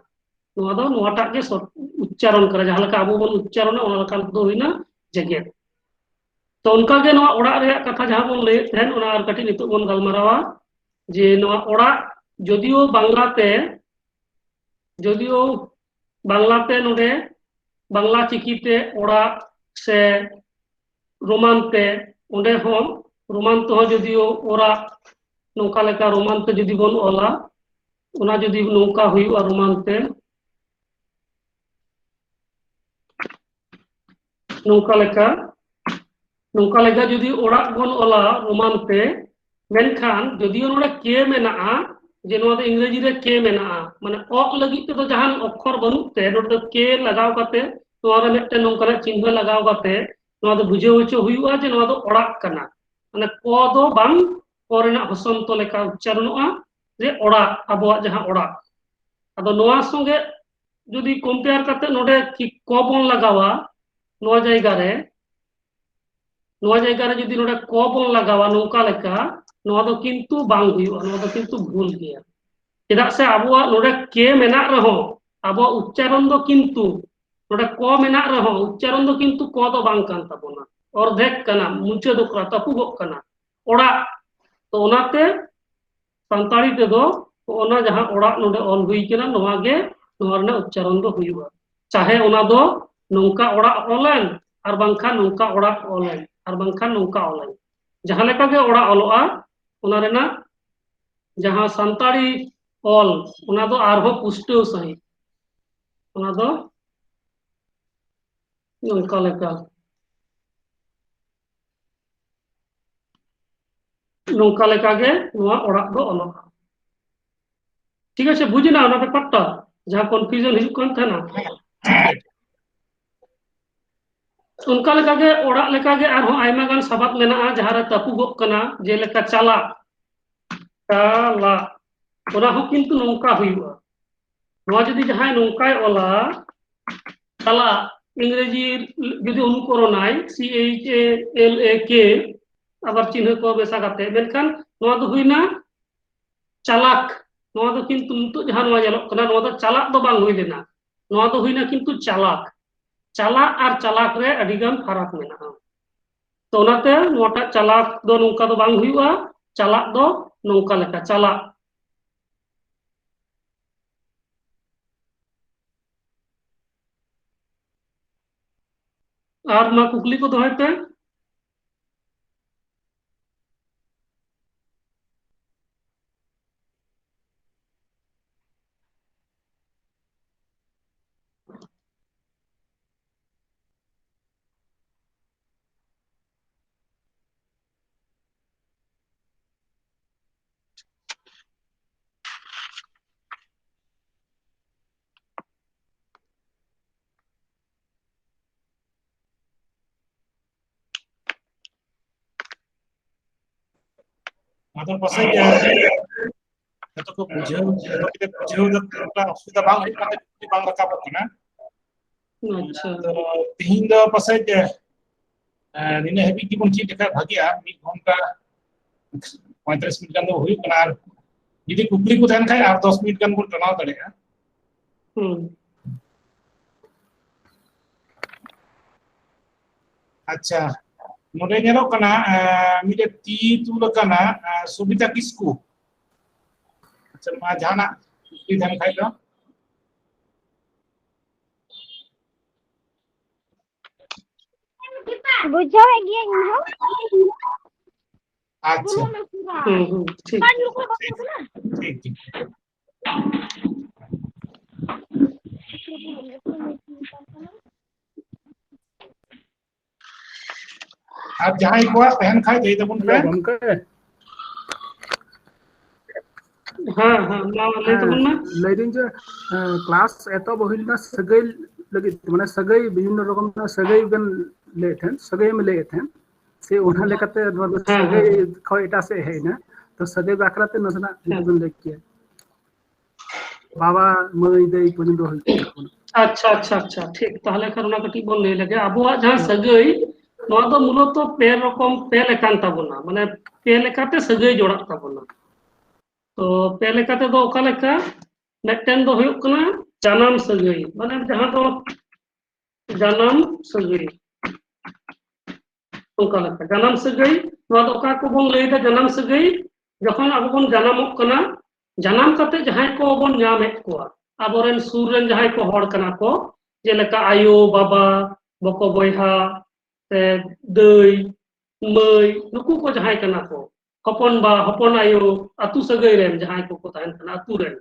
ᱱᱚᱣᱟ ᱫᱚ ᱱᱚᱣᱟᱴᱟᱜ ᱜᱮ ᱥᱚ-, ᱩᱪᱪᱟᱨᱚᱱ ᱠᱟᱱᱟ, ᱡᱟᱦᱟᱸ ᱞᱮᱠᱟ ᱟᱵᱚ ᱵᱚᱱ ᱩᱪᱪᱟᱨᱚᱱᱟ, ᱚᱱᱟ ᱞᱮᱠᱟᱱ ᱫᱚ ᱦᱩᱭᱱᱟ ᱡᱮᱜᱮᱛ᱾ ᱛᱚ ᱚᱱᱠᱟᱜᱮ ᱱᱚᱣᱟ ᱚᱲᱟᱜ ᱨᱮᱭᱟᱜ ᱠᱟᱛᱷᱟ ᱡᱟᱦᱟᱸ ᱵᱚᱱ ᱞᱟᱹᱭᱮᱫ ᱛᱟᱦᱮᱸᱫ, ᱚᱱᱟ ᱟᱨ ᱠᱟᱹᱴᱤᱡ ᱱᱤᱛᱚᱜ ᱵᱚᱱ ᱜᱟᱞᱢᱟᱨᱟᱣᱟ, ᱡᱮ ᱱᱚᱣᱟ ᱚᱲᱟᱜ ᱡᱚᱫᱤᱭᱳ ᱵᱟᱝᱞᱟᱛᱮ, ᱡᱚᱫᱤᱭᱳ ᱵᱟᱝᱞᱟᱛᱮ ᱱᱚᱰᱮ ᱵᱟᱝᱞᱟ ᱪᱤᱠᱤᱛᱮ ᱚᱲᱟᱜ ᱥᱮ ᱨᱳᱢᱟᱱ ᱛᱮ, ᱚᱸᱰᱮ ᱦᱚᱸ ᱨᱳᱢᱟᱱ ᱛᱮᱦᱚᱸ ᱡᱚᱫᱤᱭᱳ ᱚᱲᱟᱜ ᱱᱚᱝᱠᱟ ᱞᱮᱠᱟ ᱨᱳᱢᱟᱱ ᱛᱮ ᱡᱩᱫᱤ ᱵᱚᱱ ᱚᱞᱟ, ᱚᱱᱟ ᱡᱩᱫᱤ ᱱᱚᱝᱠᱟ ᱦᱩᱭᱩᱜᱼᱟ ᱨᱳᱢᱟᱱ ᱛᱮ, ᱱᱚᱝᱠᱟ ᱞᱮᱠᱟ, ᱱᱚᱝᱠᱟ ᱞᱮᱠᱟ ᱡᱩᱫᱤ ᱚᱲᱟᱜ ᱵᱚᱱ ᱚᱞᱟ ᱨᱳᱢᱟᱱ ᱛᱮ, ᱢᱮᱱᱠᱷᱟᱱ ᱡᱩᱫᱤᱭᱳ ᱱᱚᱰᱮ ᱠᱮ ᱢᱮᱱᱟᱜᱼᱟ, ᱡᱮ ᱱᱚᱣᱟ ᱫᱚ ᱤᱝᱨᱮᱡᱤ ᱨᱮ ᱠᱮ ᱢᱮᱱᱟᱜᱼᱟ, ᱢᱟᱱᱮ ᱚᱜ ᱞᱟᱹᱜᱤᱫ ᱛᱮᱫᱚ ᱡᱟᱦᱟᱱ ᱚᱠᱠᱷᱚᱨ ᱵᱟᱹᱱᱩᱜ ᱛᱮ, ᱱᱚᱰᱮ ᱫᱚ ᱠᱮ ᱞᱟᱜᱟᱣ ᱠᱟᱛᱮ, ᱱᱚᱣᱟ ᱨᱮ ᱢᱤᱫᱴᱮᱱ ᱱᱚᱝᱠᱟᱱᱟᱜ ᱪᱤᱱᱦᱟᱹ ᱞᱟᱜᱟᱣ ᱠᱟᱛᱮ ᱱᱚᱣᱟ ᱫᱚ ᱵᱩᱡᱷᱟᱹᱣ ᱦᱚᱪᱚ ᱦᱩᱭᱩᱜᱼᱟ ᱡᱮ ᱱᱚᱣᱟ ᱫᱚ ᱚᱲᱟᱜ ᱠᱟᱱᱟ᱾ ᱢᱟᱱᱮ ᱠᱚ ᱫᱚ ᱵᱟᱝ, ᱠᱚ ᱨᱮᱱᱟᱜ ᱦᱚᱥᱚᱱᱛᱚ ᱞᱮᱠᱟ ᱩᱪᱪᱟᱨᱚᱱᱚᱜᱼᱟ ᱡᱮ ᱚᱲᱟᱜ, ᱟᱵᱚᱣᱟᱜ ᱡᱟᱦᱟᱸ ᱚᱲᱟᱜ᱾ ᱟᱫᱚ ᱱᱚᱣᱟ ᱥᱚᱸᱜᱮ ᱡᱩᱫᱤ compare ᱠᱟᱛᱮ ᱱᱚᱰᱮ ᱠᱤ ᱠᱚ ᱵᱚᱱ ᱞᱟᱜᱟᱣᱟ ᱱᱚᱣᱟ ᱡᱟᱭᱜᱟ ᱨᱮ, ᱱᱚᱣᱟ ᱡᱟᱭᱜᱟ ᱨᱮ ᱡᱩᱫᱤ ᱱᱚᱰᱮ ᱠᱚ ᱵᱚᱱ ᱞᱟᱜᱟᱣᱟ ᱱᱚᱝᱠᱟ ᱞᱮᱠᱟ, ᱱᱚᱣᱟ ᱫᱚ ᱠᱤᱱᱛᱩ ᱵᱟᱝ ᱦᱩᱭᱩᱜᱼᱟ, ᱱᱚᱣᱟ ᱫᱚ ᱠᱤᱱᱛᱩ ᱵᱷᱩᱞ ᱜᱮᱭᱟ᱾ ᱪᱮᱫᱟᱜ ᱥᱮ ᱟᱵᱚᱣᱟᱜ ᱱᱚᱰᱮ ᱠᱮ ᱢᱮᱱᱟᱜ ᱨᱮᱦᱚᱸ ᱟᱵᱚᱣᱟᱜ ᱩᱪᱪᱟᱨᱚᱱ ᱫᱚ ᱠᱤᱱᱛᱩ, ᱱᱚᱰᱮ ᱠᱚ ᱢᱮᱱᱟᱜ ᱨᱮᱦᱚᱸ ᱩᱪᱪᱟᱨᱚᱱ ᱫᱚ ᱠᱤᱱᱛᱩ ᱠᱚ ᱫᱚ ᱵᱟᱝ ᱠᱟᱱ ᱛᱟᱵᱚᱱᱟ, ᱚᱨᱫᱷᱮᱠ ᱠᱟᱱᱟ, ᱢᱩᱪᱟᱹᱫᱚᱜ ᱠᱟᱱᱟ, ᱛᱟᱹᱯᱩᱜᱚᱜ ᱠᱟᱱᱟ, ᱚᱲᱟᱜ᱾ ᱛᱚ ᱚᱱᱟᱛᱮ ᱥᱟᱱᱛᱟᱲᱤ ᱛᱮᱫᱚ ᱚᱱᱟ ᱡᱟᱦᱟᱸ ᱚᱲᱟᱜ ᱱᱚᱰᱮ ᱚᱞ ᱦᱩᱭ ᱠᱟᱱᱟ, ᱱᱚᱣᱟ ᱜᱮ, ᱱᱚᱣᱟ ᱨᱮᱱᱟᱜ ᱩᱪᱪᱟᱨᱚᱱ ᱫᱚ ᱦᱩᱭᱩᱜᱼᱟ᱾ ᱪᱟᱦᱮ ᱚᱱᱟ ᱫᱚ ᱱᱚᱝᱠᱟ ᱚᱲᱟᱜ ᱚᱞᱮᱱ, ᱟᱨ ᱵᱟᱝᱠᱷᱟᱱ ᱱᱚᱝᱠᱟ ᱚᱲᱟᱜ ᱚᱞᱮᱱ, ᱟᱨ ᱵᱟᱝᱠᱷᱟᱱ ᱱᱚᱝᱠᱟ ᱚᱞᱮᱱ, ᱡᱟᱦᱟᱸ ᱞᱮᱠᱟ ᱜᱮ ᱚᱲᱟᱜ ᱚᱞᱚᱜᱼᱟ, ᱚᱱᱟ ᱨᱮᱱᱟᱜ ᱡᱟᱦᱟᱸ ᱥᱟᱱᱛᱟᱲᱤ ᱚᱞ, ᱚᱱᱟ ᱫᱚ ᱟᱨᱦᱚᱸ ᱯᱩᱥᱴᱟᱹᱣ ᱥᱟᱺᱦᱤᱡ, ᱚᱱᱟ ᱫᱚ ᱱᱚᱝᱠᱟ ᱞᱮᱠᱟ, ᱱᱚᱝᱠᱟ ᱞᱮᱠᱟ ᱜᱮ ᱱᱚᱣᱟ ᱚᱲᱟᱜ ᱫᱚ ᱚᱞᱚᱜᱼᱟ᱾ ᱴᱷᱤᱠ ᱟᱪᱷᱮ, ᱵᱩᱡᱽ ᱮᱱᱟ ᱚᱱᱟ ᱵᱮᱯᱟᱨᱴᱟ, ᱡᱟᱦᱟᱸ ᱠᱚᱱᱯᱷᱤᱭᱩᱡᱚᱱ ᱦᱤᱡᱩᱜ ᱠᱟᱱ ᱛᱟᱦᱮᱱᱟ? ᱚᱱᱠᱟ ᱞᱮᱠᱟᱜᱮ ᱚᱲᱟᱜ ᱞᱮᱠᱟᱜᱮ ᱟᱨᱦᱚᱸ ᱟᱭᱢᱟ ᱜᱟᱱ ᱥᱟᱵᱟᱫ ᱢᱮᱱᱟᱜᱼᱟ, ᱡᱟᱦᱟᱸ ᱨᱮ ᱛᱟᱹᱯᱩᱜᱚᱜ ᱠᱟᱱᱟ, ᱡᱮᱞᱮᱠᱟ ᱪᱟᱞᱟᱜ, ᱪᱟᱞᱟᱜ, ᱚᱱᱟ ᱦᱚᱸ ᱠᱤᱱᱛᱩ ᱱᱚᱝᱠᱟ ᱦᱩᱭᱩᱜᱼᱟ᱾ ᱱᱚᱣᱟ ᱡᱩᱫᱤ ᱡᱟᱦᱟᱸᱭ ᱱᱚᱝᱠᱟᱭ ᱚᱞᱟ, ᱪᱟᱞᱟᱜ, ᱤᱝᱨᱮᱡᱤ ᱡᱩᱫᱤ ᱚᱱᱩᱠᱚᱨᱚᱱᱟᱭ, C H A L A K, ᱟᱵᱟᱨ ᱪᱤᱱᱦᱟᱹ ᱠᱚ ᱢᱮᱥᱟ ᱠᱟᱛᱮ, ᱢᱮᱱᱠᱷᱟᱱ ᱱᱚᱣᱟ ᱫᱚ ᱦᱩᱭᱱᱟ ᱪᱟᱞᱟᱠ᱾ ᱱᱚᱣᱟ ᱫᱚ ᱠᱤᱱᱛᱩ ᱱᱤᱛᱚᱜ ᱡᱟᱦᱟᱸ ᱱᱚᱣᱟ ᱧᱮᱞᱚᱜ ᱠᱟᱱᱟ, ᱱᱚᱣᱟ ᱫᱚ ᱪᱟᱞᱟᱜ ᱫᱚ ᱵᱟᱝ ᱦᱩᱭ ᱞᱮᱱᱟ, ᱱᱚᱣᱟ ᱫᱚ ᱦᱩᱭᱱᱟ ᱠᱤᱱᱛᱩ ᱪᱟᱞᱟᱠ᱾ ᱪᱟᱞᱟᱜ ᱟᱨ ᱪᱟᱞᱟᱠ ᱨᱮ ᱟᱹᱰᱤ ᱜᱟᱱ ᱯᱷᱟᱨᱟᱠ ᱢᱮᱱᱟᱜᱼᱟ᱾ ᱛᱚ ᱚᱱᱟᱛᱮ ᱱᱚᱣᱟᱴᱟᱜ ᱪᱟᱞᱟᱠ ᱫᱚ ᱱᱚᱝᱠᱟ ᱫᱚ ᱵᱟᱝ ᱦᱩᱭᱩᱜᱼᱟ, ᱪᱟᱞᱟᱜ ᱫᱚ ᱱᱚᱝᱠᱟ ᱞᱮᱠᱟ, ᱪᱟᱞᱟᱜ᱾ ᱟᱨ ᱢᱟ ᱠᱩᱠᱞᱤ ᱠᱚ ᱫᱚᱦᱚᱭ ᱯᱮ᱾ ᱟᱫᱚ ᱯᱟᱥᱮᱡ ᱡᱚᱛᱚ ᱠᱚ ᱵᱩᱡᱷᱟᱹᱣ, ᱡᱚᱛᱚ ᱠᱚ ᱵᱩᱡᱷᱟᱹᱣ ᱫᱟ, ᱚᱱᱠᱟ ᱚᱥᱩᱵᱤᱫᱷᱟ ᱵᱟᱝ ᱦᱩᱭᱩᱜ ᱠᱟᱱ ᱛᱮ ᱠᱩᱠᱞᱤ ᱵᱟᱝ ᱨᱟᱠᱟᱵᱚᱜ ᱠᱟᱱᱟ᱾ ᱟᱪᱪᱷᱟ᱾ ᱛᱚ ᱛᱤᱦᱤᱧ ᱫᱚ ᱯᱟᱥᱮᱡ, ᱮ, ᱱᱤᱱᱟᱹᱜ ᱦᱟᱹᱵᱤᱡ ᱜᱮᱵᱚᱱ ᱪᱮᱫ ᱞᱮᱠᱷᱟᱡ ᱵᱷᱟᱜᱤᱜᱼᱟ᱾ ᱢᱤᱫ ᱜᱷᱚᱱᱴᱟ ᱯᱚᱸᱭᱛᱟᱞᱤᱥ ᱢᱤᱱᱤᱴ ᱜᱟᱱ ᱫᱚ ᱦᱩᱭᱩᱜ ᱠᱟᱱᱟ᱾ ᱟᱨ ᱡᱩᱫᱤ ᱠᱩᱠᱞᱤ ᱠᱚ ᱛᱟᱦᱮᱱ ᱠᱷᱟᱡ, ᱟᱨ ᱫᱚᱥ ᱢᱤᱱᱤᱴ ᱜᱟᱱ ᱵᱚᱱ ᱴᱟᱱᱟᱣ ᱫᱟᱲᱮᱭᱟᱜᱼᱟ᱾ ᱦᱩᱸ᱾ ᱟᱪᱪᱷᱟ, ᱱᱚᱰᱮ ᱧᱮᱞᱚᱜ ᱠᱟᱱᱟ, ᱮ, ᱢᱤᱫᱴᱮᱡ ᱛᱤ ᱛᱩᱞ ᱟᱠᱟᱱᱟ, ᱮ, ᱥᱩᱵᱤᱛᱟ ᱠᱤᱥᱠᱩ᱾ ᱟᱪᱪᱷᱟ, ᱢᱟ ᱡᱟᱦᱟᱱᱟᱜ ᱠᱩᱠᱞᱤ ᱛᱟᱦᱮᱱ ᱠᱷᱟᱡ ᱫᱚ᱾ ᱵᱩᱡᱷᱟᱹᱣᱮᱫ ᱜᱤᱭᱟᱹᱧ ᱤᱧ ᱦᱚᱸ᱾ ᱟᱪᱪᱷᱟ᱾ ᱦᱩᱸ, ᱦᱩᱸ, ᱴᱷᱤᱠ᱾ ᱴᱷᱤᱠ, ᱴᱷᱤᱠ᱾ ᱟᱨ ᱡᱟᱦᱟᱸᱭ ᱠᱚᱣᱟᱜ ᱛᱟᱦᱮᱱ ᱠᱷᱟᱡ ᱞᱟᱹᱭ ᱛᱟᱵᱚᱱ ᱯᱮ᱾ ᱜᱚᱢᱠᱮ᱾ ᱦᱮᱸ, ᱦᱮᱸ, ᱢᱟ ᱞᱟᱹᱭ ᱛᱟᱵᱚᱱ ᱢᱮ᱾ ᱞᱟᱹᱭᱫᱟᱹᱧ ᱡᱮ, ᱮᱸ, ᱠᱞᱟᱥ ᱮᱛᱚᱦᱚᱵ ᱦᱩᱭ ᱞᱮᱱᱟ ᱥᱟᱹᱜᱟᱹᱭ ᱞᱟᱹᱜᱤᱫ, ᱢᱟᱱᱮ ᱥᱟᱹᱜᱟᱹᱭ ᱵᱤᱵᱷᱤᱱᱱᱚ ᱨᱚᱠᱚᱢ ᱥᱟᱹᱜᱟᱹᱭ ᱵᱮᱱ ᱞᱟᱹᱭᱮᱫ ᱛᱟᱦᱮᱸᱫ, ᱥᱟᱹᱜᱟᱹᱭ ᱮᱢ ᱞᱟᱹᱭᱮᱫ ᱛᱟᱦᱮᱸᱫ, ᱥᱮ ᱚᱱᱟ ᱞᱮᱠᱟᱛᱮ ᱱᱚᱣᱟ ᱫᱚ ᱦᱮᱸ, ᱥᱟᱹᱜᱟᱹᱭ ᱦᱮᱸ᱾ ᱠᱷᱚᱱ ᱮᱴᱟᱜ ᱥᱮᱫ ᱦᱮᱡ ᱮᱱᱟ, ᱛᱚ ᱥᱟᱹᱜᱟᱹᱭ ᱵᱟᱠᱷᱨᱟ ᱛᱮ ᱱᱟᱥᱮᱱᱟᱜ ᱦᱮᱸ᱾ ᱡᱩᱫᱤ ᱵᱮᱱ ᱞᱟᱹᱭ ᱠᱮᱭᱟ᱾ ᱵᱟᱵᱟ, ᱢᱟᱹᱭ, ᱫᱟᱹᱭ, ᱵᱩᱱ ᱫᱚ ᱦᱩᱭᱩᱜ ᱠᱟᱱᱟ᱾ ᱟᱪᱪᱷᱟ, ᱟᱪᱪᱷᱟ, ᱟᱪᱪᱷᱟ, ᱴᱷᱤᱠ᱾ ᱛᱟᱦᱞᱮ ᱠᱷᱟᱱ ᱚᱱᱟ ᱠᱟᱹᱴᱤᱡ ᱵᱚᱱ ᱞᱟᱹᱭ ᱞᱮᱜᱮ᱾ ᱟᱵᱚᱣᱟᱜ ᱡᱟᱦᱟᱸ ᱦᱮᱸ᱾ ᱥᱟᱹᱜᱟᱹᱭ, ᱱᱚᱣᱟ ᱫᱚ ᱢᱩᱞᱚᱛᱚ ᱯᱮ ᱨᱚᱠᱚᱢ, ᱯᱮ ᱞᱮᱠᱟᱱ ᱛᱟᱵᱚᱱᱟ, ᱢᱟᱱᱮ ᱯᱮ ᱞᱮᱠᱟᱛᱮ ᱥᱟᱹᱜᱟᱹᱭ ᱡᱚᱲᱟᱜ ᱛᱟᱵᱚᱱᱟ᱾ ᱛᱚ ᱯᱮ ᱞᱮᱠᱟ ᱛᱮᱫᱚ ᱚᱠᱟ ᱞᱮᱠᱟ? ᱢᱤᱫᱴᱮᱱ ᱫᱚ ᱦᱩᱭᱩᱜ ᱠᱟᱱᱟ ᱡᱟᱱᱟᱢ ᱥᱟᱹᱜᱟᱹᱭ, ᱢᱟᱱᱮ ᱡᱟᱦᱟᱸ ᱫᱚ ᱡᱟᱱᱟᱢ ᱥᱟᱹᱜᱟᱹᱭ᱾ ᱚᱱᱠᱟ ᱞᱮᱠᱟ ᱡᱟᱱᱟᱢ ᱥᱟᱹᱜᱟᱹᱭ, ᱱᱚᱣᱟ ᱫᱚ ᱚᱠᱟ ᱠᱚᱵᱚᱱ ᱞᱟᱹᱭᱫᱟ ᱡᱟᱱᱟᱢ ᱥᱟᱹᱜᱟᱹᱭ? ᱡᱚᱠᱷᱚᱱ ᱟᱵᱚ ᱵᱚᱱ ᱡᱟᱱᱟᱢᱚᱜ ᱠᱟᱱᱟ, ᱡᱟᱱᱟᱢ ᱠᱟᱛᱮ ᱡᱟᱦᱟᱸᱭ ᱠᱚ ᱵᱚᱱ ᱧᱟᱢᱮᱫ ᱠᱚᱣᱟ, ᱟᱵᱚᱨᱮᱱ ᱥᱩᱨ ᱨᱮᱱ ᱡᱟᱦᱟᱸᱭ ᱠᱚ ᱦᱚᱲ ᱠᱟᱱᱟ ᱠᱚ, ᱡᱮᱞᱮᱠᱟ ᱟᱭᱳ, ᱵᱟᱵᱟ, ᱵᱚᱠᱚ ᱵᱚᱭᱦᱟ, ᱥᱮ ᱫᱟᱹᱭ, ᱢᱟᱹᱭ, ᱱᱩᱠᱩ ᱠᱚ ᱡᱟᱦᱟᱸᱭ ᱠᱟᱱᱟ ᱠᱚ, ᱦᱚᱯᱚᱱ ᱵᱟ, ᱦᱚᱯᱚᱱ ᱟᱭᱳ, ᱟᱹᱛᱩ ᱥᱟᱹᱜᱟᱹᱭ ᱨᱮᱱ ᱡᱟᱦᱟᱸᱭ ᱠᱚᱠᱚ ᱛᱟᱦᱮᱱ ᱠᱟᱱᱟ, ᱟᱹᱛᱩ ᱨᱮᱱ,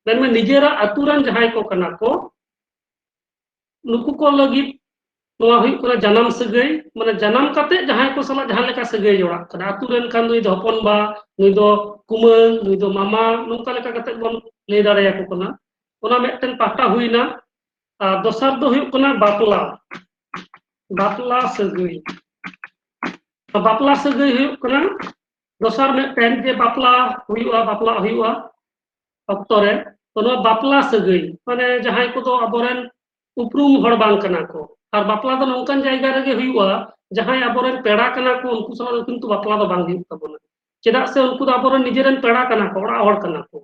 ᱢᱮᱱᱢᱮ ᱱᱤᱡᱮᱨᱟᱜ ᱟᱹᱛᱩ ᱨᱮᱱ ᱡᱟᱦᱟᱸᱭ ᱠᱚ ᱠᱟᱱᱟ ᱠᱚ, ᱱᱩᱠᱩ ᱠᱚ ᱞᱟᱹᱜᱤᱫ ᱱᱚᱣᱟ ᱦᱩᱭᱩᱜ ᱠᱟᱱᱟ ᱡᱟᱱᱟᱢ ᱥᱟᱹᱜᱟᱹᱭ, ᱢᱟᱱᱮ ᱡᱟᱱᱟᱢ ᱠᱟᱛᱮ ᱡᱟᱦᱟᱸᱭ ᱠᱚ ᱥᱟᱞᱟᱜ ᱡᱟᱦᱟᱸ ᱞᱮᱠᱟ ᱥᱟᱹᱜᱟᱹᱭ ᱡᱚᱲᱟᱜ ᱠᱟᱱᱟ᱾ ᱟᱹᱛᱩ ᱨᱮᱱ ᱠᱷᱟᱱ ᱱᱩᱭ ᱫᱚ ᱦᱚᱯᱚᱱ ᱵᱟ, ᱱᱩᱭ ᱫᱚ ᱠᱩᱢᱟᱹᱝ, ᱱᱩᱭ ᱫᱚ ᱢᱟᱢᱟ, ᱱᱚᱝᱠᱟ ᱞᱮᱠᱟ ᱠᱟᱛᱮ ᱵᱚᱱ ᱞᱟᱹᱭ ᱫᱟᱲᱮᱭᱟᱠᱚ ᱠᱟᱱᱟ᱾ ᱚᱱᱟ ᱢᱤᱫᱴᱮᱱ ᱯᱟᱦᱴᱟ ᱦᱩᱭᱱᱟ᱾ ᱟᱨ ᱫᱚᱥᱟᱨ ᱫᱚ ᱦᱩᱭᱩᱜ ᱠᱟᱱᱟ ᱵᱟᱯᱞᱟ, ᱵᱟᱯᱞᱟ ᱥᱟᱹᱜᱟᱹᱭ᱾ ᱵᱟᱯᱞᱟ ᱥᱟᱹᱜᱟᱹᱭ ᱦᱩᱭᱩᱜ ᱠᱟᱱᱟ ᱫᱚᱥᱟᱨ ᱢᱤᱫᱴᱮᱱ, ᱡᱮ ᱵᱟᱯᱞᱟ ᱦᱩᱭᱩᱜᱼᱟ, ᱵᱟᱯᱞᱟ ᱦᱩᱭᱩᱜᱼᱟ ᱚᱠᱛᱚ ᱨᱮ, ᱛᱚ ᱱᱚᱣᱟ ᱵᱟᱯᱞᱟ ᱥᱟᱹᱜᱟᱹᱭ, ᱢᱟᱱᱮ ᱡᱟᱦᱟᱸᱭ ᱠᱚᱫᱚ ᱟᱵᱚᱨᱮᱱ ᱩᱯᱨᱩᱢ ᱦᱚᱲ ᱵᱟᱝ ᱠᱟᱱᱟ ᱠᱚ᱾ ᱟᱨ ᱵᱟᱯᱞᱟ ᱫᱚ ᱱᱚᱝᱠᱟᱱ ᱡᱟᱭᱜᱟ ᱨᱮᱜᱮ ᱦᱩᱭᱩᱜᱼᱟ, ᱡᱟᱦᱟᱸᱭ ᱟᱵᱚᱨᱮᱱ ᱯᱮᱲᱟ ᱠᱟᱱᱟ ᱠᱚ, ᱩᱱᱠᱩ ᱥᱟᱞᱟᱜ ᱫᱚ ᱠᱤᱱᱛᱩ ᱵᱟᱯᱞᱟ ᱫᱚ ᱵᱟᱝ ᱦᱩᱭᱩᱜ ᱛᱟᱵᱚᱱᱟ᱾ ᱪᱮᱫᱟᱜ ᱥᱮ ᱩᱱᱠᱩ ᱫᱚ ᱟᱵᱚᱨᱮᱱ ᱱᱤᱡᱮᱨᱮᱱ ᱯᱮᱲᱟ ᱠᱟᱱᱟ ᱠᱚ, ᱚᱲᱟᱜ ᱦᱚᱲ ᱠᱟᱱᱟ ᱠᱚ᱾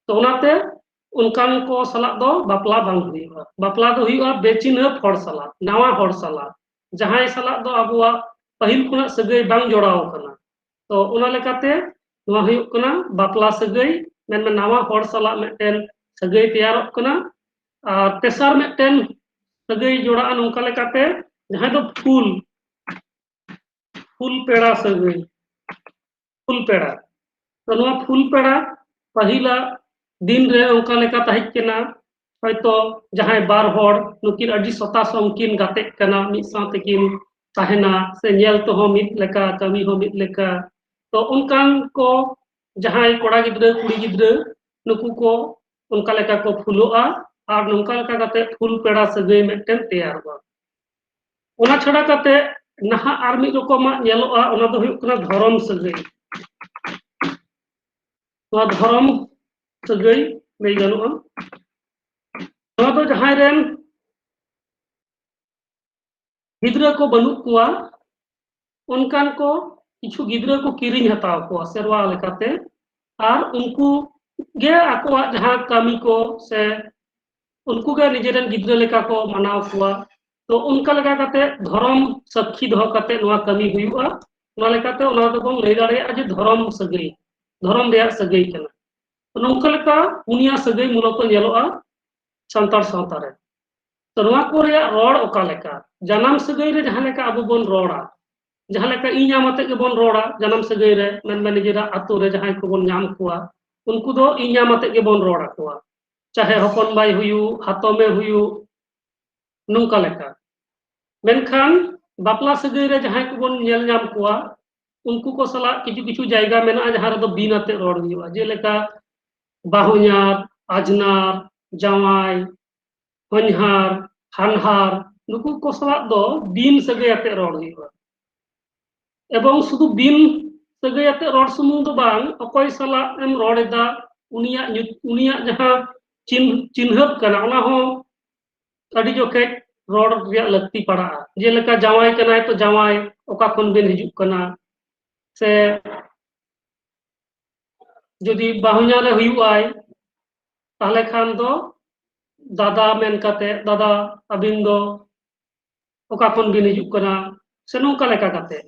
ᱛᱚ ᱚᱱᱟᱛᱮ ᱚᱱᱠᱟᱱ ᱠᱚ ᱥᱟᱞᱟᱜ ᱫᱚ ᱵᱟᱯᱞᱟ ᱵᱟᱝ ᱦᱩᱭᱩᱜᱼᱟ᱾ ᱵᱟᱯᱞᱟ ᱫᱚ ᱦᱩᱭᱩᱜᱼᱟ ᱵᱮᱪᱤᱱᱦᱟᱹᱯ ᱦᱚᱲ ᱥᱟᱞᱟᱜ, ᱱᱟᱣᱟ ᱦᱚᱲ ᱥᱟᱞᱟᱜ, ᱡᱟᱦᱟᱸᱭ ᱥᱟᱞᱟᱜ ᱫᱚ ᱟᱵᱚᱣᱟᱜ ᱯᱟᱹᱦᱤᱞ ᱠᱷᱚᱱᱟᱜ ᱥᱟᱹᱜᱟᱹᱭ ᱵᱟᱝ ᱡᱚᱲᱟᱣ ᱟᱠᱟᱱᱟ᱾ ᱛᱚ ᱚᱱᱟ ᱞᱮᱠᱟᱛᱮ ᱱᱚᱣᱟ ᱦᱩᱭᱩᱜ ᱠᱟᱱᱟ ᱵᱟᱯᱞᱟ ᱥᱟᱹᱜᱟᱹᱭ, ᱢᱮᱱᱢᱮ ᱱᱟᱣᱟ ᱦᱚᱲ ᱥᱟᱞᱟᱜ ᱢᱤᱫᱴᱮᱱ ᱥᱟᱹᱜᱟᱹᱭ ᱛᱮᱭᱟᱨᱚᱜ ᱠᱟᱱᱟ᱾ ᱟᱨ ᱛᱮᱥᱟᱨ ᱢᱤᱫᱴᱮᱱ ᱥᱟᱹᱜᱟᱹᱭ ᱡᱚᱲᱟᱜᱼᱟ ᱱᱚᱝᱠᱟ ᱞᱮᱠᱟᱛᱮ, ᱡᱟᱦᱟᱸᱭ ᱫᱚ ᱯᱷᱩᱞ, ᱯᱷᱩᱞ ᱯᱮᱲᱟ ᱥᱟᱹᱜᱟᱹᱭ, ᱯᱷᱩᱞ ᱯᱮᱲᱟ᱾ ᱛᱚ ᱱᱚᱣᱟ ᱯᱷᱩᱞ ᱯᱮᱲᱟ ᱯᱟᱹᱦᱤᱞᱟᱜ ᱫᱤᱱ ᱨᱮ ᱚᱱᱠᱟ ᱞᱮᱠᱟ ᱛᱟᱦᱮᱸ ᱠᱟᱱᱟ, ᱦᱚᱭᱛᱚ ᱡᱟᱦᱟᱸᱭ ᱵᱟᱨ ᱦᱚᱲ ᱱᱩᱠᱤᱱ ᱟᱹᱰᱤ ᱥᱚᱛᱟ ᱥᱚᱝ ᱠᱤᱱ ᱜᱟᱛᱮᱜ ᱠᱟᱱᱟ, ᱢᱤᱫ ᱥᱟᱶ ᱛᱮᱠᱤᱱ ᱛᱟᱦᱮᱱᱟ, ᱥᱮ ᱧᱮᱞ ᱛᱮᱦᱚᱸ ᱢᱤᱫ ᱞᱮᱠᱟ, ᱠᱟᱹᱢᱤ ᱦᱚᱸ ᱢᱤᱫ ᱞᱮᱠᱟ᱾ ᱛᱚ ᱚᱱᱠᱟᱱ ᱠᱚ ᱡᱟᱦᱟᱸᱭ ᱠᱚᱲᱟ ᱜᱤᱫᱽᱨᱟᱹ ᱠᱩᱲᱤ ᱜᱤᱫᱽᱨᱟᱹ ᱱᱩᱠᱩ ᱠᱚ ᱚᱱᱠᱟ ᱞᱮᱠᱟ ᱠᱚ ᱯᱷᱩᱞᱚᱜᱼᱟ, ᱟᱨ ᱱᱚᱝᱠᱟ ᱞᱮᱠᱟ ᱠᱟᱛᱮ ᱯᱷᱩᱞ ᱯᱮᱲᱟ ᱥᱟᱹᱜᱟᱹᱭ ᱢᱤᱫᱴᱮᱱ ᱛᱮᱭᱟᱨᱚᱜᱼᱟ᱾ ᱚᱱᱟ ᱪᱷᱟᱰᱟ ᱠᱟᱛᱮ ᱱᱟᱦᱟᱜ ᱟᱨ ᱢᱤᱫ ᱨᱚᱠᱚᱢᱟᱜ ᱧᱮᱞᱚᱜᱼᱟ, ᱚᱱᱟ ᱫᱚ ᱦᱩᱭᱩᱜ ᱠᱟᱱᱟ ᱫᱷᱚᱨᱚᱢ ᱥᱟᱹᱜᱟᱹᱭ᱾ ᱱᱚᱣᱟ ᱫᱷᱚᱨᱚᱢ ᱥᱟᱹᱜᱟᱹᱭ ᱞᱟᱹᱭ ᱜᱟᱱᱚᱜᱼᱟ᱾ ᱱᱚᱣᱟ ᱫᱚ ᱡᱟᱦᱟᱸᱭ ᱨᱮᱱ ᱜᱤᱫᱽᱨᱟᱹ ᱠᱚ ᱵᱟᱹᱱᱩᱜ ᱠᱚᱣᱟ, ᱚᱱᱠᱟᱱ ᱠᱚ ᱠᱤᱪᱷᱩ ᱜᱤᱫᱽᱨᱟᱹ ᱠᱚ ᱠᱤᱨᱤᱧ ᱦᱟᱛᱟᱣ ᱠᱚᱣᱟ ᱥᱮᱨᱣᱟ ᱞᱮᱠᱟᱛᱮ, ᱟᱨ ᱩᱱᱠᱩ ᱜᱮ ᱟᱠᱚᱣᱟᱜ ᱡᱟᱦᱟᱸ ᱠᱟᱹᱢᱤ ᱠᱚ ᱥᱮ ᱩᱱᱠᱩ ᱜᱮ ᱱᱤᱡᱮᱨᱮᱱ ᱜᱤᱫᱽᱨᱟᱹ ᱞᱮᱠᱟ ᱠᱚ ᱢᱟᱱᱟᱣ ᱠᱚᱣᱟ᱾ ᱛᱚ ᱚᱱᱠᱟ ᱞᱮᱠᱟ ᱠᱟᱛᱮ ᱫᱷᱚᱨᱚᱢ ᱥᱟᱹᱠᱷᱤ ᱫᱚᱦᱚ ᱠᱟᱛᱮ ᱱᱚᱣᱟ ᱠᱟᱹᱢᱤ ᱦᱩᱭᱩᱜᱼᱟ᱾ ᱚᱱᱟ ᱞᱮᱠᱟᱛᱮ ᱚᱱᱟ ᱫᱚᱵᱚᱱ ᱞᱟᱹᱭ ᱫᱟᱲᱮᱭᱟᱜᱼᱟ ᱡᱮ ᱫᱷᱚᱨᱚᱢ ᱥᱟᱹᱜᱟᱹᱭ, ᱫᱷᱚᱨᱚᱢ ᱨᱮᱭᱟᱜ ᱥᱟᱹᱜᱟᱹᱭ ᱠᱟᱱᱟ᱾ ᱛᱚ ᱱᱚᱝᱠᱟ ᱞᱮᱠᱟ ᱯᱩᱱᱭᱟ ᱥᱟᱹᱜᱟᱹᱭ ᱢᱩᱞᱚᱛᱚ ᱧᱮᱞᱚᱜᱼᱟ ᱥᱟᱱᱛᱟᱲ ᱥᱟᱶᱛᱟ ᱨᱮ᱾ ᱛᱚ ᱱᱚᱣᱟ ᱠᱚ ᱨᱮᱭᱟᱜ ᱨᱚᱲ ᱚᱠᱟ ᱞᱮᱠᱟ? ᱡᱟᱱᱟᱢ ᱥᱟᱹᱜᱟᱹᱭ ᱨᱮ ᱡᱟᱦᱟᱸ ᱞᱮᱠᱟ ᱟᱵᱚ ᱵᱚᱱ ᱨᱚᱲᱟ, ᱡᱟᱦᱟᱸ ᱞᱮᱠᱟ ᱤᱧ ᱟᱢ ᱟᱛᱮ ᱜᱮᱵᱚᱱ ᱨᱚᱲᱟ, ᱡᱟᱱᱟᱢ ᱥᱟᱹᱜᱟᱹᱭ ᱨᱮ ᱢᱮᱱᱢᱮ ᱱᱤᱡᱮᱨᱟᱜ ᱟᱛᱳ ᱨᱮ ᱡᱟᱦᱟᱸᱭ ᱠᱚᱵᱚᱱ ᱧᱟᱢ ᱠᱚᱣᱟ, ᱩᱱᱠᱩ ᱫᱚ ᱤᱧ ᱟᱢ ᱟᱛᱮ ᱜᱮᱵᱚᱱ ᱨᱚᱲ ᱟᱠᱚᱣᱟ, ᱪᱟᱦᱮ ᱦᱚᱯᱚᱱ ᱵᱟᱭ ᱦᱩᱭᱩᱜ, ᱦᱟᱛᱚᱢᱮ ᱦᱩᱭᱩᱜ, ᱱᱚᱝᱠᱟ ᱞᱮᱠᱟ᱾ ᱢᱮᱱᱠᱷᱟᱱ ᱵᱟᱯᱞᱟ ᱥᱟᱹᱜᱟᱹᱭ ᱨᱮ ᱡᱟᱦᱟᱸᱭ ᱠᱚᱵᱚᱱ ᱧᱮᱞ ᱧᱟᱢ ᱠᱚᱣᱟ, ᱩᱱᱠᱩ ᱠᱚ ᱥᱟᱞᱟᱜ ᱠᱤᱪᱷᱩ ᱠᱤᱪᱷᱩ ᱡᱟᱭᱜᱟ ᱢᱮᱱᱟᱜᱼᱟ ᱡᱟᱦᱟᱸ ᱨᱮᱫᱚ ᱵᱤᱱ ᱟᱛᱮ ᱨᱚᱲ ᱦᱩᱭᱩᱜᱼᱟ, ᱡᱮᱞᱮᱠᱟ ᱵᱟᱦᱚᱧᱟᱨ, ᱟᱡᱽᱱᱟᱨ, ᱡᱟᱶᱟᱭ, ᱦᱚᱧᱦᱟᱨ, ᱦᱟᱱᱦᱟᱨ, ᱱᱩᱠᱩ ᱠᱚ ᱥᱟᱞᱟᱜ ᱫᱚ ᱵᱤᱱ ᱥᱟᱹᱜᱟᱹᱭ ᱟᱛᱮ ᱨᱚᱲ ᱦᱩᱭᱩᱜᱼᱟ᱾ ᱮᱵᱚᱝ ᱥᱩᱫᱷᱩ ᱵᱤᱱ ᱥᱟᱹᱜᱟᱹᱭ ᱟᱛᱮ ᱨᱚᱲ ᱥᱩᱢᱩᱝ ᱫᱚ ᱵᱟᱝ, ᱚᱠᱚᱭ ᱥᱟᱞᱟᱜ ᱮᱢ ᱨᱚᱲ ᱮᱫᱟ, ᱩᱱᱤᱭᱟᱜ ᱧᱩᱛ-, ᱩᱱᱤᱭᱟᱜ ᱡᱟᱦᱟᱸ ᱪᱤᱱ-, ᱪᱤᱱᱦᱟᱹᱯ ᱠᱟᱱᱟ, ᱚᱱᱟ ᱦᱚᱸ ᱟᱹᱰᱤ ᱡᱚᱠᱷᱮᱡ ᱨᱚᱲ ᱨᱮᱭᱟᱜ ᱞᱟᱹᱠᱛᱤ ᱯᱟᱲᱟᱜᱼᱟ᱾ ᱡᱮᱞᱮᱠᱟ ᱡᱟᱶᱟᱭ ᱠᱟᱱᱟᱭ ᱛᱚ ᱡᱟᱶᱟᱭ, ᱚᱠᱟ ᱠᱷᱚᱱ ᱵᱤᱱ ᱦᱤᱡᱩᱜ ᱠᱟᱱᱟ? ᱥᱮ ᱡᱩᱫᱤ ᱵᱟᱦᱚᱧᱟᱨᱮ ᱦᱩᱭᱩᱜᱼᱟᱭ, ᱛᱟᱦᱞᱮ ᱠᱷᱟᱱ ᱫᱚ ᱫᱟᱫᱟ ᱢᱮᱱ ᱠᱟᱛᱮ, ᱫᱟᱫᱟ ᱟᱹᱵᱤᱱ ᱫᱚ ᱚᱠᱟ ᱠᱷᱚᱱ ᱵᱤᱱ ᱦᱤᱡᱩᱜ ᱠᱟᱱᱟ, ᱥᱮ ᱱᱚᱝᱠᱟ ᱞᱮᱠᱟ ᱠᱟᱛᱮ᱾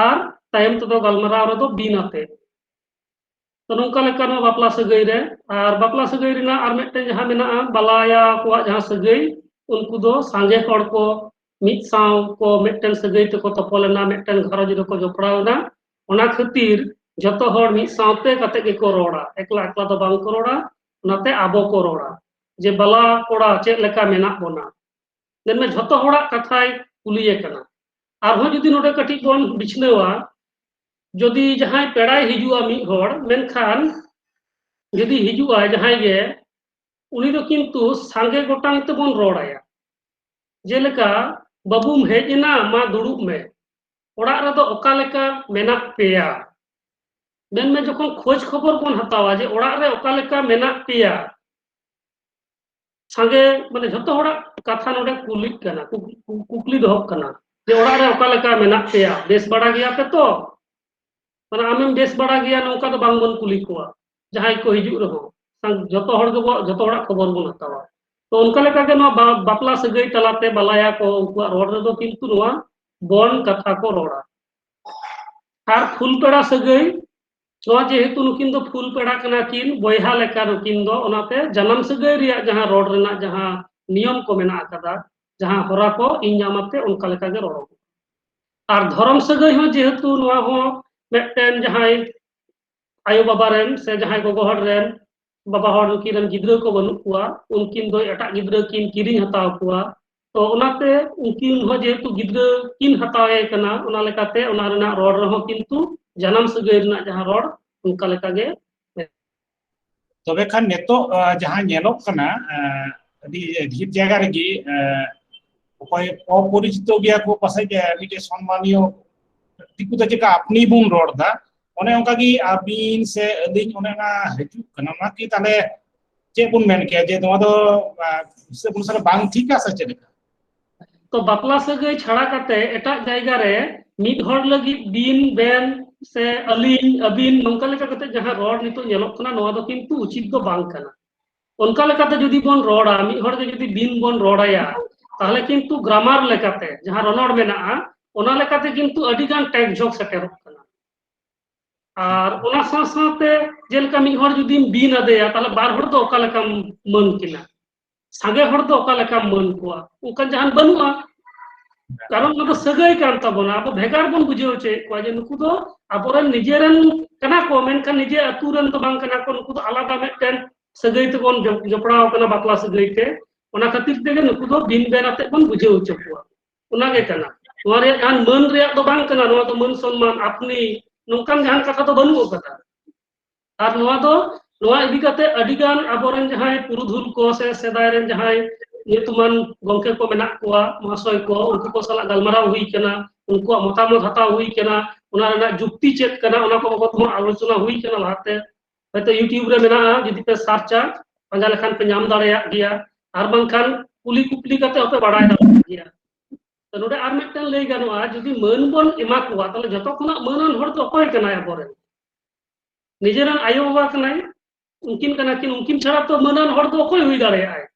ᱟᱨ ᱛᱟᱭᱚᱢ ᱛᱮᱫᱚ ᱜᱟᱞᱢᱟᱨᱟᱣ ᱨᱮᱫᱚ ᱵᱤᱱ ᱟᱛᱮ᱾ ᱛᱚ ᱱᱚᱝᱠᱟ ᱞᱮᱠᱟ ᱱᱚᱣᱟ ᱵᱟᱯᱞᱟ ᱥᱟᱹᱜᱟᱹᱭ ᱨᱮ, ᱟᱨ ᱵᱟᱯᱞᱟ ᱥᱟᱹᱜᱟᱹᱭ ᱨᱮᱱᱟᱜ ᱟᱨ ᱢᱤᱫᱴᱮᱱ ᱡᱟᱦᱟᱸ ᱢᱮᱱᱟᱜᱼᱟ, ᱵᱟᱞᱟᱭᱟ ᱠᱚᱣᱟᱜ ᱡᱟᱦᱟᱸ ᱥᱟᱹᱜᱟᱹᱭ, ᱩᱱᱠᱩ ᱫᱚ ᱥᱟᱸᱜᱮ ᱦᱚᱲ ᱠᱚ ᱢᱤᱫ ᱥᱟᱶ ᱠᱚ ᱢᱤᱫᱴᱮᱱ ᱥᱟᱹᱜᱟᱹᱭ ᱛᱮᱠᱚ ᱛᱚᱯᱚᱞ ᱮᱱᱟ, ᱢᱤᱫᱴᱮᱱ ᱜᱷᱟᱨᱚᱸᱡᱽ ᱨᱮᱠᱚ ᱡᱚᱯᱲᱟᱣ ᱮᱱᱟ᱾ ᱚᱱᱟ ᱠᱷᱟᱹᱛᱤᱨ ᱡᱷᱚᱛᱚ ᱦᱚᱲ ᱢᱤᱫ ᱥᱟᱶᱛᱮ ᱠᱟᱛᱮ ᱜᱮᱠᱚ ᱨᱚᱲᱟ, ᱮᱠᱞᱟ ᱮᱠᱞᱟ ᱫᱚ ᱵᱟᱝ ᱠᱚ ᱨᱚᱲᱟ᱾ ᱚᱱᱟᱛᱮ ᱟᱵᱚ ᱠᱚ ᱨᱚᱲᱟ ᱡᱮ, "ᱵᱟᱞᱟ ᱠᱚᱲᱟ, ᱪᱮᱫ ᱞᱮᱠᱟ ᱢᱮᱱᱟᱜ ᱵᱚᱱᱟ?" ᱢᱮᱱᱢᱮ, ᱡᱷᱚᱛᱚ ᱦᱚᱲᱟᱜ ᱠᱟᱛᱷᱟᱭ ᱠᱩᱞᱤᱭᱮ ᱠᱟᱱᱟ᱾ ᱟᱨᱦᱚᱸ ᱡᱩᱫᱤ ᱱᱚᱰᱮ ᱠᱟᱹᱴᱤᱡ ᱵᱚᱱ ᱵᱤᱪᱷᱱᱟᱹᱣᱟ, ᱡᱩᱫᱤ ᱡᱟᱦᱟᱸᱭ ᱯᱮᱲᱟᱭ ᱦᱤᱡᱩᱜᱼᱟ ᱢᱤᱫ ᱦᱚᱲ, ᱢᱮᱱᱠᱷᱟᱱ ᱡᱩᱫᱤ ᱦᱤᱡᱩᱜᱼᱟᱭ ᱡᱟᱦᱟᱸᱭ ᱜᱮ, ᱩᱱᱤ ᱫᱚ ᱠᱤᱱᱛᱩ ᱥᱟᱸᱜᱮ ᱜᱚᱴᱟᱝ ᱛᱮᱵᱚᱱ ᱨᱚᱲ ᱟᱭᱟ᱾ ᱡᱮᱞᱮᱠᱟ, "ᱵᱟᱹᱵᱩᱢ ᱦᱮᱡ ᱮᱱᱟ, ᱢᱟ ᱫᱩᱲᱩᱵ ᱢᱮ᱾ ᱚᱲᱟᱜ ᱨᱮᱫᱚ ᱚᱠᱟ ᱞᱮᱠᱟ ᱢᱮᱱᱟᱜ ᱯᱮᱭᱟ?" ᱢᱮᱱᱢᱮ, ᱡᱚᱠᱷᱚᱱ ᱠᱷᱳᱡᱽ ᱠᱷᱚᱵᱚᱨ ᱵᱚᱱ ᱦᱟᱛᱟᱣᱟ ᱡᱮ ᱚᱲᱟᱜ ᱨᱮ ᱚᱠᱟ ᱞᱮᱠᱟ ᱢᱮᱱᱟᱜ ᱯᱮᱭᱟ, ᱥᱟᱸᱜᱮ, ᱢᱟᱱᱮ, ᱡᱷᱚᱛᱚ ᱦᱚᱲᱟᱜ ᱠᱟᱛᱷᱟ ᱱᱚᱰᱮ ᱠᱩᱞᱤᱜ ᱠᱟᱱᱟ, ᱠᱩ-, ᱠᱩ-, ᱠᱩᱠᱞᱤ ᱫᱚᱦᱚᱜ ᱠᱟᱱᱟ ᱡᱮ, "ᱚᱲᱟᱜ ᱨᱮ ᱚᱠᱟ ᱞᱮᱠᱟ ᱢᱮᱱᱟᱜ ᱯᱮᱭᱟ? ᱵᱮᱥ ᱵᱟᱲᱟ ᱜᱮᱭᱟ ᱯᱮ ᱛᱚ?" ᱢᱟᱱᱮ, "ᱟᱢᱮᱢ ᱵᱮᱥ ᱵᱟᱲᱟ ᱜᱮᱭᱟ?" ᱱᱚᱝᱠᱟ ᱫᱚ ᱵᱟᱝ ᱵᱚᱱ ᱠᱩᱞᱤ ᱠᱚᱣᱟ᱾ ᱡᱟᱦᱟᱸᱭ ᱠᱚ ᱦᱤᱡᱩᱜ ᱨᱮᱦᱚᱸ, ᱥᱟᱝ-, ᱡᱷᱚᱛᱚ ᱦᱚᱲ ᱜᱮᱵᱚ, ᱡᱷᱚᱛᱚ ᱦᱚᱲᱟᱜ ᱠᱷᱚᱵᱚᱨ ᱵᱚᱱ ᱦᱟᱛᱟᱣᱟ᱾ ᱛᱚ, ᱚᱱᱠᱟ ᱞᱮᱠᱟ ᱜᱮ ᱱᱚᱣᱟ ᱵᱟ-, ᱵᱟᱯᱞᱟ ᱥᱟᱹᱜᱟᱹᱭ ᱛᱟᱞᱟᱛᱮ ᱵᱟᱞᱟᱭᱟ ᱠᱚ, ᱩᱱᱠᱩᱣᱟᱜ ᱨᱚᱲ ᱨᱮᱫᱚ ᱠᱤᱱᱛᱩ ᱱᱚᱣᱟ ᱵᱚᱱ ᱠᱟᱛᱷᱟ ᱠᱚ ᱨᱚᱲᱟ᱾ ᱟᱨ ᱯᱷᱩᱞ ᱯᱮᱲᱟ ᱥᱟᱹᱜᱟᱹᱭ, ᱱᱚᱣᱟ ᱡᱮᱦᱮᱛᱩ ᱱᱩᱠᱤᱱ ᱫᱚ ᱯᱷᱩᱞ ᱯᱮᱲᱟ ᱠᱟᱱᱟ ᱠᱤᱱ, ᱵᱚᱭᱦᱟ ᱞᱮᱠᱟ ᱱᱩᱠᱤᱱ ᱫᱚ, ᱚᱱᱟᱛᱮ ᱡᱟᱱᱟᱢ ᱥᱟᱹᱜᱟᱹᱭ ᱨᱮᱭᱟᱜ ᱡᱟᱦᱟᱸ ᱨᱚᱲ ᱨᱮᱱᱟᱜ ᱡᱟᱦᱟᱸ ᱱᱤᱭᱚᱢ ᱠᱚ ᱢᱮᱱᱟᱜ ᱟᱠᱟᱫᱟ, ᱡᱟᱦᱟᱸ ᱦᱚᱨᱟ ᱠᱚ, ᱤᱧ ᱟᱢ ᱟᱛᱮ ᱚᱱᱠᱟ ᱞᱮᱠᱟ ᱜᱮ ᱨᱚᱲᱚᱜᱼᱟ᱾ ᱟᱨ ᱫᱷᱚᱨᱚᱢ ᱥᱟᱹᱜᱟᱹᱭ ᱦᱚᱸ ᱡᱮᱦᱮᱛᱩ ᱱᱚᱣᱟ ᱦᱚᱸ ᱢᱤᱫᱴᱮᱱ ᱡᱟᱦᱟᱸᱭ ᱟᱭᱳ ᱵᱟᱵᱟ ᱨᱮᱱ ᱥᱮ ᱡᱟᱦᱟᱸᱭ ᱜᱚᱜᱚ ᱦᱚᱲ ᱨᱮᱱ, ᱵᱟᱵᱟ ᱦᱚᱲ ᱱᱩᱠᱤᱱ ᱨᱮᱱ ᱜᱤᱫᱽᱨᱟᱹ ᱠᱚ ᱵᱟᱹᱱᱩᱜ ᱠᱚᱣᱟ, ᱩᱱᱠᱤᱱ ᱫᱚ ᱮᱴᱟᱜ ᱜᱤᱫᱽᱨᱟᱹ ᱠᱤᱱ ᱠᱤᱨᱤᱧ ᱦᱟᱛᱟᱣ ᱠᱚᱣᱟ᱾ ᱛᱚ, ᱚᱱᱟᱛᱮ ᱩᱱᱠᱤᱱ ᱦᱚᱸ ᱡᱮᱦᱮᱛᱩ ᱜᱤᱫᱽᱨᱟᱹ ᱠᱤᱱ ᱦᱟᱛᱟᱣ ᱮ ᱠᱟᱱᱟ, ᱚᱱᱟ ᱞᱮᱠᱟᱛᱮ ᱚᱱᱟ ᱨᱮᱱᱟᱜ ᱨᱚᱲ ᱨᱮᱦᱚᱸ ᱠᱤᱱᱛᱩ ᱡᱟᱱᱟᱢ ᱥᱟᱹᱜᱟᱹᱭ ᱨᱮᱱᱟᱜ ᱡᱟᱦᱟᱸ ᱨᱚᱲ, ᱚᱱᱠᱟ ᱞᱮᱠᱟ ᱜᱮ᱾ ᱛᱚᱵᱮ ᱠᱷᱟᱱ ᱱᱤᱛᱚᱜ, ᱟᱸ, ᱡᱟᱦᱟᱸ ᱧᱮᱞᱚᱜ ᱠᱟᱱᱟ, ᱟᱸ, ᱟᱹᱰᱤ ᱰᱷᱮᱨ ᱡᱟᱭᱜᱟ ᱨᱮᱜᱮ, ᱟᱸ, ᱚᱠᱚᱭ ᱚᱯᱚᱨᱤᱪᱤᱛᱚ ᱜᱮᱭᱟ ᱠᱚ, ᱯᱟᱥᱮᱡ, ᱟᱸ, ᱢᱤᱫᱴᱮᱡ ᱥᱚᱱᱢᱟᱱᱤᱭᱚ, ᱫᱤᱠᱩ ᱫᱚ ᱪᱮᱠᱟ ᱟᱯᱱᱤ ᱵᱚᱱ ᱨᱚᱲ ᱮᱫᱟ, ᱚᱱᱮ ᱚᱱᱠᱟ ᱜᱮ ᱟᱹᱵᱤᱱ ᱥᱮ ᱟᱹᱞᱤᱧ ᱚᱱᱮ ᱚᱱᱟ ᱦᱤᱡᱩᱜ ᱠᱟᱱᱟ᱾ ᱚᱱᱟ ᱠᱤ ᱛᱟᱦᱞᱮ ᱪᱮᱫ ᱵᱚᱱ ᱢᱮᱱ ᱠᱮᱭᱟ ᱡᱮ ᱱᱚᱣᱟ ᱫᱚ, ᱟᱸ, ᱦᱤᱥᱟᱹᱵ ᱚᱱᱩᱥᱟᱨᱮ ᱵᱟᱝ ᱴᱷᱤᱠᱟ ᱥᱮ ᱪᱮᱫ ᱞᱮᱠᱟ? ᱛᱚ, ᱵᱟᱯᱞᱟ ᱥᱟᱹᱜᱟᱹᱭ ᱪᱷᱟᱲᱟ ᱠᱟᱛᱮ ᱮᱴᱟᱜ ᱡᱟᱭᱜᱟ ᱨᱮ ᱢᱤᱫ ᱦᱚᱲ ᱞᱟᱹᱜᱤᱫ ᱵᱤᱱ, ᱵᱮᱱ ᱥᱮ ᱟᱹᱞᱤᱧ, ᱟᱹᱵᱤᱱ, ᱱᱚᱝᱠᱟ ᱞᱮᱠᱟ ᱠᱟᱛᱮ ᱡᱟᱦᱟᱸ ᱨᱚᱲ ᱱᱤᱛᱚᱜ ᱧᱮᱞᱚᱜ ᱠᱟᱱᱟ, ᱱᱚᱣᱟ ᱫᱚ ᱠᱤᱱᱛᱩ ᱩᱪᱤᱛ ᱫᱚ ᱵᱟᱝ ᱠᱟᱱᱟ᱾ ᱚᱱᱠᱟ ᱞᱮᱠᱟᱛᱮ ᱡᱩᱫᱤ ᱵᱚᱱ ᱨᱚᱲᱟ, ᱢᱤᱫ ᱦᱚᱲ ᱜᱮ ᱡᱩᱫᱤ ᱵᱤᱱ ᱵᱚᱱ ᱨᱚᱲ ᱟᱭᱟ, ᱛᱟᱦᱞᱮ ᱠᱤᱱᱛᱩ ᱜᱨᱟᱢᱟᱨ ᱞᱮᱠᱟᱛᱮ, ᱡᱟᱦᱟᱸ ᱨᱚᱱᱚᱲ ᱢᱮᱱᱟᱜᱼᱟ, ᱚᱱᱟ ᱞᱮᱠᱟᱛᱮ ᱠᱤᱱᱛᱩ ᱟᱹᱰᱤ ᱜᱟᱱ ᱴᱮᱠ ᱡᱷᱚᱠ ᱥᱮᱴᱮᱨᱚᱜ ᱠᱟᱱᱟ᱾ ᱟᱨ ᱚᱱᱟ ᱥᱟᱶ ᱥᱟᱶᱛᱮ ᱡᱮᱞᱮᱠᱟ ᱢᱤᱫ ᱦᱚᱲ ᱡᱩᱫᱤᱢ ᱵᱤᱱ ᱟᱫᱮᱭᱟ, ᱛᱟᱦᱞᱮ ᱵᱟᱨ ᱦᱚᱲ ᱫᱚ ᱚᱠᱟ ᱞᱮᱠᱟᱢ ᱢᱟᱹᱱ ᱠᱤᱱᱟ? ᱥᱟᱸᱜᱮ ᱦᱚᱲ ᱫᱚ ᱚᱠᱟ ᱞᱮᱠᱟᱢ ᱢᱟᱹᱱ ᱠᱚᱣᱟ? ᱚᱱᱠᱟᱱ ᱡᱟᱦᱟᱱ ᱵᱟᱹᱱᱩᱜᱼᱟ᱾ ᱠᱟᱨᱚᱱ ᱚᱱᱟ ᱫᱚ ᱥᱟᱹᱜᱟᱹᱭ ᱠᱟᱱ ᱛᱟᱵᱚᱱᱟ᱾ ᱟᱵᱚ ᱵᱷᱮᱜᱟᱨ ᱵᱚᱱ ᱵᱩᱡᱷᱟᱹᱣ ᱦᱚᱪᱚᱭᱮᱫ ᱠᱚᱣᱟ ᱡᱮ ᱱᱩᱠᱩ ᱫᱚ ᱟᱵᱚᱨᱮᱱ ᱱᱤᱡᱮᱨᱮᱱ ᱠᱟᱱᱟ ᱠᱚ, ᱢᱮᱱᱠᱷᱟᱱ ᱱᱤᱡᱮ ᱟᱹᱛᱩ ᱨᱮᱱ ᱫᱚ ᱵᱟᱝ ᱠᱟᱱᱟ ᱠᱚ, ᱱᱩᱠᱩ ᱫᱚ ᱟᱞᱟᱫᱟ ᱢᱤᱫᱴᱮᱱ ᱥᱟᱹᱜᱟᱹᱭ ᱛᱮᱵᱚᱱ ᱡᱚ-, ᱡᱚᱯᱲᱟᱣ ᱠᱟᱱᱟ, ᱵᱟᱯᱞᱟ ᱥᱟᱹᱜᱟᱹᱭ ᱛᱮ᱾ ᱚᱱᱟ ᱠᱷᱟᱹᱛᱤᱨ ᱛᱮᱜᱮ ᱱᱩᱠᱩ ᱫᱚ ᱵᱤᱱ ᱵᱮᱱ ᱟᱛᱮᱫ ᱵᱚᱱ ᱵᱩᱡᱷᱟᱹᱣ ᱦᱚᱪᱚ ᱠᱚᱣᱟ᱾ ᱚᱱᱟᱜᱮ ᱠᱟᱱᱟ᱾ ᱱᱚᱣᱟ ᱨᱮᱭᱟᱜ ᱡᱟᱦᱟᱸ ᱢᱟᱹᱱ ᱨᱮᱭᱟᱜ ᱫᱚ ᱵᱟᱝ ᱠᱟᱱᱟ, ᱱᱚᱣᱟ ᱫᱚ ᱢᱟᱹᱱ ᱥᱚᱱᱢᱟᱱ, ᱟᱯᱱᱤ, ᱱᱚᱝᱠᱟᱱ ᱡᱟᱦᱟᱱ ᱠᱟᱛᱷᱟ ᱫᱚ ᱵᱟᱹᱱᱩᱜ ᱟᱠᱟᱫᱟ᱾ ᱟᱨ ᱱᱚᱣᱟ ᱫᱚ, ᱱᱚᱣᱟ ᱤᱫᱤ ᱠᱟᱛᱮ ᱟᱹᱰᱤ ᱜᱟᱱ ᱟᱵᱚᱨᱮᱱ ᱡᱟᱦᱟᱸᱭ ᱯᱩᱨᱩᱫᱷᱩᱞ ᱠᱚ ᱥᱮ ᱥᱮᱫᱟᱭ ᱨᱮᱱ ᱡᱟᱦᱟᱸᱭ ᱧᱩᱛᱩᱢᱟᱱ ᱜᱚᱢᱠᱮ ᱠᱚ ᱢᱮᱱᱟᱜ ᱠᱚᱣᱟ, ᱢᱚᱦᱟᱥᱚᱭ ᱠᱚ, ᱩᱱᱠᱩ ᱠᱚ ᱥᱟᱞᱟᱜ ᱜᱟᱞᱢᱟᱨᱟᱣ ᱦᱩᱭ ᱠᱟᱱᱟ, ᱩᱱᱠᱩᱣᱟᱜ ᱢᱚᱛᱟᱢᱚᱛ ᱦᱟᱛᱟᱣ ᱦᱩᱭ ᱠᱟᱱᱟ, ᱚᱱᱟ ᱨᱮᱱᱟᱜ ᱡᱩᱠᱛᱤ ᱪᱮᱫ ᱠᱟᱱᱟ, ᱚᱱᱟ ᱠᱚ ᱵᱟᱵᱚᱫ ᱦᱚᱸ ᱟᱞᱳᱪᱚᱱᱟ ᱦᱩᱭ ᱠᱟᱱᱟ ᱞᱟᱦᱟᱛᱮ᱾ ᱦᱚᱭᱛᱳ YouTube ᱨᱮ ᱢᱮᱱᱟᱜᱼᱟ, ᱡᱩᱫᱤ ᱯᱮ ᱥᱟᱨᱪᱟ, ᱯᱟᱸᱡᱟ ᱞᱮᱠᱷᱟᱱ ᱯᱮ ᱧᱟᱢ ᱫᱟᱲᱮᱭᱟᱜ ᱜᱮᱭᱟ, ᱟᱨ ᱵᱟᱝᱠᱷᱟᱱ ᱠᱩᱞᱤ ᱠᱩᱯᱞᱤ ᱠᱟᱛᱮ ᱦᱚᱸᱯᱮ ᱵᱟᱲᱟᱭ ᱫᱟᱲᱮᱭᱟᱜ ᱜᱮᱭᱟ᱾ ᱛᱚ, ᱱᱚᱰᱮ ᱟᱨ ᱢᱤᱫᱴᱮᱱ ᱞᱟᱹᱭ ᱜᱟᱱᱚᱜᱼᱟ, ᱡᱩᱫᱤ ᱢᱟᱹᱱ ᱵᱚᱱ ᱮᱢᱟ ᱠᱚᱣᱟ, ᱛᱟᱦᱞᱮ ᱡᱚᱛᱚ ᱠᱷᱚᱱᱟᱜ ᱢᱟᱹᱱᱟᱱ ᱦᱚᱲ ᱫᱚ ᱚᱠᱚᱭ ᱠᱟᱱᱟᱭ ᱟᱵᱚᱨᱮᱱ? ᱱᱤᱡᱮᱨᱮᱱ ᱟᱭᱳ ᱵᱟᱵᱟ ᱠᱟᱱᱟᱭ, ᱩᱱᱠᱤᱱ ᱠᱟᱱᱟ ᱠᱤᱱ, ᱩᱱᱠᱤᱱ ᱪᱷᱟᱲᱟ ᱛᱚ ᱢᱟᱹᱱᱟᱱ ᱦᱚᱲ ᱫᱚ ᱚᱠᱚᱭ ᱦᱩᱭ ᱫᱟᱲᱮᱭᱟᱜᱼᱟᱭ?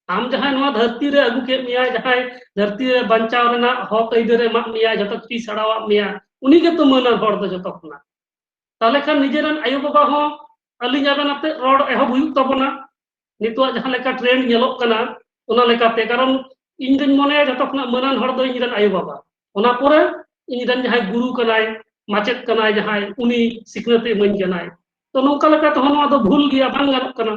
ᱟᱢ ᱡᱟᱦᱟᱸᱭ ᱱᱚᱣᱟ ᱫᱷᱟᱹᱨᱛᱤ ᱨᱮ ᱟᱹᱜᱩ ᱠᱮᱫ ᱢᱮᱭᱟᱭ, ᱡᱟᱦᱟᱸᱭ ᱫᱷᱟᱹᱨᱛᱤ ᱨᱮ ᱵᱟᱧᱪᱟᱣ ᱨᱮᱱᱟᱜ ᱦᱚᱠ ᱟᱹᱭᱫᱟᱹᱨ ᱮ ᱮᱢᱟᱜ ᱢᱮᱭᱟ, ᱡᱚᱛᱚ ᱠᱤᱪᱷᱩᱭ ᱥᱮᱬᱟᱣᱟᱜ ᱢᱮᱭᱟ, ᱩᱱᱤ ᱜᱮᱛᱚ ᱢᱟᱹᱱᱟᱱ ᱦᱚᱲ ᱫᱚ ᱡᱚᱛᱚ ᱠᱷᱚᱱᱟᱜ᱾ ᱛᱟᱦᱞᱮ ᱠᱷᱟᱱ ᱱᱤᱡᱮᱨᱮᱱ ᱟᱭᱳ ᱵᱟᱵᱟ ᱦᱚᱸ ᱟᱹᱞᱤᱧ ᱟᱵᱮᱱ ᱟᱛᱮ ᱨᱚᱲ ᱮᱦᱚᱵ ᱦᱩᱭᱩᱜ ᱛᱟᱵᱚᱱᱟ᱾ ᱱᱤᱛᱚᱜ ᱡᱟᱦᱟᱸ ᱞᱮᱠᱟ trend ᱧᱮᱞᱚᱜ ᱠᱟᱱᱟ, ᱚᱱᱟ ᱞᱮᱠᱟᱛᱮ, ᱠᱟᱨᱚᱱ ᱤᱧ ᱫᱩᱧ ᱢᱚᱱᱮᱭᱟ ᱡᱚᱛᱚ ᱠᱷᱚᱱᱟᱜ ᱢᱟᱹᱱᱟᱱ ᱦᱚᱲ ᱫᱚ ᱤᱧ ᱨᱮᱱ ᱟᱭᱳ ᱵᱟᱵᱟ, ᱚᱱᱟ ᱯᱚᱨᱮ ᱤᱧ ᱨᱮᱱ ᱡᱟᱦᱟᱸᱭ ᱜᱩᱨᱩ ᱠᱟᱱᱟᱭ, ᱢᱟᱪᱮᱫ ᱠᱟᱱᱟᱭ ᱡᱟᱦᱟᱸᱭ, ᱩᱱᱤ ᱥᱤᱠᱷᱱᱟᱹᱛ ᱮ ᱤᱢᱟᱹᱧ ᱠᱟᱱᱟᱭ᱾ ᱛᱚ, ᱱᱚᱝᱠᱟ ᱞᱮᱠᱟ ᱛᱮᱦᱚᱸ ᱱᱚᱣᱟ ᱫᱚ ᱵᱷᱩᱞ ᱜᱮᱭᱟ, ᱵᱟᱝ ᱜᱟᱱᱚᱜ ᱠᱟᱱᱟ᱾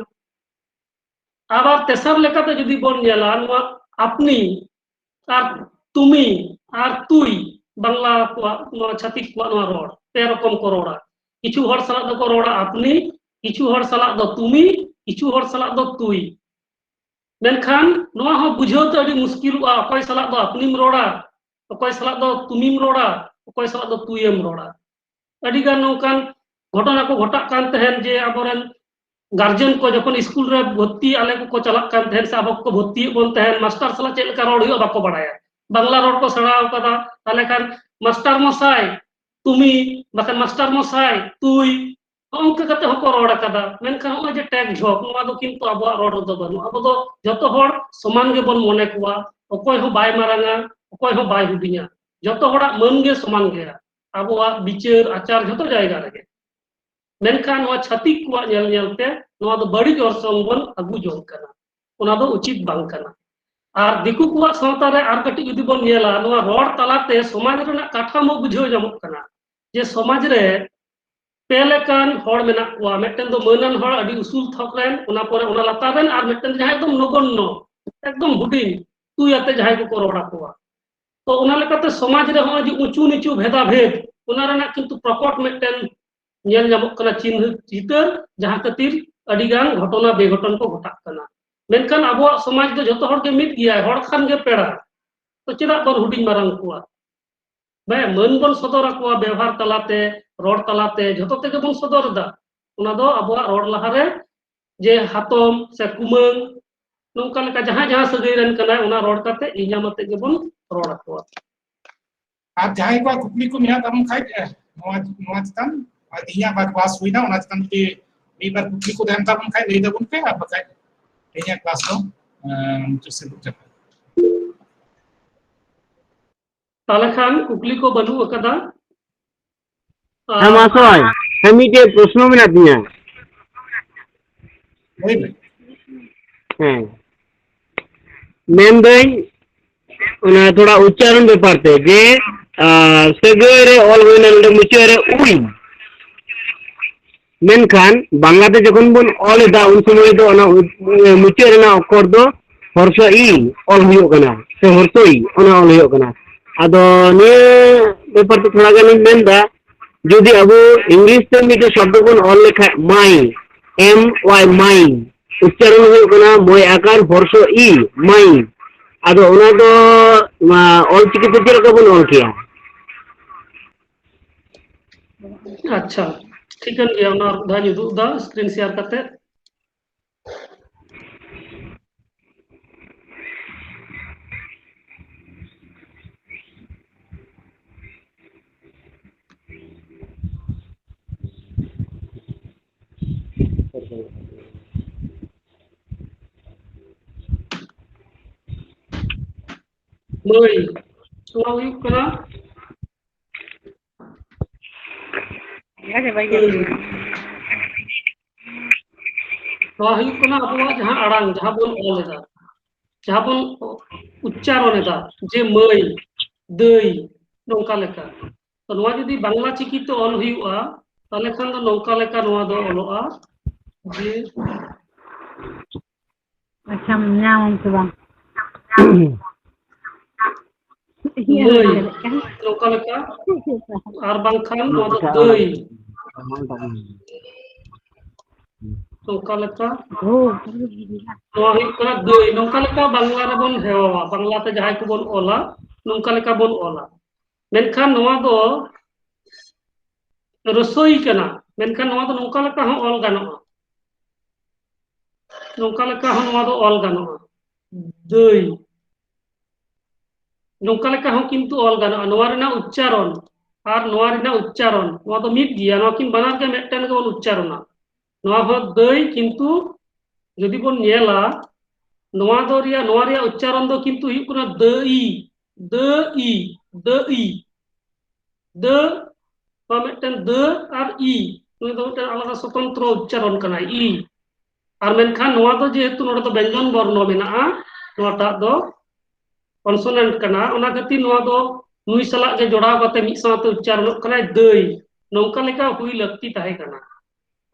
ᱟᱵᱟᱨ ᱛᱮᱥᱟᱨ ᱞᱮᱠᱟᱛᱮ ᱡᱩᱫᱤ ᱵᱚᱱ ᱧᱮᱞᱟ, ᱱᱚᱣᱟ ᱟᱯᱱᱤ ᱟᱨ ᱛᱩᱢᱤ ᱟᱨ ᱛᱩᱭ, ᱵᱟᱝᱞᱟ ᱠᱚᱣᱟᱜ, ᱱᱚᱣᱟ ᱪᱷᱟᱹᱛᱤᱠ ᱠᱚᱣᱟᱜ ᱱᱚᱣᱟ ᱨᱚᱲ, ᱯᱮ ᱨᱚᱠᱚᱢ ᱠᱚ ᱨᱚᱲᱟ᱾ ᱠᱤᱪᱷᱩ ᱦᱚᱲ ᱥᱟᱞᱟᱜ ᱫᱚᱠᱚ ᱨᱚᱲᱟ ᱟᱯᱱᱤ, ᱠᱤᱪᱷᱩ ᱦᱚᱲ ᱥᱟᱞᱟᱜ ᱫᱚ ᱛᱩᱢᱤ, ᱠᱤᱪᱷᱩ ᱦᱚᱲ ᱥᱟᱞᱟᱜ ᱫᱚ ᱛᱩᱭ᱾ ᱢᱮᱱᱠᱷᱟᱱ ᱱᱚᱣᱟ ᱦᱚᱸ ᱵᱩᱡᱷᱟᱹᱣ ᱛᱮ ᱟᱹᱰᱤ ᱢᱩᱥᱠᱤᱞᱚᱜᱼᱟ, ᱚᱠᱚᱭ ᱥᱟᱞᱟᱜ ᱫᱚ ᱟᱯᱱᱤᱢ ᱨᱚᱲᱟ, ᱚᱠᱚᱭ ᱥᱟᱞᱟᱜ ᱫᱚ ᱛᱩᱢᱤᱢ ᱨᱚᱲᱟ, ᱚᱠᱚᱭ ᱥᱟᱞᱟᱜ ᱫᱚ ᱛᱩᱭᱮᱢ ᱨᱚᱲᱟ᱾ ᱟᱹᱰᱤ ᱜᱟᱱ ᱱᱚᱝᱠᱟᱱ ᱜᱷᱚᱴᱚᱱᱟ ᱠᱚ ᱜᱷᱚᱴᱟᱜ ᱠᱟᱱ ᱛᱟᱦᱮᱸᱱ ᱡᱮ ᱟᱵᱚᱨᱮᱱ ᱜᱟᱨᱡᱮᱱ ᱠᱚ ᱡᱚᱠᱷᱚᱱ ᱥᱠᱩᱞ ᱨᱮ ᱵᱷᱚᱨᱛᱤ ᱟᱞᱮ ᱠᱚᱠᱚ ᱪᱟᱞᱟᱜ ᱠᱟᱱ ᱛᱟᱦᱮᱸᱱ ᱥᱮ ᱟᱵᱚ ᱠᱚᱠᱚ ᱵᱷᱚᱨᱛᱤᱭᱮᱫ ᱵᱚᱱ ᱛᱟᱦᱮᱸᱱ, ᱢᱟᱥᱴᱟᱨ ᱥᱟᱞᱟᱜ ᱪᱮᱫ ᱞᱮᱠᱟ ᱨᱚᱲ ᱦᱩᱭᱩᱜᱼᱟ ᱵᱟᱠᱚ ᱵᱟᱲᱟᱭᱟ᱾ ᱵᱟᱝᱞᱟ ᱨᱚᱲ ᱠᱚ ᱥᱮᱬᱟ ᱟᱠᱟᱫᱟ, ᱛᱟᱦᱚᱞᱮ ᱠᱷᱟᱱ ᱢᱟᱥᱴᱟᱨ ᱢᱚᱥᱟᱭ ᱛᱩᱢᱤ, ᱵᱟᱠᱷᱟᱱ ᱢᱟᱥᱴᱟᱨ ᱢᱚᱥᱟᱭ ᱛᱩᱭ, ᱱᱚᱜᱼᱚ ᱱᱚᱝᱠᱟ ᱠᱟᱛᱮ ᱦᱚᱸᱠᱚ ᱨᱚᱲ ᱟᱠᱟᱫᱟ᱾ ᱢᱮᱱᱠᱷᱟᱱ ᱱᱚᱜᱼᱚᱭ ᱡᱮ ᱴᱮᱜ ᱡᱷᱚᱠ, ᱱᱚᱣᱟ ᱫᱚ ᱠᱤᱱᱛᱩ ᱟᱵᱚᱣᱟᱜ ᱨᱚᱲ ᱨᱮᱫᱚ ᱵᱟᱹᱱᱩᱜᱼᱟ᱾ ᱟᱵᱚ ᱫᱚ ᱡᱚᱛᱚ ᱦᱚᱲ ᱥᱚᱢᱟᱱ ᱜᱮᱵᱚᱱ ᱢᱚᱱᱮ ᱠᱚᱣᱟ, ᱚᱠᱚᱭ ᱦᱚᱸ ᱵᱟᱭ ᱢᱟᱨᱟᱝᱟ, ᱚᱠᱚᱭ ᱦᱚᱸ ᱵᱟᱭ ᱦᱩᱰᱤᱧᱟ, ᱡᱚᱛᱚ ᱦᱚᱲᱟᱜ ᱢᱟᱹᱱ ᱜᱮ ᱥᱚᱢᱟᱱ ᱜᱮᱭᱟ᱾ ᱟᱵᱚᱣᱟᱜ ᱵᱤᱪᱟᱹᱨ ᱟᱪᱟᱨ ᱡᱷᱚᱛᱚ ᱡᱟᱭᱜᱟ ᱨᱮᱜᱮ᱾ ᱢᱮᱱᱠᱷᱟᱱ ᱱᱚᱣᱟ ᱪᱷᱟᱹᱛᱤᱠ ᱠᱚᱣᱟᱜ ᱧᱮᱞ ᱧᱮᱞ ᱛᱮ ᱱᱚᱣᱟ ᱫᱚ ᱵᱟᱹᱲᱤᱡ ᱚᱨᱥᱚᱝ ᱵᱚᱱ ᱟᱹᱜᱩ ᱡᱚᱝ ᱠᱟᱱᱟ, ᱚᱱᱟ ᱫᱚ ᱩᱪᱤᱛ ᱵᱟᱝ ᱠᱟᱱᱟ᱾ ᱟᱨ ᱫᱤᱠᱩ ᱠᱚᱣᱟᱜ ᱥᱟᱶᱛᱟ ᱨᱮ ᱟᱨ ᱠᱟᱹᱴᱤᱡ ᱡᱩᱫᱤ ᱵᱚᱱ ᱧᱮᱞᱟ, ᱱᱚᱣᱟ ᱨᱚᱲ ᱛᱟᱞᱟᱛᱮ ᱥᱚᱢᱟᱡᱽ ᱨᱮᱱᱟᱜ ᱠᱟᱴᱷᱟᱢᱳ ᱵᱩᱡᱷᱟᱹᱣ ᱧᱟᱢᱚᱜ ᱠᱟᱱᱟ, ᱡᱮ ᱥᱚᱢᱟᱡᱽ ᱨᱮ ᱯᱮ ᱞᱮᱠᱟᱱ ᱦᱚᱲ ᱢᱮᱱᱟᱜ ᱠᱚᱣᱟ᱾ ᱢᱤᱫᱴᱮᱱ ᱫᱚ ᱢᱟᱹᱱᱟᱱ ᱦᱚᱲ, ᱟᱹᱰᱤ ᱩᱥᱩᱞ ᱛᱷᱚᱠ ᱨᱮᱱ, ᱚᱱᱟ ᱯᱚᱨᱮ ᱚᱱᱟ ᱞᱟᱛᱟᱨ ᱨᱮᱱ, ᱟᱨ ᱢᱤᱫᱴᱮᱱ ᱡᱟᱦᱟᱸᱭ ᱮᱠᱫᱚᱢ ᱱᱚᱜᱚᱱᱱᱚ, ᱮᱠᱫᱚᱢ ᱦᱩᱰᱤᱧ, ᱛᱩᱭ ᱟᱛᱮ ᱡᱟᱦᱟᱸᱭ ᱠᱚᱠᱚ ᱨᱚᱲ ᱟᱠᱚᱣᱟ᱾ ᱛᱚ ᱚᱱᱟ ᱞᱮᱠᱟᱛᱮ ᱥᱚᱢᱟᱡᱽ ᱨᱮ ᱦᱚᱸᱜᱼᱚᱭ ᱡᱮ ᱩᱪᱩ ᱱᱤᱪᱩ ᱵᱷᱮᱫᱟᱵᱷᱮᱫ, ᱚᱱᱟ ᱨᱮᱱᱟᱜ ᱠᱤᱱᱛᱩ ᱯᱨᱚᱠᱚᱴ ᱢᱤᱫᱴᱮᱱ ᱧᱮᱞ ᱧᱟᱢᱚᱜ ᱠᱟᱱᱟ ᱪᱤᱱᱦᱟᱹ ᱪᱤᱛᱟᱹᱨ, ᱡᱟᱦᱟᱸ ᱠᱷᱟᱹᱛᱤᱨ ᱟᱹᱰᱤ ᱜᱟᱱ ᱜᱷᱚᱴᱚᱱᱟ ᱵᱮᱜᱷᱚᱴᱚᱱ ᱠᱚ ᱜᱷᱚᱴᱟᱜ ᱠᱟᱱᱟ᱾ ᱢᱮᱱᱠᱷᱟᱱ ᱟᱵᱚᱣᱟᱜ ᱥᱚᱢᱟᱡᱽ ᱫᱚ ᱡᱷᱚᱛᱚ ᱦᱚᱲ ᱜᱮ ᱢᱤᱫ ᱜᱮᱭᱟᱭ, ᱦᱚᱲ ᱠᱷᱟᱱ ᱜᱮ ᱯᱮᱲᱟ᱾ ᱛᱚ ᱪᱮᱫᱟᱜ ᱵᱚᱱ ᱦᱩᱰᱤᱧ ᱢᱟᱨᱟᱝ ᱠᱚᱣᱟ? ᱦᱮᱸ, ᱢᱟᱹᱱ ᱵᱚᱱ ᱥᱚᱫᱚᱨ ᱟᱠᱚᱣᱟ ᱵᱮᱣᱦᱟᱨ ᱛᱟᱞᱟᱛᱮ, ᱨᱚᱲ ᱛᱟᱞᱟᱛᱮ, ᱡᱷᱚᱛᱚ ᱛᱮᱜᱮ ᱵᱚᱱ ᱥᱚᱫᱚᱨ ᱮᱫᱟ᱾ ᱚᱱᱟ ᱫᱚ ᱟᱵᱚᱣᱟᱜ ᱨᱚᱲ ᱞᱟᱦᱟᱨᱮ ᱡᱮ ᱦᱟᱛᱚᱢ ᱥᱮ ᱠᱩᱢᱟᱹᱝ, ᱱᱚᱝᱠᱟ ᱞᱮᱠᱟ ᱡᱟᱦᱟᱸᱭ ᱡᱟᱦᱟᱸ ᱥᱟᱹᱜᱟᱹᱭ ᱨᱮᱱ ᱠᱟᱱᱟᱭ, ᱚᱱᱟ ᱨᱚᱲ ᱠᱟᱛᱮ ᱤᱧᱟᱢ ᱟᱛᱮ ᱜᱮᱵᱚᱱ ᱨᱚᱲ ᱟᱠᱚᱣᱟ᱾ ᱟᱨ ᱡᱟᱦᱟᱸᱭ ᱠᱚᱣᱟᱜ ᱠᱩᱠᱞᱤ ᱠᱚ ᱢᱮᱱᱟᱜ ᱛᱟᱵᱚᱱ ᱠᱷᱟᱡ, ᱮ, ᱱᱚᱣᱟ, ᱱᱚᱣᱟ ᱪᱮᱛᱟᱱ, ᱟᱨ ᱛᱮᱦᱮᱧᱟᱜ ᱵᱟ-, ᱠᱞᱟᱥ ᱦᱩᱭᱱᱟ, ᱚᱱᱟ ᱪᱮᱛᱟᱱ ᱡᱩᱫᱤ ᱢᱤᱫ ᱵᱟᱨ ᱠᱩᱠᱞᱤ ᱠᱚ ᱛᱟᱦᱮᱱ ᱛᱟᱵᱚᱱ ᱠᱷᱟᱡ ᱞᱟᱹᱭ ᱛᱟᱵᱚᱱ ᱯᱮ, ᱟᱨ ᱵᱟᱠᱷᱟᱡ ᱛᱮᱦᱮᱧᱟᱜ ᱠᱞᱟᱥ ᱫᱚ, ᱮ, ᱢᱩᱪᱟᱹᱫ ᱥᱮᱫ ᱵᱚᱱ ᱪᱟᱞᱟᱜᱼᱟ᱾ ᱛᱟᱦᱞᱮ ᱠᱷᱟᱱ ᱠᱩᱠᱞᱤ ᱠᱚ ᱵᱟᱹᱱᱩᱜ ᱟᱠᱟᱫᱟ᱾ ᱦᱮᱸ ᱢᱟᱥᱴᱟᱨ, ᱦᱮᱸ, ᱢᱤᱫᱴᱮᱡ ᱯᱨᱚᱥᱱᱚ ᱢᱮᱱᱟᱜ ᱛᱤᱧᱟ᱾ ᱞᱟᱹᱭ ᱢᱮ᱾ ᱦᱮᱸ, ᱢᱮᱱᱫᱟᱹᱧ ᱚᱱᱟ ᱛᱷᱚᱲᱟ ᱩᱪᱪᱟᱨᱚᱱ ᱵᱮᱯᱟᱨ ᱛᱮ, ᱡᱮ, ᱟᱸ, ᱥᱟᱹᱜᱟᱹᱭ ᱨᱮ ᱚᱞ ᱦᱩᱭᱱᱟ ᱱᱚᱰᱮ ᱢᱩᱪᱟᱹᱫ ᱨᱮ ᱩᱭ, ᱢᱮᱱᱠᱷᱟᱱ ᱵᱟᱝᱞᱟᱛᱮ ᱡᱚᱠᱷᱚᱱ ᱵᱚᱱ ᱚᱞ ᱮᱫᱟ, ᱩᱱ ᱥᱚᱢᱚᱭ ᱫᱚ ᱚᱱᱟ ᱩ-, ᱢᱩᱪᱟᱹᱫ ᱨᱮᱱᱟᱜ ᱚᱠᱠᱷᱚᱨ ᱫᱚ ᱦᱚᱨᱥᱚ ᱤ ᱚᱞ ᱦᱩᱭᱩᱜ ᱠᱟᱱᱟ, ᱥᱮ ᱦᱚᱨᱥᱚ ᱤ ᱚᱱᱟ ᱚᱞ ᱦᱩᱭᱩᱜ ᱠᱟᱱᱟ᱾ ᱟᱫᱚ ᱱᱤᱭᱟᱹ ᱵᱮᱯᱟᱨ ᱛᱮ ᱛᱷᱚᱲᱟ ᱜᱟᱱᱤᱧ ᱢᱮᱱᱫᱟ, ᱡᱩᱫᱤ ᱟᱵᱚ ᱤᱝᱞᱤᱥ ᱛᱮ ᱢᱤᱫᱴᱮᱡ ᱥᱚᱵᱫᱚ ᱵᱚᱱ ᱚᱞ ᱞᱮᱠᱷᱟᱡ, ᱢᱟᱭ, ᱮᱢ ᱣᱟᱭ, ᱢᱟᱭ, ᱩᱪᱪᱟᱨᱚᱱ ᱦᱩᱭᱩᱜ ᱠᱟᱱᱟ ᱢᱚᱭ ᱟᱠᱟᱨ ᱦᱚᱨᱥᱚ ᱤ, ᱢᱟᱭ᱾ ᱟᱫᱚ ᱚᱱᱟ ᱫᱚ, ᱱᱚᱣᱟ ᱚᱞ ᱪᱤᱠᱤ ᱛᱮ ᱪᱮᱫ ᱞᱮᱠᱟ ᱵᱚᱱ ᱚᱞ ᱠᱮᱭᱟ? ᱟᱪᱪᱷᱟ, ᱴᱷᱤᱠᱟᱹᱱ ᱜᱮᱭᱟ, ᱚᱱᱟ ᱟᱨ ᱢᱤᱫ ᱫᱷᱟᱣ ᱤᱧ ᱩᱫᱩᱜ ᱮᱫᱟ screen share ᱠᱟᱛᱮ᱾ ᱢᱟᱹᱭ, ᱱᱚᱣᱟ ᱦᱩᱭᱩᱜ ᱠᱟᱱᱟ ᱱᱚᱣᱟ ᱦᱩᱭᱩᱜ ᱠᱟᱱᱟ ᱟᱵᱚᱣᱟᱜ ᱡᱟᱦᱟᱸ ᱟᱲᱟᱝ, ᱡᱟᱦᱟᱸ ᱵᱚᱱ ᱚᱞ ᱮᱫᱟ᱾ ᱡᱟᱦᱟᱸ ᱵᱚᱱ ᱩᱪᱪᱟᱨᱚᱱ ᱮᱫᱟ, ᱡᱮ ᱢᱟᱹᱭ, ᱫᱟᱹᱭ, ᱱᱚᱝᱠᱟ ᱞᱮᱠᱟ᱾ ᱛᱚ ᱱᱚᱣᱟ ᱡᱩᱫᱤ ᱵᱟᱝᱞᱟ ᱪᱤᱠᱤ ᱛᱮ ᱚᱞ ᱦᱩᱭᱩᱜᱼᱟ, ᱛᱟᱦᱚᱞᱮ ᱠᱷᱟᱱ ᱫᱚ ᱱᱚᱝᱠᱟ ᱞᱮᱠᱟ ᱱᱚᱣᱟ ᱫᱚ ᱚᱞᱚᱜᱼᱟ, ᱡᱮ ᱟᱪᱪᱷᱟ, ᱧᱟᱢ ᱟᱢ ᱥᱮ ᱵᱟᱝ? ᱢᱟᱹᱭ, ᱱᱚᱝᱠᱟ ᱞᱮᱠᱟ, ᱟᱨ ᱵᱟᱝᱠᱷᱟᱱ ᱱᱚᱣᱟ ᱫᱚ ᱫᱟᱹᱭ, ᱱᱚᱝᱠᱟ ᱞᱮᱠᱟ᱾ ᱱᱚᱣᱟ ᱦᱩᱭᱩᱜ ᱠᱟᱱᱟ ᱫᱟᱹᱭ᱾ ᱱᱚᱝᱠᱟ ᱞᱮᱠᱟ ᱵᱟᱝᱞᱟ ᱨᱮᱵᱚᱱ ᱦᱮᱣᱟᱣᱟ, ᱵᱟᱝᱞᱟᱛᱮ ᱡᱟᱦᱟᱸᱭ ᱠᱚᱵᱚᱱ ᱚᱞᱟ, ᱱᱚᱝᱠᱟ ᱞᱮᱠᱟ ᱵᱚᱱ ᱚᱞᱟ᱾ ᱢᱮᱱᱠᱷᱟᱱ ᱱᱚᱣᱟ ᱫᱚ ᱨᱚᱥᱳᱭ ᱠᱟᱱᱟ, ᱢᱮᱱᱠᱷᱟᱱ ᱱᱚᱣᱟ ᱫᱚ ᱱᱚᱝᱠᱟ ᱞᱮᱠᱟ ᱦᱚᱸ ᱚᱞ ᱜᱟᱱᱚᱜᱼᱟ, ᱱᱚᱝᱠᱟ ᱞᱮᱠᱟ ᱦᱚᱸ ᱱᱚᱣᱟ ᱫᱚ ᱚᱞ ᱜᱟᱱᱚᱜᱼᱟ, ᱫᱟᱹᱭ᱾ ᱱᱚᱝᱠᱟ ᱞᱮᱠᱟ ᱦᱚᱸ ᱠᱤᱱᱛᱩ ᱚᱞ ᱜᱟᱱᱚᱜᱼᱟ᱾ ᱱᱚᱣᱟ ᱨᱮᱱᱟᱜ ᱩᱪᱪᱟᱨᱚᱱ ᱟᱨ ᱱᱚᱣᱟ ᱨᱮᱱᱟᱜ ᱩᱪᱪᱟᱨᱚᱱ, ᱱᱚᱣᱟ ᱫᱚ ᱢᱤᱫ ᱜᱮᱭᱟ᱾ ᱱᱚᱣᱟ ᱠᱤᱱ ᱵᱟᱱᱟᱨ ᱜᱮ ᱢᱤᱫᱴᱮᱱ ᱜᱮᱵᱚᱱ ᱩᱪᱪᱟᱨᱚᱱᱟ᱾ ᱱᱚᱣᱟ ᱦᱚᱸ ᱫᱟᱹᱭ, ᱠᱤᱱᱛᱩ ᱡᱩᱫᱤ ᱵᱚᱱ ᱧᱮᱞᱟ, ᱱᱚᱣᱟ ᱫᱚ ᱨᱮᱭᱟᱜ, ᱱᱚᱣᱟ ᱨᱮᱭᱟᱜ ᱩᱪᱪᱟᱨᱚᱱ ᱫᱚ ᱠᱤᱱᱛᱩ ᱦᱩᱭᱩᱜ ᱠᱟᱱᱟ ᱫᱟᱹ ᱤ, ᱫᱟᱹ ᱤ, ᱫᱟᱹ ᱤ᱾ ᱫᱟᱹ, ᱱᱚᱣᱟ ᱢᱤᱫᱴᱮᱱ ᱫᱟᱹ ᱟᱨ ᱤ, ᱱᱩᱭ ᱫᱚ ᱢᱤᱫᱴᱮᱱ ᱟᱞᱟᱫᱟ ᱥᱚᱛᱚᱱᱛᱨᱚ ᱩᱪᱪᱟᱨᱚᱱ ᱠᱟᱱᱟᱭ, ᱤ᱾ ᱟᱨ ᱢᱮᱱᱠᱷᱟᱱ ᱱᱚᱣᱟ ᱫᱚ ᱡᱮᱦᱮᱛᱩ ᱱᱚᱰᱮ ᱫᱚ ᱵᱮᱧᱡᱚᱱ ᱵᱚᱨᱱᱚ ᱢᱮᱱᱟᱜᱼᱟ, ᱱᱚᱣᱟᱴᱟᱜ ᱫᱚ ᱠᱚᱱᱥᱚᱱᱮᱱᱴ ᱠᱟᱱᱟ, ᱚᱱᱟ ᱠᱷᱟᱹᱛᱤᱨ ᱱᱚᱣᱟ ᱫᱚ ᱱᱩᱭ ᱥᱟᱞᱟᱜ ᱜᱮ ᱡᱚᱲᱟᱣ ᱠᱟᱛᱮ ᱢᱤᱫ ᱥᱟᱶᱛᱮ ᱩᱪᱪᱟᱨᱚᱱᱚᱜ ᱠᱟᱱᱟᱭ, ᱫᱟᱹᱭ᱾ ᱱᱚᱝᱠᱟ ᱞᱮᱠᱟ ᱦᱩᱭ ᱞᱟᱹᱠᱛᱤ ᱛᱟᱦᱮᱸ ᱠᱟᱱᱟ᱾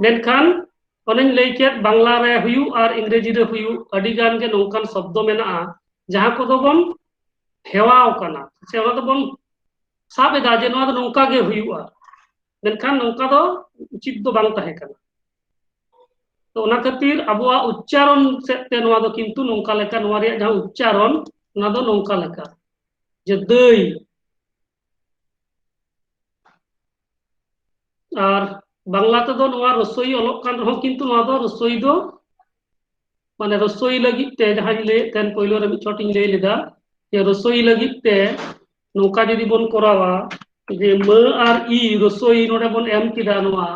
ᱢᱮᱱᱠᱷᱟᱱ ᱚᱱᱮᱧ ᱞᱟᱹᱭ ᱠᱮᱫ, ᱵᱟᱝᱞᱟ ᱨᱮ ᱦᱩᱭᱩᱜ ᱟᱨ ᱤᱝᱨᱮᱡᱤ ᱨᱮ ᱦᱩᱭᱩᱜ ᱟᱹᱰᱤ ᱜᱟᱱ ᱜᱮ ᱱᱚᱝᱠᱟᱱ ᱥᱚᱵᱫᱚ ᱢᱮᱱᱟᱜᱼᱟ, ᱡᱟᱦᱟᱸ ᱠᱚᱫᱚ ᱵᱚᱱ ᱦᱮᱣᱟᱣ ᱠᱟᱱᱟ, ᱥᱮ ᱚᱱᱟ ᱫᱚᱵᱚᱱ ᱥᱟᱵ ᱮᱫᱟ ᱡᱮ ᱱᱚᱣᱟ ᱫᱚ ᱱᱚᱝᱠᱟ ᱜᱮ ᱦᱩᱭᱩᱜᱼᱟ, ᱢᱮᱱᱠᱷᱟᱱ ᱱᱚᱝᱠᱟ ᱫᱚ ᱩᱪᱤᱛ ᱫᱚ ᱵᱟᱝ ᱛᱟᱦᱮᱸ ᱠᱟᱱᱟ᱾ ᱛᱚ ᱚᱱᱟ ᱠᱷᱟᱹᱛᱤᱨ ᱟᱵᱚᱣᱟᱜ ᱩᱪᱪᱟᱨᱚᱱ ᱥᱮᱫ ᱛᱮ ᱱᱚᱣᱟ ᱫᱚ ᱠᱤᱱᱛᱩ ᱱᱚᱝᱠᱟ ᱞᱮᱠᱟ, ᱱᱚᱣᱟ ᱨᱮᱭᱟᱜ ᱡᱟᱦᱟᱸ ᱩᱪᱪᱟᱨᱚᱱ, ᱚᱱᱟ ᱫᱚ ᱱᱚᱝᱠᱟ ᱞᱮᱠᱟ, ᱡᱮ ᱫᱟᱹᱭ᱾ ᱟᱨ ᱵᱟᱝᱞᱟ ᱛᱮᱫᱚ ᱱᱚᱣᱟ ᱨᱚᱥᱳᱭ ᱚᱞᱚᱜ ᱠᱟᱱ ᱨᱮᱦᱚᱸ ᱠᱤᱱᱛᱩ ᱱᱚᱣᱟ ᱫᱚ ᱨᱚᱥᱳᱭ ᱫᱚ, ᱢᱟᱱᱮ ᱨᱚᱥᱳᱭ ᱞᱟᱹᱜᱤᱫ ᱛᱮ ᱡᱟᱦᱟᱸᱧ ᱞᱟᱹᱭᱮᱫ ᱛᱟᱦᱮᱱ, ᱯᱳᱭᱞᱳ ᱨᱮ ᱢᱤᱫ ᱪᱷᱚᱴ ᱤᱧ ᱞᱟᱹᱭ ᱞᱮᱫᱟ ᱡᱮ ᱨᱚᱥᱳᱭ ᱞᱟᱹᱜᱤᱫ ᱛᱮ ᱱᱚᱝᱠᱟ ᱡᱩᱫᱤ ᱵᱚᱱ ᱠᱚᱨᱟᱣᱟ ᱡᱮ ᱢᱟᱹ ᱟᱨ ᱤ, ᱨᱚᱥᱳᱭ ᱱᱚᱰᱮ ᱵᱚᱱ ᱮᱢ ᱠᱮᱫᱟ, ᱱᱚᱣᱟ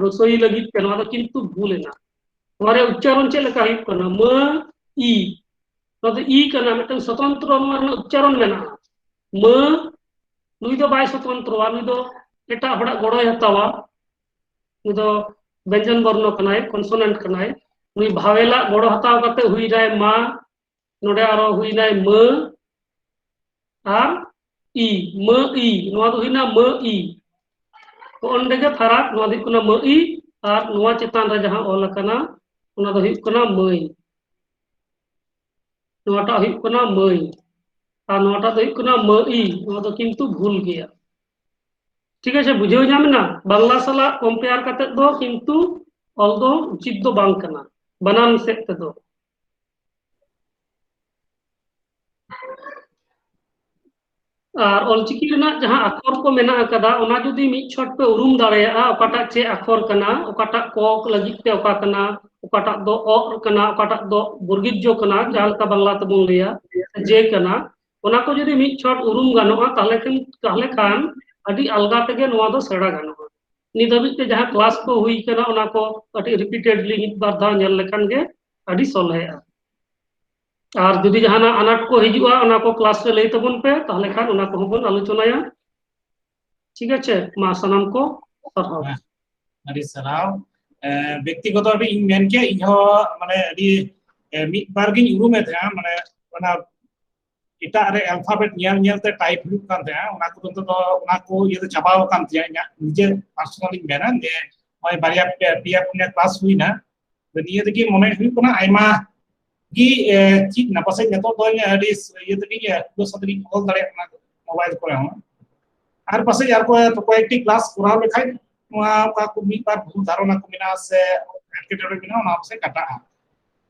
ᱨᱚᱥᱳᱭ ᱞᱟᱹᱜᱤᱫ ᱛᱮ, ᱱᱚᱣᱟ ᱫᱚ ᱠᱤᱱᱛᱩ ᱵᱷᱩᱞ ᱮᱱᱟ᱾ ᱱᱚᱣᱟ ᱨᱮᱭᱟᱜ ᱩᱪᱪᱟᱨᱚᱱ ᱪᱮᱫ ᱞᱮᱠᱟ ᱦᱩᱭᱩᱜ ᱠᱟᱱᱟ? ᱢᱟᱹ ᱤ, ᱱᱚᱣᱟ ᱫᱚ ᱤ ᱠᱟᱱᱟ, ᱢᱤᱫᱴᱟᱝ ᱥᱚᱛᱚᱱᱛᱨᱚ ᱱᱚᱣᱟ ᱨᱮᱱᱟᱜ ᱩᱪᱪᱟᱨᱚᱱ ᱢᱮᱱᱟᱜᱼᱟ᱾ ᱢᱟᱹ, ᱱᱩᱭ ᱫᱚ ᱵᱟᱭ ᱥᱚᱛᱚᱱᱛᱨᱚᱣᱟ, ᱱᱩᱭ ᱫᱚ ᱮᱴᱟᱜ ᱦᱚᱲᱟᱜ ᱜᱚᱲᱚᱭ ᱦᱟᱛᱟᱣᱟ᱾ ᱩᱱᱤ ᱫᱚ ᱵᱮᱧᱡᱚᱱ ᱵᱚᱨᱱᱚ ᱠᱟᱱᱟᱭ, ᱠᱚᱱᱥᱚᱱᱮᱱᱴ ᱠᱟᱱᱟᱭ᱾ ᱩᱱᱤ ᱵᱷᱟᱣᱮᱞᱟᱜ ᱜᱚᱲᱚ ᱦᱟᱛᱟᱣ ᱠᱟᱛᱮ ᱦᱩᱭ ᱮᱱᱟᱭ ᱢᱟ, ᱱᱚᱰᱮ ᱟᱨᱚ ᱦᱩᱭᱱᱟᱭ ᱢᱟᱹ ᱟᱨ ᱤ, ᱢᱟᱹ ᱤ, ᱱᱚᱣᱟ ᱫᱚ ᱦᱩᱭᱱᱟ ᱢᱟᱹ ᱤ᱾ ᱛᱚ ᱚᱸᱰᱮ ᱜᱮ ᱯᱷᱟᱨᱟᱠ, ᱱᱚᱣᱟ ᱫᱚ ᱦᱩᱭᱩᱜ ᱠᱟᱱᱟ ᱢᱟᱹ ᱤ ᱟᱨ ᱱᱚᱣᱟ ᱪᱮᱛᱟᱱ ᱨᱮ ᱡᱟᱦᱟᱸ ᱚᱞ ᱟᱠᱟᱱᱟ ᱚᱱᱟ ᱫᱚ ᱦᱩᱭᱩᱜ ᱠᱟᱱᱟ ᱢᱟᱹᱭ᱾ ᱱᱚᱣᱟᱴᱟᱜ ᱦᱩᱭᱩᱜ ᱠᱟᱱᱟ ᱢᱟᱹᱭ ᱟᱨ ᱱᱚᱣᱟᱴᱟᱜ ᱫᱚ ᱦᱩᱭᱩᱜ ᱠᱟᱱᱟ ᱢᱟᱹ ᱤ᱾ ᱱᱚᱣᱟ ᱫᱚ ᱠᱤᱱᱛᱩ ᱵᱷᱩᱞ ᱜᱮᱭᱟ᱾ ᱴᱷᱤᱠ ᱟᱪᱷᱮ, ᱵᱩᱡᱷᱟᱹᱣ ᱧᱟᱢ ᱮᱱᱟ? ᱵᱟᱝᱞᱟ ᱥᱟᱞᱟᱜ ᱠᱚᱢᱯᱮᱭᱟᱨ ᱠᱟᱛᱮ ᱫᱚ ᱠᱤᱱᱛᱩ ᱚᱞ ᱫᱚ ᱩᱪᱤᱛ ᱫᱚ ᱵᱟᱝ ᱠᱟᱱᱟ ᱵᱟᱱᱟᱱ ᱥᱮᱫ ᱛᱮᱫᱚ᱾ ᱟᱨ ᱚᱞᱪᱤᱠᱤ ᱨᱮᱱᱟᱜ ᱡᱟᱦᱟᱸ ᱟᱠᱷᱚᱨ ᱠᱚ ᱢᱮᱱᱟᱜ ᱟᱠᱟᱫᱟ, ᱚᱱᱟ ᱡᱩᱫᱤ ᱢᱤᱫ ᱪᱷᱚᱴ ᱯᱮ ᱩᱨᱩᱢ ᱫᱟᱲᱮᱭᱟᱜᱼᱟ, ᱚᱠᱟᱴᱟᱜ ᱪᱮᱫ ᱟᱠᱷᱚᱨ ᱠᱟᱱᱟ, ᱚᱠᱟᱴᱟᱜ ᱠᱚ ᱞᱟᱹᱜᱤᱫ ᱛᱮ ᱚᱠᱟ ᱠᱟᱱᱟ, ᱚᱠᱟᱴᱟᱜ ᱫᱚ ᱚᱜ ᱠᱟᱱᱟ, ᱚᱠᱟᱴᱟᱜ ᱫᱚ ᱵᱚᱨᱜᱤᱡᱡᱚ ᱠᱟᱱᱟ, ᱡᱟᱦᱟᱸ ᱞᱮᱠᱟ ᱵᱟᱝᱞᱟ ᱛᱮᱵᱚᱱ ᱞᱟᱹᱭᱟ ᱡᱮ ᱠᱟᱱᱟ, ᱚᱱᱟ ᱠᱚ ᱡᱩᱫᱤ ᱢᱤᱫ ᱪᱷᱚᱴ ᱩᱨᱩᱢ ᱜᱟᱱᱚᱜᱼᱟ, ᱛᱟᱦᱚᱞᱮ ᱠᱷᱟᱱ, ᱛᱟᱦᱚᱞᱮ ᱠᱷᱟᱱ ᱟᱹᱰᱤ ᱟᱞᱜᱟ ᱛᱮᱜᱮ ᱱᱚᱣᱟ ᱫᱚ ᱥᱮᱬᱟ ᱜᱟᱱᱚᱜᱼᱟ᱾ ᱱᱤᱛ ᱫᱷᱟᱹᱵᱤᱡ ᱛᱮ ᱡᱟᱦᱟᱸ ᱠᱞᱟᱥ ᱠᱚ ᱦᱩᱭ ᱠᱟᱱᱟ, ᱚᱱᱟ ᱠᱚ ᱠᱟᱹᱴᱤᱡ ᱨᱤᱯᱤᱴᱮᱰᱞᱤ ᱢᱤᱫ ᱵᱟᱨ ᱫᱷᱟᱣ ᱧᱮᱞ ᱞᱮᱠᱷᱟᱱ ᱜᱮ ᱟᱹᱰᱤ ᱥᱚᱞᱦᱮᱜᱼᱟ᱾ ᱟᱨ ᱡᱩᱫᱤ ᱡᱟᱦᱟᱱᱟᱜ ᱟᱱᱟᱴ ᱠᱚ ᱦᱤᱡᱩᱜᱼᱟ, ᱚᱱᱟ ᱠᱚ ᱠᱞᱟᱥ ᱨᱮ ᱞᱟᱹᱭ ᱛᱟᱵᱚᱱ ᱯᱮ, ᱛᱟᱦᱚᱞᱮ ᱠᱷᱟᱱ ᱚᱱᱟ ᱠᱚᱦᱚᱸ ᱵᱚᱱ ᱟᱞᱳᱪᱚᱱᱟᱭᱟ᱾ ᱴᱷᱤᱠ ᱟᱪᱷᱮ, ᱢᱟ ᱥᱟᱱᱟᱢ ᱠᱚ ᱥᱟᱨᱦᱟᱣ᱾ ᱦᱮᱸ, ᱟᱹᱰᱤ ᱥᱟᱨᱦᱟᱣ᱾ ᱮ, ᱵᱮᱠᱛᱤᱜᱚᱛᱚ ᱵᱷᱟᱵᱮ ᱤᱧ ᱢᱮᱱ ᱠᱮᱭᱟ, ᱤᱧ ᱦᱚᱸ ᱢᱟᱱᱮ ᱟᱹᱰᱤ, ᱮ, ᱢᱤᱫ ᱵᱟᱨ ᱜᱤᱧ ᱩᱨᱩᱢᱮ ᱛᱟᱦᱮᱸᱜᱼᱟ, ᱢᱟᱱᱮ ᱚᱱᱟ ᱮᱴᱟᱜ ᱨᱮ ᱟᱞᱯᱷᱟᱵᱮᱴ ᱧᱮᱞ ᱧᱮᱞ ᱛᱮ ᱴᱟᱭᱤᱯ ᱦᱩᱭᱩᱜ ᱠᱟᱱ ᱛᱟᱦᱮᱸᱜᱼᱟ, ᱚᱱᱟ ᱠᱚᱫᱚ ᱱᱤᱛᱚᱜ ᱫᱚ, ᱚᱱᱟ ᱠᱚ ᱤᱭᱟᱹ ᱫᱚ ᱪᱟᱵᱟᱣ ᱟᱠᱟᱱ ᱛᱤᱧᱟ᱾ ᱤᱧᱟᱹᱜ ᱱᱤᱡᱮ ᱯᱟᱨᱥᱚᱱᱟᱞᱤᱧ ᱢᱮᱱᱟ ᱡᱮ ᱱᱚᱜᱼᱚᱭ ᱵᱟᱨᱭᱟ ᱯᱮᱭᱟ, ᱯᱮᱭᱟ ᱯᱩᱱᱭᱟ ᱠᱞᱟᱥ ᱦᱩᱭᱱᱟ, ᱛᱚ ᱱᱤᱭᱟᱹ ᱨᱮᱜᱮ ᱢᱚᱱᱮ ᱦᱩᱭᱩᱜ ᱠᱟᱱᱟ ᱟᱭᱢᱟ ᱜᱮ, ᱮ, ᱪᱮᱫ ᱮᱱᱟ, ᱯᱟᱥᱮᱡ ᱱᱤᱛᱚᱜ ᱫᱚ ᱤᱧ ᱟᱹᱰᱤ ᱤᱭᱟᱹ ᱛᱮᱜᱮᱧ, ᱮ, ᱯᱩᱨᱟᱹ ᱥᱟᱛᱮ ᱜᱤᱧ ᱚᱞ ᱫᱟᱲᱮᱭᱟᱜ ᱠᱟᱱᱟ ᱢᱳᱵᱟᱭᱤᱞ ᱠᱚᱨᱮ ᱦᱚᱸ᱾ ᱟᱨ ᱯᱟᱥᱮᱡ ᱟᱨ ᱠᱚ-, ᱠᱚᱭᱮᱠᱴᱤ ᱠᱞᱟᱥ ᱠᱚᱨᱟᱣ ᱞᱮᱠᱷᱟᱡ ᱱᱚᱣᱟ ᱚᱠᱟ ᱠᱚ ᱢᱤᱫ ᱵᱟᱨ ᱵᱷᱩᱞ ᱫᱷᱟᱨᱚᱱᱟ ᱠᱚ ᱢᱮᱱᱟᱜᱼᱟ ᱥᱮ ᱮᱴᱠᱮᱴᱚᱬᱮ ᱢᱮᱱᱟᱜᱼᱟ, ᱚᱱᱟ ᱯᱟᱥᱮᱡ ᱠᱟᱴᱟᱜᱼᱟ᱾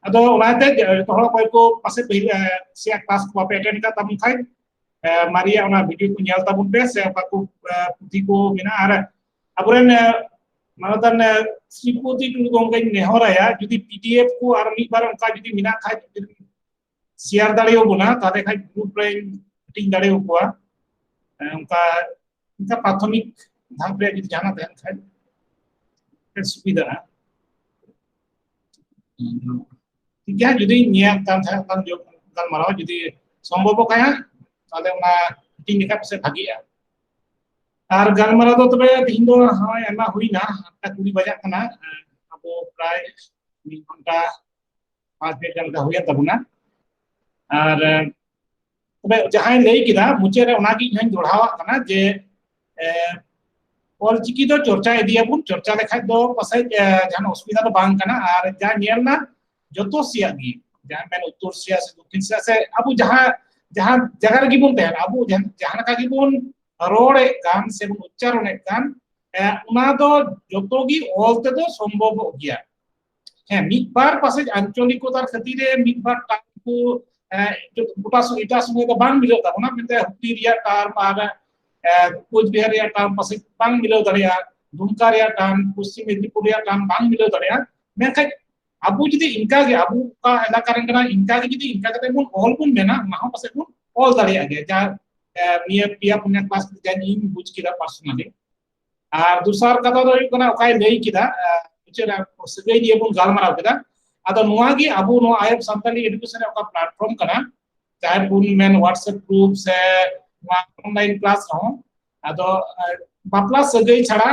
ᱟᱫᱚ ᱚᱱᱟᱛᱮ ᱡᱚᱛᱚ ᱦᱚᱲ ᱚᱠᱚᱭ ᱠᱚ ᱯᱟᱥᱮᱡ ᱯᱟᱹᱦᱤᱞ, ᱮ, ᱥᱮᱭᱟᱜ ᱠᱞᱟᱥ ᱠᱚ ᱵᱟᱯᱮ ᱮᱴᱮᱱᱰ ᱟᱠᱟᱫ ᱛᱟᱵᱚᱱ ᱠᱷᱟᱡ, ᱮ, ᱢᱟᱨᱮᱭᱟᱜ ᱚᱱᱟ ᱵᱷᱤᱰᱤᱭᱳ ᱠᱚ ᱧᱮᱞ ᱛᱟᱵᱚᱱ ᱯᱮ, ᱥᱮ ᱚᱠᱟ ᱠᱚ, ᱮ, ᱯᱩᱛᱷᱤ ᱠᱚ ᱢᱮᱱᱟᱜᱼᱟ᱾ ᱟᱨ ᱟᱵᱚᱨᱮᱱ, ᱮ, ᱢᱟᱱᱚᱛᱟᱱ, ᱮ, ᱥᱨᱤᱯᱚᱛᱤ ᱴᱩᱰᱩ ᱜᱚᱢᱠᱮᱧ ᱱᱮᱦᱚᱨᱟᱭᱟ, ᱡᱩᱫᱤ ᱯᱤ ᱰᱤ ᱮᱯᱷ ᱠᱚ ᱟᱨ ᱢᱤᱫ ᱵᱟᱨ ᱚᱱᱠᱟ ᱡᱩᱫᱤ ᱢᱮᱱᱟᱜ ᱠᱷᱟᱡ, ᱡᱩᱫᱤ ᱥᱮᱭᱟᱨ ᱫᱟᱲᱮᱭᱟᱵᱚᱱᱟ, ᱛᱟᱦᱚᱞᱮ ᱠᱷᱟᱡ ᱜᱨᱩᱯ ᱨᱮᱧ ᱦᱟᱹᱴᱤᱧ ᱫᱟᱲᱮᱭᱟᱠᱚᱣᱟ᱾ ᱮ, ᱚᱱᱠᱟ, ᱚᱱᱠᱟ ᱯᱨᱟᱛᱷᱚᱢᱤᱠ ᱫᱷᱟᱯ ᱨᱮ ᱡᱩᱫᱤ ᱡᱟᱦᱟᱱᱟᱜ ᱛᱟᱦᱮᱱ ᱠᱷᱟᱡ, ᱠᱷᱟᱡ ᱥᱩᱵᱤᱫᱷᱟᱜᱼᱟ᱾ ᱴᱷᱤᱠ ᱜᱮᱭᱟ, ᱡᱩᱫᱤ ᱧᱮᱞ ᱠᱟᱱ ᱛᱟᱦᱮᱸ, ᱚᱱᱠᱟᱱ ᱡᱚ-, ᱜᱟᱞᱢᱟᱨᱟᱣ ᱡᱩᱫᱤ ᱥᱚᱢᱵᱷᱚᱵᱚᱜ ᱠᱷᱟᱡ ᱦᱟᱸᱜ, ᱛᱟᱦᱚᱞᱮ ᱚᱱᱟ ᱦᱟᱹᱴᱤᱧ ᱞᱮᱠᱷᱟᱡ ᱯᱟᱥᱮᱡ ᱵᱷᱟᱜᱤᱜᱼᱟ᱾ ᱟᱨ ᱜᱟᱞᱢᱟᱨᱟᱣ ᱫᱚ ᱛᱚᱵᱮ ᱛᱤᱦᱤᱧ ᱫᱚ ᱱᱚᱜᱼᱚᱭ ᱟᱭᱢᱟ ᱦᱩᱭᱱᱟ, ᱟᱴᱴᱟ ᱠᱩᱲᱤ ᱵᱟᱡᱟᱜ ᱠᱟᱱᱟ᱾ ᱟᱵᱚ ᱯᱨᱟᱭ ᱢᱤᱫ ᱜᱷᱚᱱᱴᱟ ᱯᱟᱸᱪ ᱢᱤᱱᱤᱴ ᱜᱟᱱ ᱞᱮᱠᱟ ᱦᱩᱭᱮᱱ ᱛᱟᱵᱚᱱᱟ᱾ ᱟᱨ ᱛᱚᱵᱮ ᱡᱟᱦᱟᱸᱧ ᱞᱟᱹᱭ ᱠᱮᱫᱟ ᱢᱩᱪᱟᱹᱫ ᱨᱮ, ᱚᱱᱟᱜᱮ ᱤᱧ ᱦᱚᱧ ᱫᱚᱦᱲᱟᱣᱟᱜ ᱠᱟᱱᱟ ᱡᱮ ᱚᱞᱪᱤᱠᱤ ᱫᱚ ᱪᱚᱨᱪᱟ ᱤᱫᱤᱭᱟᱵᱚᱱ᱾ ᱪᱚᱨᱪᱟ ᱞᱮᱠᱷᱟᱡ ᱫᱚ ᱯᱟᱥᱮᱡ ᱡᱟᱦᱟᱱ ᱚᱥᱩᱵᱤᱫᱷᱟ ᱫᱚ ᱵᱟᱝ ᱠᱟᱱᱟ᱾ ᱟᱨ ᱡᱟ ᱧᱮᱞ ᱱᱟ ᱡᱚᱛᱚ ᱥᱮᱭᱟᱜ ᱜᱮ, ᱡᱟᱦᱟᱸ ᱢᱮᱱ ᱩᱛᱛᱚᱨ ᱥᱮᱭᱟ ᱥᱮ ᱫᱚᱠᱠᱷᱤᱱ ᱥᱮᱭᱟ ᱥᱮ ᱟᱵᱚ ᱡᱟᱦᱟᱸ ᱡᱟᱦᱟᱸ ᱡᱟᱭᱜᱟ ᱨᱮᱜᱮ ᱵᱚᱱ ᱛᱟᱦᱮᱱᱟ, ᱟᱵᱚ ᱡᱟᱦᱟᱸ ᱞᱮᱠᱟ ᱜᱮᱵᱚᱱ ᱨᱚᱲᱮᱫ ᱠᱟᱱ ᱥᱮᱵᱚᱱ ᱩᱪᱪᱟᱨᱚᱱᱮᱫ ᱠᱟᱱ, ᱚᱱᱟ ᱫᱚ ᱡᱚᱛᱚ ᱜᱮ ᱚᱞ ᱛᱮᱫᱚ ᱥᱚᱢᱵᱷᱚᱵᱚᱜ ᱜᱮᱭᱟ᱾ ᱦᱮᱸ, ᱢᱤᱫ ᱵᱟᱨ ᱯᱟᱥᱮᱡ ᱟᱧᱪᱚᱞᱤᱠᱚᱛᱟ ᱠᱷᱟᱹᱛᱤᱨ ᱨᱮ ᱢᱤᱫ ᱵᱟᱨ ᱴᱟᱨᱢ ᱠᱚ ᱜᱚᱴᱟ ᱮᱴᱟᱜ ᱥᱚᱢᱚᱭ ᱫᱚ ᱵᱟᱝ ᱢᱤᱞᱟᱹᱜ ᱛᱟᱵᱚᱱᱟ, ᱢᱮᱱᱛᱮ ᱦᱩᱜᱽᱞᱤ ᱨᱮᱭᱟᱜ ᱴᱟᱨᱢ ᱟᱨ ᱠᱳᱪᱵᱤᱦᱟᱨ ᱨᱮᱭᱟᱜ ᱴᱟᱨᱢ ᱯᱟᱥᱮᱡ ᱵᱟᱝ ᱢᱤᱞᱟᱹᱣ ᱫᱟᱲᱮᱭᱟᱜᱼᱟ, ᱫᱩᱢᱠᱟ ᱨᱮᱭᱟᱜ ᱴᱟᱨᱢ, ᱯᱚᱥᱪᱤᱢ ᱢᱮᱫᱽᱱᱤᱯᱩᱨ ᱨᱮᱭᱟᱜ ᱴᱟᱨᱢ ᱵᱟᱝ ᱢᱤᱞᱟᱹᱣ ᱫᱟᱲᱮᱭᱟᱜᱼᱟ᱾ ᱢᱮᱱᱠᱷᱟᱱ ᱟᱵᱚ ᱡᱩᱫᱤ ᱤᱱᱠᱟ ᱜᱮ, ᱟᱵᱚ ᱚᱠᱟ ᱮᱞᱟᱠᱟ ᱨᱮᱱ ᱠᱟᱱᱟ, ᱤᱱᱠᱟ ᱜᱮ ᱡᱩᱫᱤ ᱤᱱᱠᱟ ᱠᱟᱛᱮ ᱵᱚᱱ ᱚᱞ ᱵᱚᱱ ᱢᱮᱱᱟ, ᱚᱱᱟ ᱦᱚᱸ ᱯᱟᱥᱮᱡ ᱵᱚᱱ ᱚᱞ ᱫᱟᱲᱮᱭᱟᱜ ᱜᱮᱭᱟ᱾ ᱡᱟ ᱱᱤᱭᱟᱹ ᱯᱮᱭᱟ ᱯᱩᱱᱭᱟ ᱠᱞᱟᱥ ᱡᱟᱧ ᱤᱧ ᱵᱩᱡᱽ ᱠᱮᱫᱟ ᱯᱟᱨᱥᱚᱱᱟᱞᱤ᱾ ᱟᱨ ᱫᱚᱥᱟᱨ ᱠᱟᱛᱷᱟ ᱫᱚ ᱦᱩᱭᱩᱜ ᱠᱟᱱᱟ, ᱚᱠᱟᱭ ᱞᱟᱹᱭ ᱠᱮᱫᱟ ᱢᱩᱪᱟᱹᱫ ᱨᱮ ᱥᱟᱹᱜᱟᱹᱭ ᱱᱤᱭᱮ ᱵᱚᱱ ᱜᱟᱞᱢᱟᱨᱟᱣ ᱠᱮᱫᱟ᱾ ᱟᱫᱚ ᱱᱚᱣᱟ ᱜᱮ ᱟᱵᱚ ᱱᱚᱣᱟ ᱟᱭ ᱮᱯᱷ ᱥᱟᱱᱛᱟᱞᱤ ᱮᱰᱩᱠᱮᱥᱚᱱ ᱨᱮ ᱚᱠᱟ ᱯᱞᱟᱴᱯᱷᱚᱨᱢ ᱠᱟᱱᱟ, ᱪᱟᱦᱮ ᱵᱚᱱ ᱢᱮᱱ WhatsApp ᱜᱨᱩᱯ ᱥᱮ ᱱᱚᱣᱟ ᱚᱱᱞᱟᱭᱤᱱ ᱠᱞᱟᱥ ᱨᱮᱦᱚᱸ, ᱟᱫᱚ ᱵᱟᱯᱞᱟ ᱥᱟᱹᱜᱟᱹᱭ ᱪᱷᱟᱲᱟ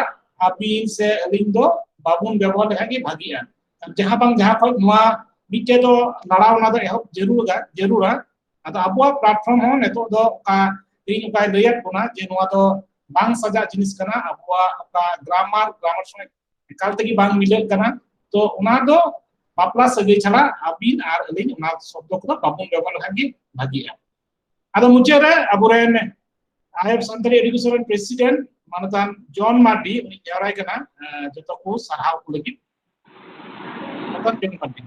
ᱟᱹᱵᱤᱱ ᱥᱮ ᱟᱹᱞᱤᱧ ᱫᱚ ᱵᱟᱵᱚᱱ ᱵᱮᱵᱚᱦᱟᱨ ᱞᱮᱠᱷᱟᱱ ᱜᱮ ᱵᱷᱟᱜᱤᱜᱼᱟ᱾ ᱡᱟᱦᱟᱸ ᱵᱟᱝ ᱡᱟᱦᱟᱸ ᱠᱷᱚᱱ ᱱᱚᱣᱟ ᱢᱤᱫᱴᱮᱡ ᱫᱚ ᱞᱟᱲᱟᱣ ᱚᱱᱟ ᱫᱚ ᱮᱦᱚᱵ ᱡᱟᱹᱨᱩᱲᱟ, ᱡᱟᱹᱨᱩᱲᱟ᱾ ᱟᱫᱚ ᱟᱵᱚᱣᱟᱜ ᱯᱞᱟᱴᱯᱷᱚᱨᱢ ᱦᱚᱸ ᱱᱤᱛᱚᱜ ᱫᱚ ᱚᱠᱟ ᱛᱮᱦᱮᱧ ᱚᱠᱟᱭ ᱞᱟᱹᱭᱟᱫ ᱵᱚᱱᱟ ᱡᱮ ᱱᱚᱣᱟ ᱫᱚ ᱵᱟᱝ ᱥᱟᱡᱟᱜ ᱡᱤᱱᱤᱥ ᱠᱟᱱᱟ, ᱟᱵᱚᱣᱟᱜ ᱚᱠᱟ ᱜᱨᱟᱢᱟᱨ, ᱜᱨᱟᱢᱟᱨ ᱥᱚᱸᱜᱮ ᱮᱠᱟᱞ ᱛᱮᱜᱮ ᱵᱟᱝ ᱢᱤᱞᱟᱹᱜ ᱠᱟᱱᱟ᱾ ᱛᱚ ᱚᱱᱟ ᱫᱚ ᱵᱟᱯᱞᱟ ᱥᱟᱹᱜᱟᱹᱭ ᱪᱷᱟᱲᱟ ᱟᱹᱵᱤᱱ ᱟᱨ ᱟᱹᱞᱤᱧ ᱚᱱᱟ ᱥᱚᱵᱫᱚ ᱠᱚᱫᱚ ᱵᱟᱵᱚᱱ ᱵᱮᱵᱚᱦᱟᱨ ᱞᱮᱠᱷᱟᱱ ᱜᱮ ᱵᱷᱟᱜᱤᱜᱼᱟ᱾ ᱟᱫᱚ ᱢᱩᱪᱟᱹᱫ ᱨᱮ ᱟᱵᱚᱨᱮᱱ ᱟᱭ ᱮᱯᱷ ᱥᱟᱱᱛᱟᱲᱤ ᱮᱰᱩᱠᱮᱥᱚᱱ ᱨᱮᱱ ᱯᱨᱮᱥᱤᱰᱮᱱᱴ ᱢᱟᱱᱚᱛᱟᱱ ᱡᱚᱱ ᱢᱟᱨᱰᱤ, ᱩᱱᱤ ᱱᱮᱦᱚᱨᱟᱭ ᱠᱟᱱᱟ ᱡᱚᱛᱚ ᱠᱚ ᱥᱟᱨᱦᱟᱣ ᱠᱚ ᱞᱟᱹᱜᱤᱫ᱾ ᱢᱟᱱᱚᱛᱟᱱ ᱡᱚᱱ ᱢᱟᱨᱰᱤ᱾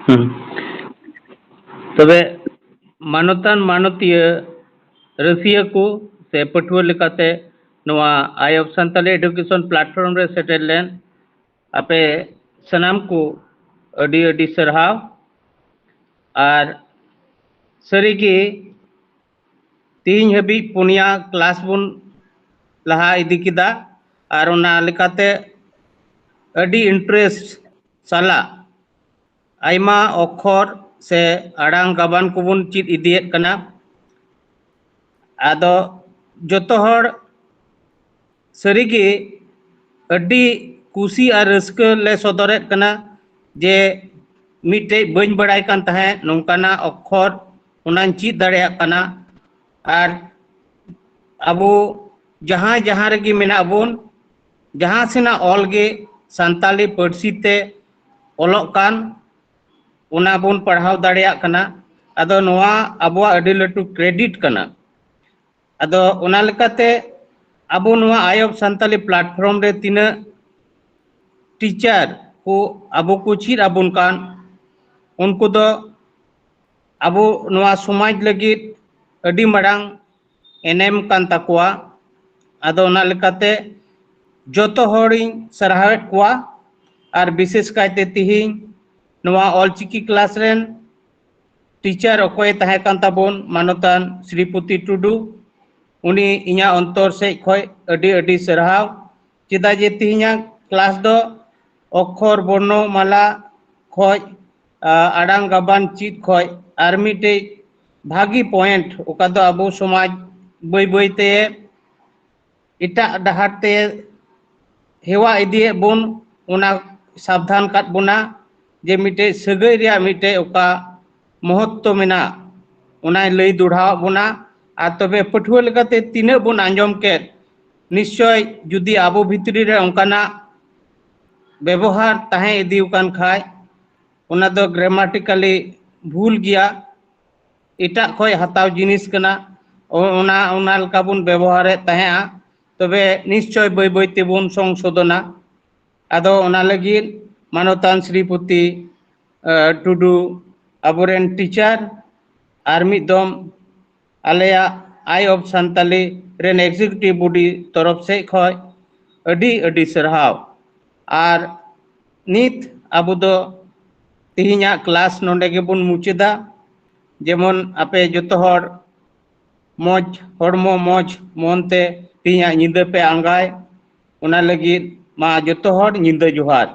ᱦᱩᱸ᱾ ᱛᱚᱵᱮ ᱢᱟᱱᱚᱛᱟᱱ ᱢᱟᱱᱚᱛᱤᱭᱟᱹ ᱨᱟᱹᱥᱤᱭᱟᱹ ᱠᱚ ᱥᱮ ᱯᱟᱹᱴᱷᱩᱣᱟᱹ ᱞᱮᱠᱟᱛᱮ ᱱᱚᱣᱟ I F Santali education platform ᱨᱮ ᱥᱮᱴᱮᱨ ᱞᱮᱱ ᱟᱯᱮ ᱥᱟᱱᱟᱢ ᱠᱚ ᱟᱹᱰᱤ ᱟᱹᱰᱤ ᱥᱟᱨᱦᱟᱣ᱾ ᱟᱨ ᱥᱟᱹᱨᱤᱜᱮ ᱛᱮᱦᱮᱧ ᱦᱟᱹᱵᱤᱡ ᱯᱩᱱᱭᱟ ᱠᱞᱟᱥ ᱵᱚᱱ ᱞᱟᱦᱟ ᱤᱫᱤ ᱠᱮᱫᱟ, ᱟᱨ ᱚᱱᱟ ᱞᱮᱠᱟᱛᱮ ᱟᱹᱰᱤ ᱤᱱᱴᱟᱨᱮᱥᱴ ᱥᱟᱞᱟᱜ ᱟᱭᱢᱟ ᱚᱠᱠᱷᱚᱨ ᱥᱮ ᱟᱲᱟᱝ ᱜᱟᱵᱟᱱ ᱠᱚᱵᱚᱱ ᱪᱮᱫ ᱤᱫᱤᱭᱮᱫ ᱠᱟᱱᱟ᱾ ᱟᱫᱚ ᱡᱚᱛᱚ ᱦᱚᱲ ᱥᱟᱹᱨᱤᱜᱮ ᱟᱹᱰᱤ ᱠᱩᱥᱤ ᱟᱨ ᱨᱟᱹᱥᱠᱟᱹ ᱞᱮ ᱥᱚᱫᱚᱨᱮᱫ ᱠᱟᱱᱟ ᱡᱮ ᱢᱤᱫᱴᱮᱡ ᱵᱟᱹᱧ ᱵᱟᱲᱟᱭ ᱠᱟᱱ ᱛᱟᱦᱮᱸᱫ ᱱᱚᱝᱠᱟᱱᱟᱜ ᱚᱠᱠᱷᱚᱨ ᱚᱱᱟᱧ ᱪᱮᱫ ᱫᱟᱲᱮᱭᱟᱜ ᱠᱟᱱᱟ᱾ ᱟᱨ ᱟᱵᱚ ᱡᱟᱦᱟᱸ ᱡᱟᱦᱟᱸ ᱨᱮᱜᱮ ᱢᱮᱱᱟᱜ ᱵᱚᱱ, ᱡᱟᱦᱟᱸ ᱥᱮᱱᱟᱜ ᱚᱞ ᱜᱮ ᱥᱟᱱᱛᱟᱲᱤ ᱯᱟᱹᱨᱥᱤ ᱛᱮ ᱚᱞᱚᱜ ᱠᱟᱱ, ᱚᱱᱟ ᱵᱚᱱ ᱯᱟᱲᱦᱟᱣ ᱫᱟᱲᱮᱭᱟᱜ ᱠᱟᱱᱟ᱾ ᱟᱫᱚ ᱱᱚᱣᱟ ᱟᱵᱚᱣᱟᱜ ᱟᱹᱰᱤ ᱞᱟᱹᱴᱩ ᱠᱨᱮᱰᱤᱴ ᱠᱟᱱᱟ᱾ ᱟᱫᱚ ᱚᱱᱟ ᱞᱮᱠᱟᱛᱮ ᱟᱵᱚ ᱱᱚᱣᱟ ᱟᱭ ᱚᱯᱷ ᱥᱟᱱᱛᱟᱞᱤ ᱯᱞᱟᱴᱯᱷᱚᱨᱢ ᱨᱮ ᱛᱤᱱᱟᱹᱜ ᱴᱤᱪᱟᱨ ᱠᱚ ᱟᱵᱚ ᱠᱚ ᱪᱮᱫ ᱟᱵᱚᱱ ᱠᱟᱱ, ᱩᱱᱠᱩ ᱫᱚ ᱟᱵᱚ ᱱᱚᱣᱟ ᱥᱚᱢᱟᱡᱽ ᱞᱟᱹᱜᱤᱫ ᱟᱹᱰᱤ ᱢᱟᱨᱟᱝ ᱮᱱᱮᱢ ᱠᱟᱱ ᱛᱟᱠᱚᱣᱟ᱾ ᱟᱫᱚ ᱚᱱᱟ ᱞᱮᱠᱟᱛᱮ ᱡᱚᱛᱚ ᱦᱚᱲᱤᱧ ᱥᱟᱨᱦᱟᱣᱮᱫ ᱠᱚᱣᱟ᱾ ᱟᱨ ᱵᱤᱥᱮᱥ ᱠᱟᱭᱛᱮ ᱛᱤᱦᱤᱧ ᱱᱚᱣᱟ ᱚᱞᱪᱤᱠᱤ ᱠᱞᱟᱥ ᱨᱮᱱ ᱴᱤᱪᱟᱨ ᱚᱠᱚᱭᱮ ᱛᱟᱦᱮᱸ ᱠᱟᱱ ᱛᱟᱵᱚᱱ, ᱢᱟᱱᱚᱛᱟᱱ ᱥᱨᱤᱯᱚᱛᱤ ᱴᱩᱰᱩ, ᱩᱱᱤ ᱤᱧᱟᱹᱜ ᱚᱱᱛᱚᱨ ᱥᱮᱫ ᱠᱷᱚᱱ ᱟᱹᱰᱤ ᱟᱹᱰᱤ ᱥᱟᱨᱦᱟᱣ᱾ ᱪᱮᱫᱟᱜ ᱡᱮ ᱛᱮᱦᱮᱧᱟᱜ ᱠᱞᱟᱥ ᱫᱚ ᱚᱠᱠᱷᱚᱨ ᱵᱚᱨᱱᱚ ᱢᱟᱞᱟ ᱠᱷᱚᱱ, ᱟ, ᱟᱲᱟᱝ ᱜᱟᱵᱟᱱ ᱪᱮᱫ ᱠᱷᱚᱱ ᱟᱨ ᱢᱤᱫᱴᱮᱡ ᱵᱷᱟᱹᱜᱤ ᱯᱚᱭᱮᱱᱴ, ᱚᱠᱟ ᱫᱚ ᱟᱵᱚ ᱥᱚᱢᱟᱡᱽ ᱵᱟᱹᱭ ᱵᱟᱹᱭ ᱛᱮ ᱮᱴᱟᱜ ᱰᱟᱦᱟᱨ ᱛᱮ ᱦᱮᱣᱟ ᱤᱫᱤᱭᱮᱫ ᱵᱚᱱ, ᱚᱱᱟ ᱥᱟᱵᱫᱷᱟᱱ ᱠᱟᱫ ᱵᱚᱱᱟ ᱡᱮ ᱢᱤᱫᱴᱮᱡ ᱥᱟᱹᱜᱟᱹᱭ ᱨᱮᱭᱟᱜ ᱢᱤᱫᱴᱮᱡ ᱚᱠᱟ ᱢᱚᱦᱚᱛᱛᱚ ᱢᱮᱱᱟᱜ, ᱚᱱᱟᱭ ᱞᱟᱹᱭ ᱫᱚᱲᱦᱟᱣᱟᱫ ᱵᱚᱱᱟ᱾ ᱟᱨ ᱛᱚᱵᱮ ᱯᱟᱹᱴᱷᱩᱣᱟᱹ ᱞᱮᱠᱟᱛᱮ ᱛᱤᱱᱟᱹᱜ ᱵᱚᱱ ᱟᱸᱡᱚᱢ ᱠᱮᱫ, ᱱᱤᱥᱪᱚᱭ ᱡᱩᱫᱤ ᱟᱵᱚ ᱵᱷᱤᱛᱨᱤ ᱨᱮ ᱚᱱᱠᱟᱱᱟᱜ ᱵᱮᱵᱚᱦᱟᱨ ᱛᱟᱦᱮᱸ ᱤᱫᱤ ᱟᱠᱟᱱ ᱠᱷᱟᱡ, ᱚᱱᱟ ᱫᱚ ᱜᱨᱟᱢᱟᱴᱤᱠᱟᱞᱤ ᱵᱷᱩᱞ ᱜᱮᱭᱟ, ᱮᱴᱟᱜ ᱠᱷᱚᱡ ᱦᱟᱛᱟᱣ ᱡᱤᱱᱤᱥ ᱠᱟᱱᱟ, ᱚ-, ᱚᱱᱟ, ᱚᱱᱟ ᱞᱮᱠᱟ ᱵᱚᱱ ᱵᱮᱵᱚᱦᱟᱨᱮᱫ ᱛᱟᱦᱮᱸᱜᱼᱟ, ᱛᱚᱵᱮ ᱱᱤᱥᱪᱚᱭ ᱵᱟᱹᱭ ᱵᱟᱹᱭ ᱛᱮᱵᱚᱱ ᱥᱚᱝᱥᱳᱫᱷᱚᱱᱟ᱾ ᱟᱫᱚ ᱚᱱᱟ ᱞᱟᱹᱜᱤᱫ ᱢᱟᱱᱚᱛᱟᱱ ᱥᱨᱤᱯᱚᱛᱤ, ᱟ, ᱴᱩᱰᱩ, ᱟᱵᱚᱨᱮᱱ ᱴᱤᱪᱟᱨ, ᱟᱨ ᱢᱤᱫ ᱫᱚᱢ ᱟᱞᱮᱭᱟᱜ ᱟᱭ ᱚᱯᱷ ᱥᱟᱱᱛᱟᱞᱤ ᱨᱮᱱ ᱮᱠᱡᱤᱠᱤᱭᱩᱴᱤᱵᱷ ᱵᱚᱰᱤ ᱛᱚᱨᱚᱯ ᱥᱮᱫ ᱠᱷᱚᱡ ᱟᱹᱰᱤ ᱟᱹᱰᱤ ᱥᱟᱨᱦᱟᱣ᱾ ᱟᱨ ᱱᱤᱛ ᱟᱵᱚ ᱫᱚ ᱛᱮᱦᱮᱧᱟᱜ ᱠᱞᱟᱥ ᱱᱚᱰᱮ ᱜᱮᱵᱚᱱ ᱢᱩᱪᱟᱹᱫᱟ᱾ ᱡᱮᱢᱚᱱ ᱟᱯᱮ ᱡᱚᱛᱚ ᱦᱚᱲ ᱢᱚᱡᱽ ᱦᱚᱲᱢᱚ, ᱢᱚᱡᱽ ᱢᱚᱱᱛᱮ ᱛᱮᱦᱮᱧᱟᱜ ᱧᱤᱫᱟᱹ ᱯᱮ ᱟᱸᱜᱟᱭ, ᱚᱱᱟ ᱞᱟᱹᱜᱤᱫ ᱢᱟ ᱡᱚᱛᱚ ᱦᱚᱲ ᱧᱤᱫᱟᱹ ᱡᱚᱦᱟᱨ᱾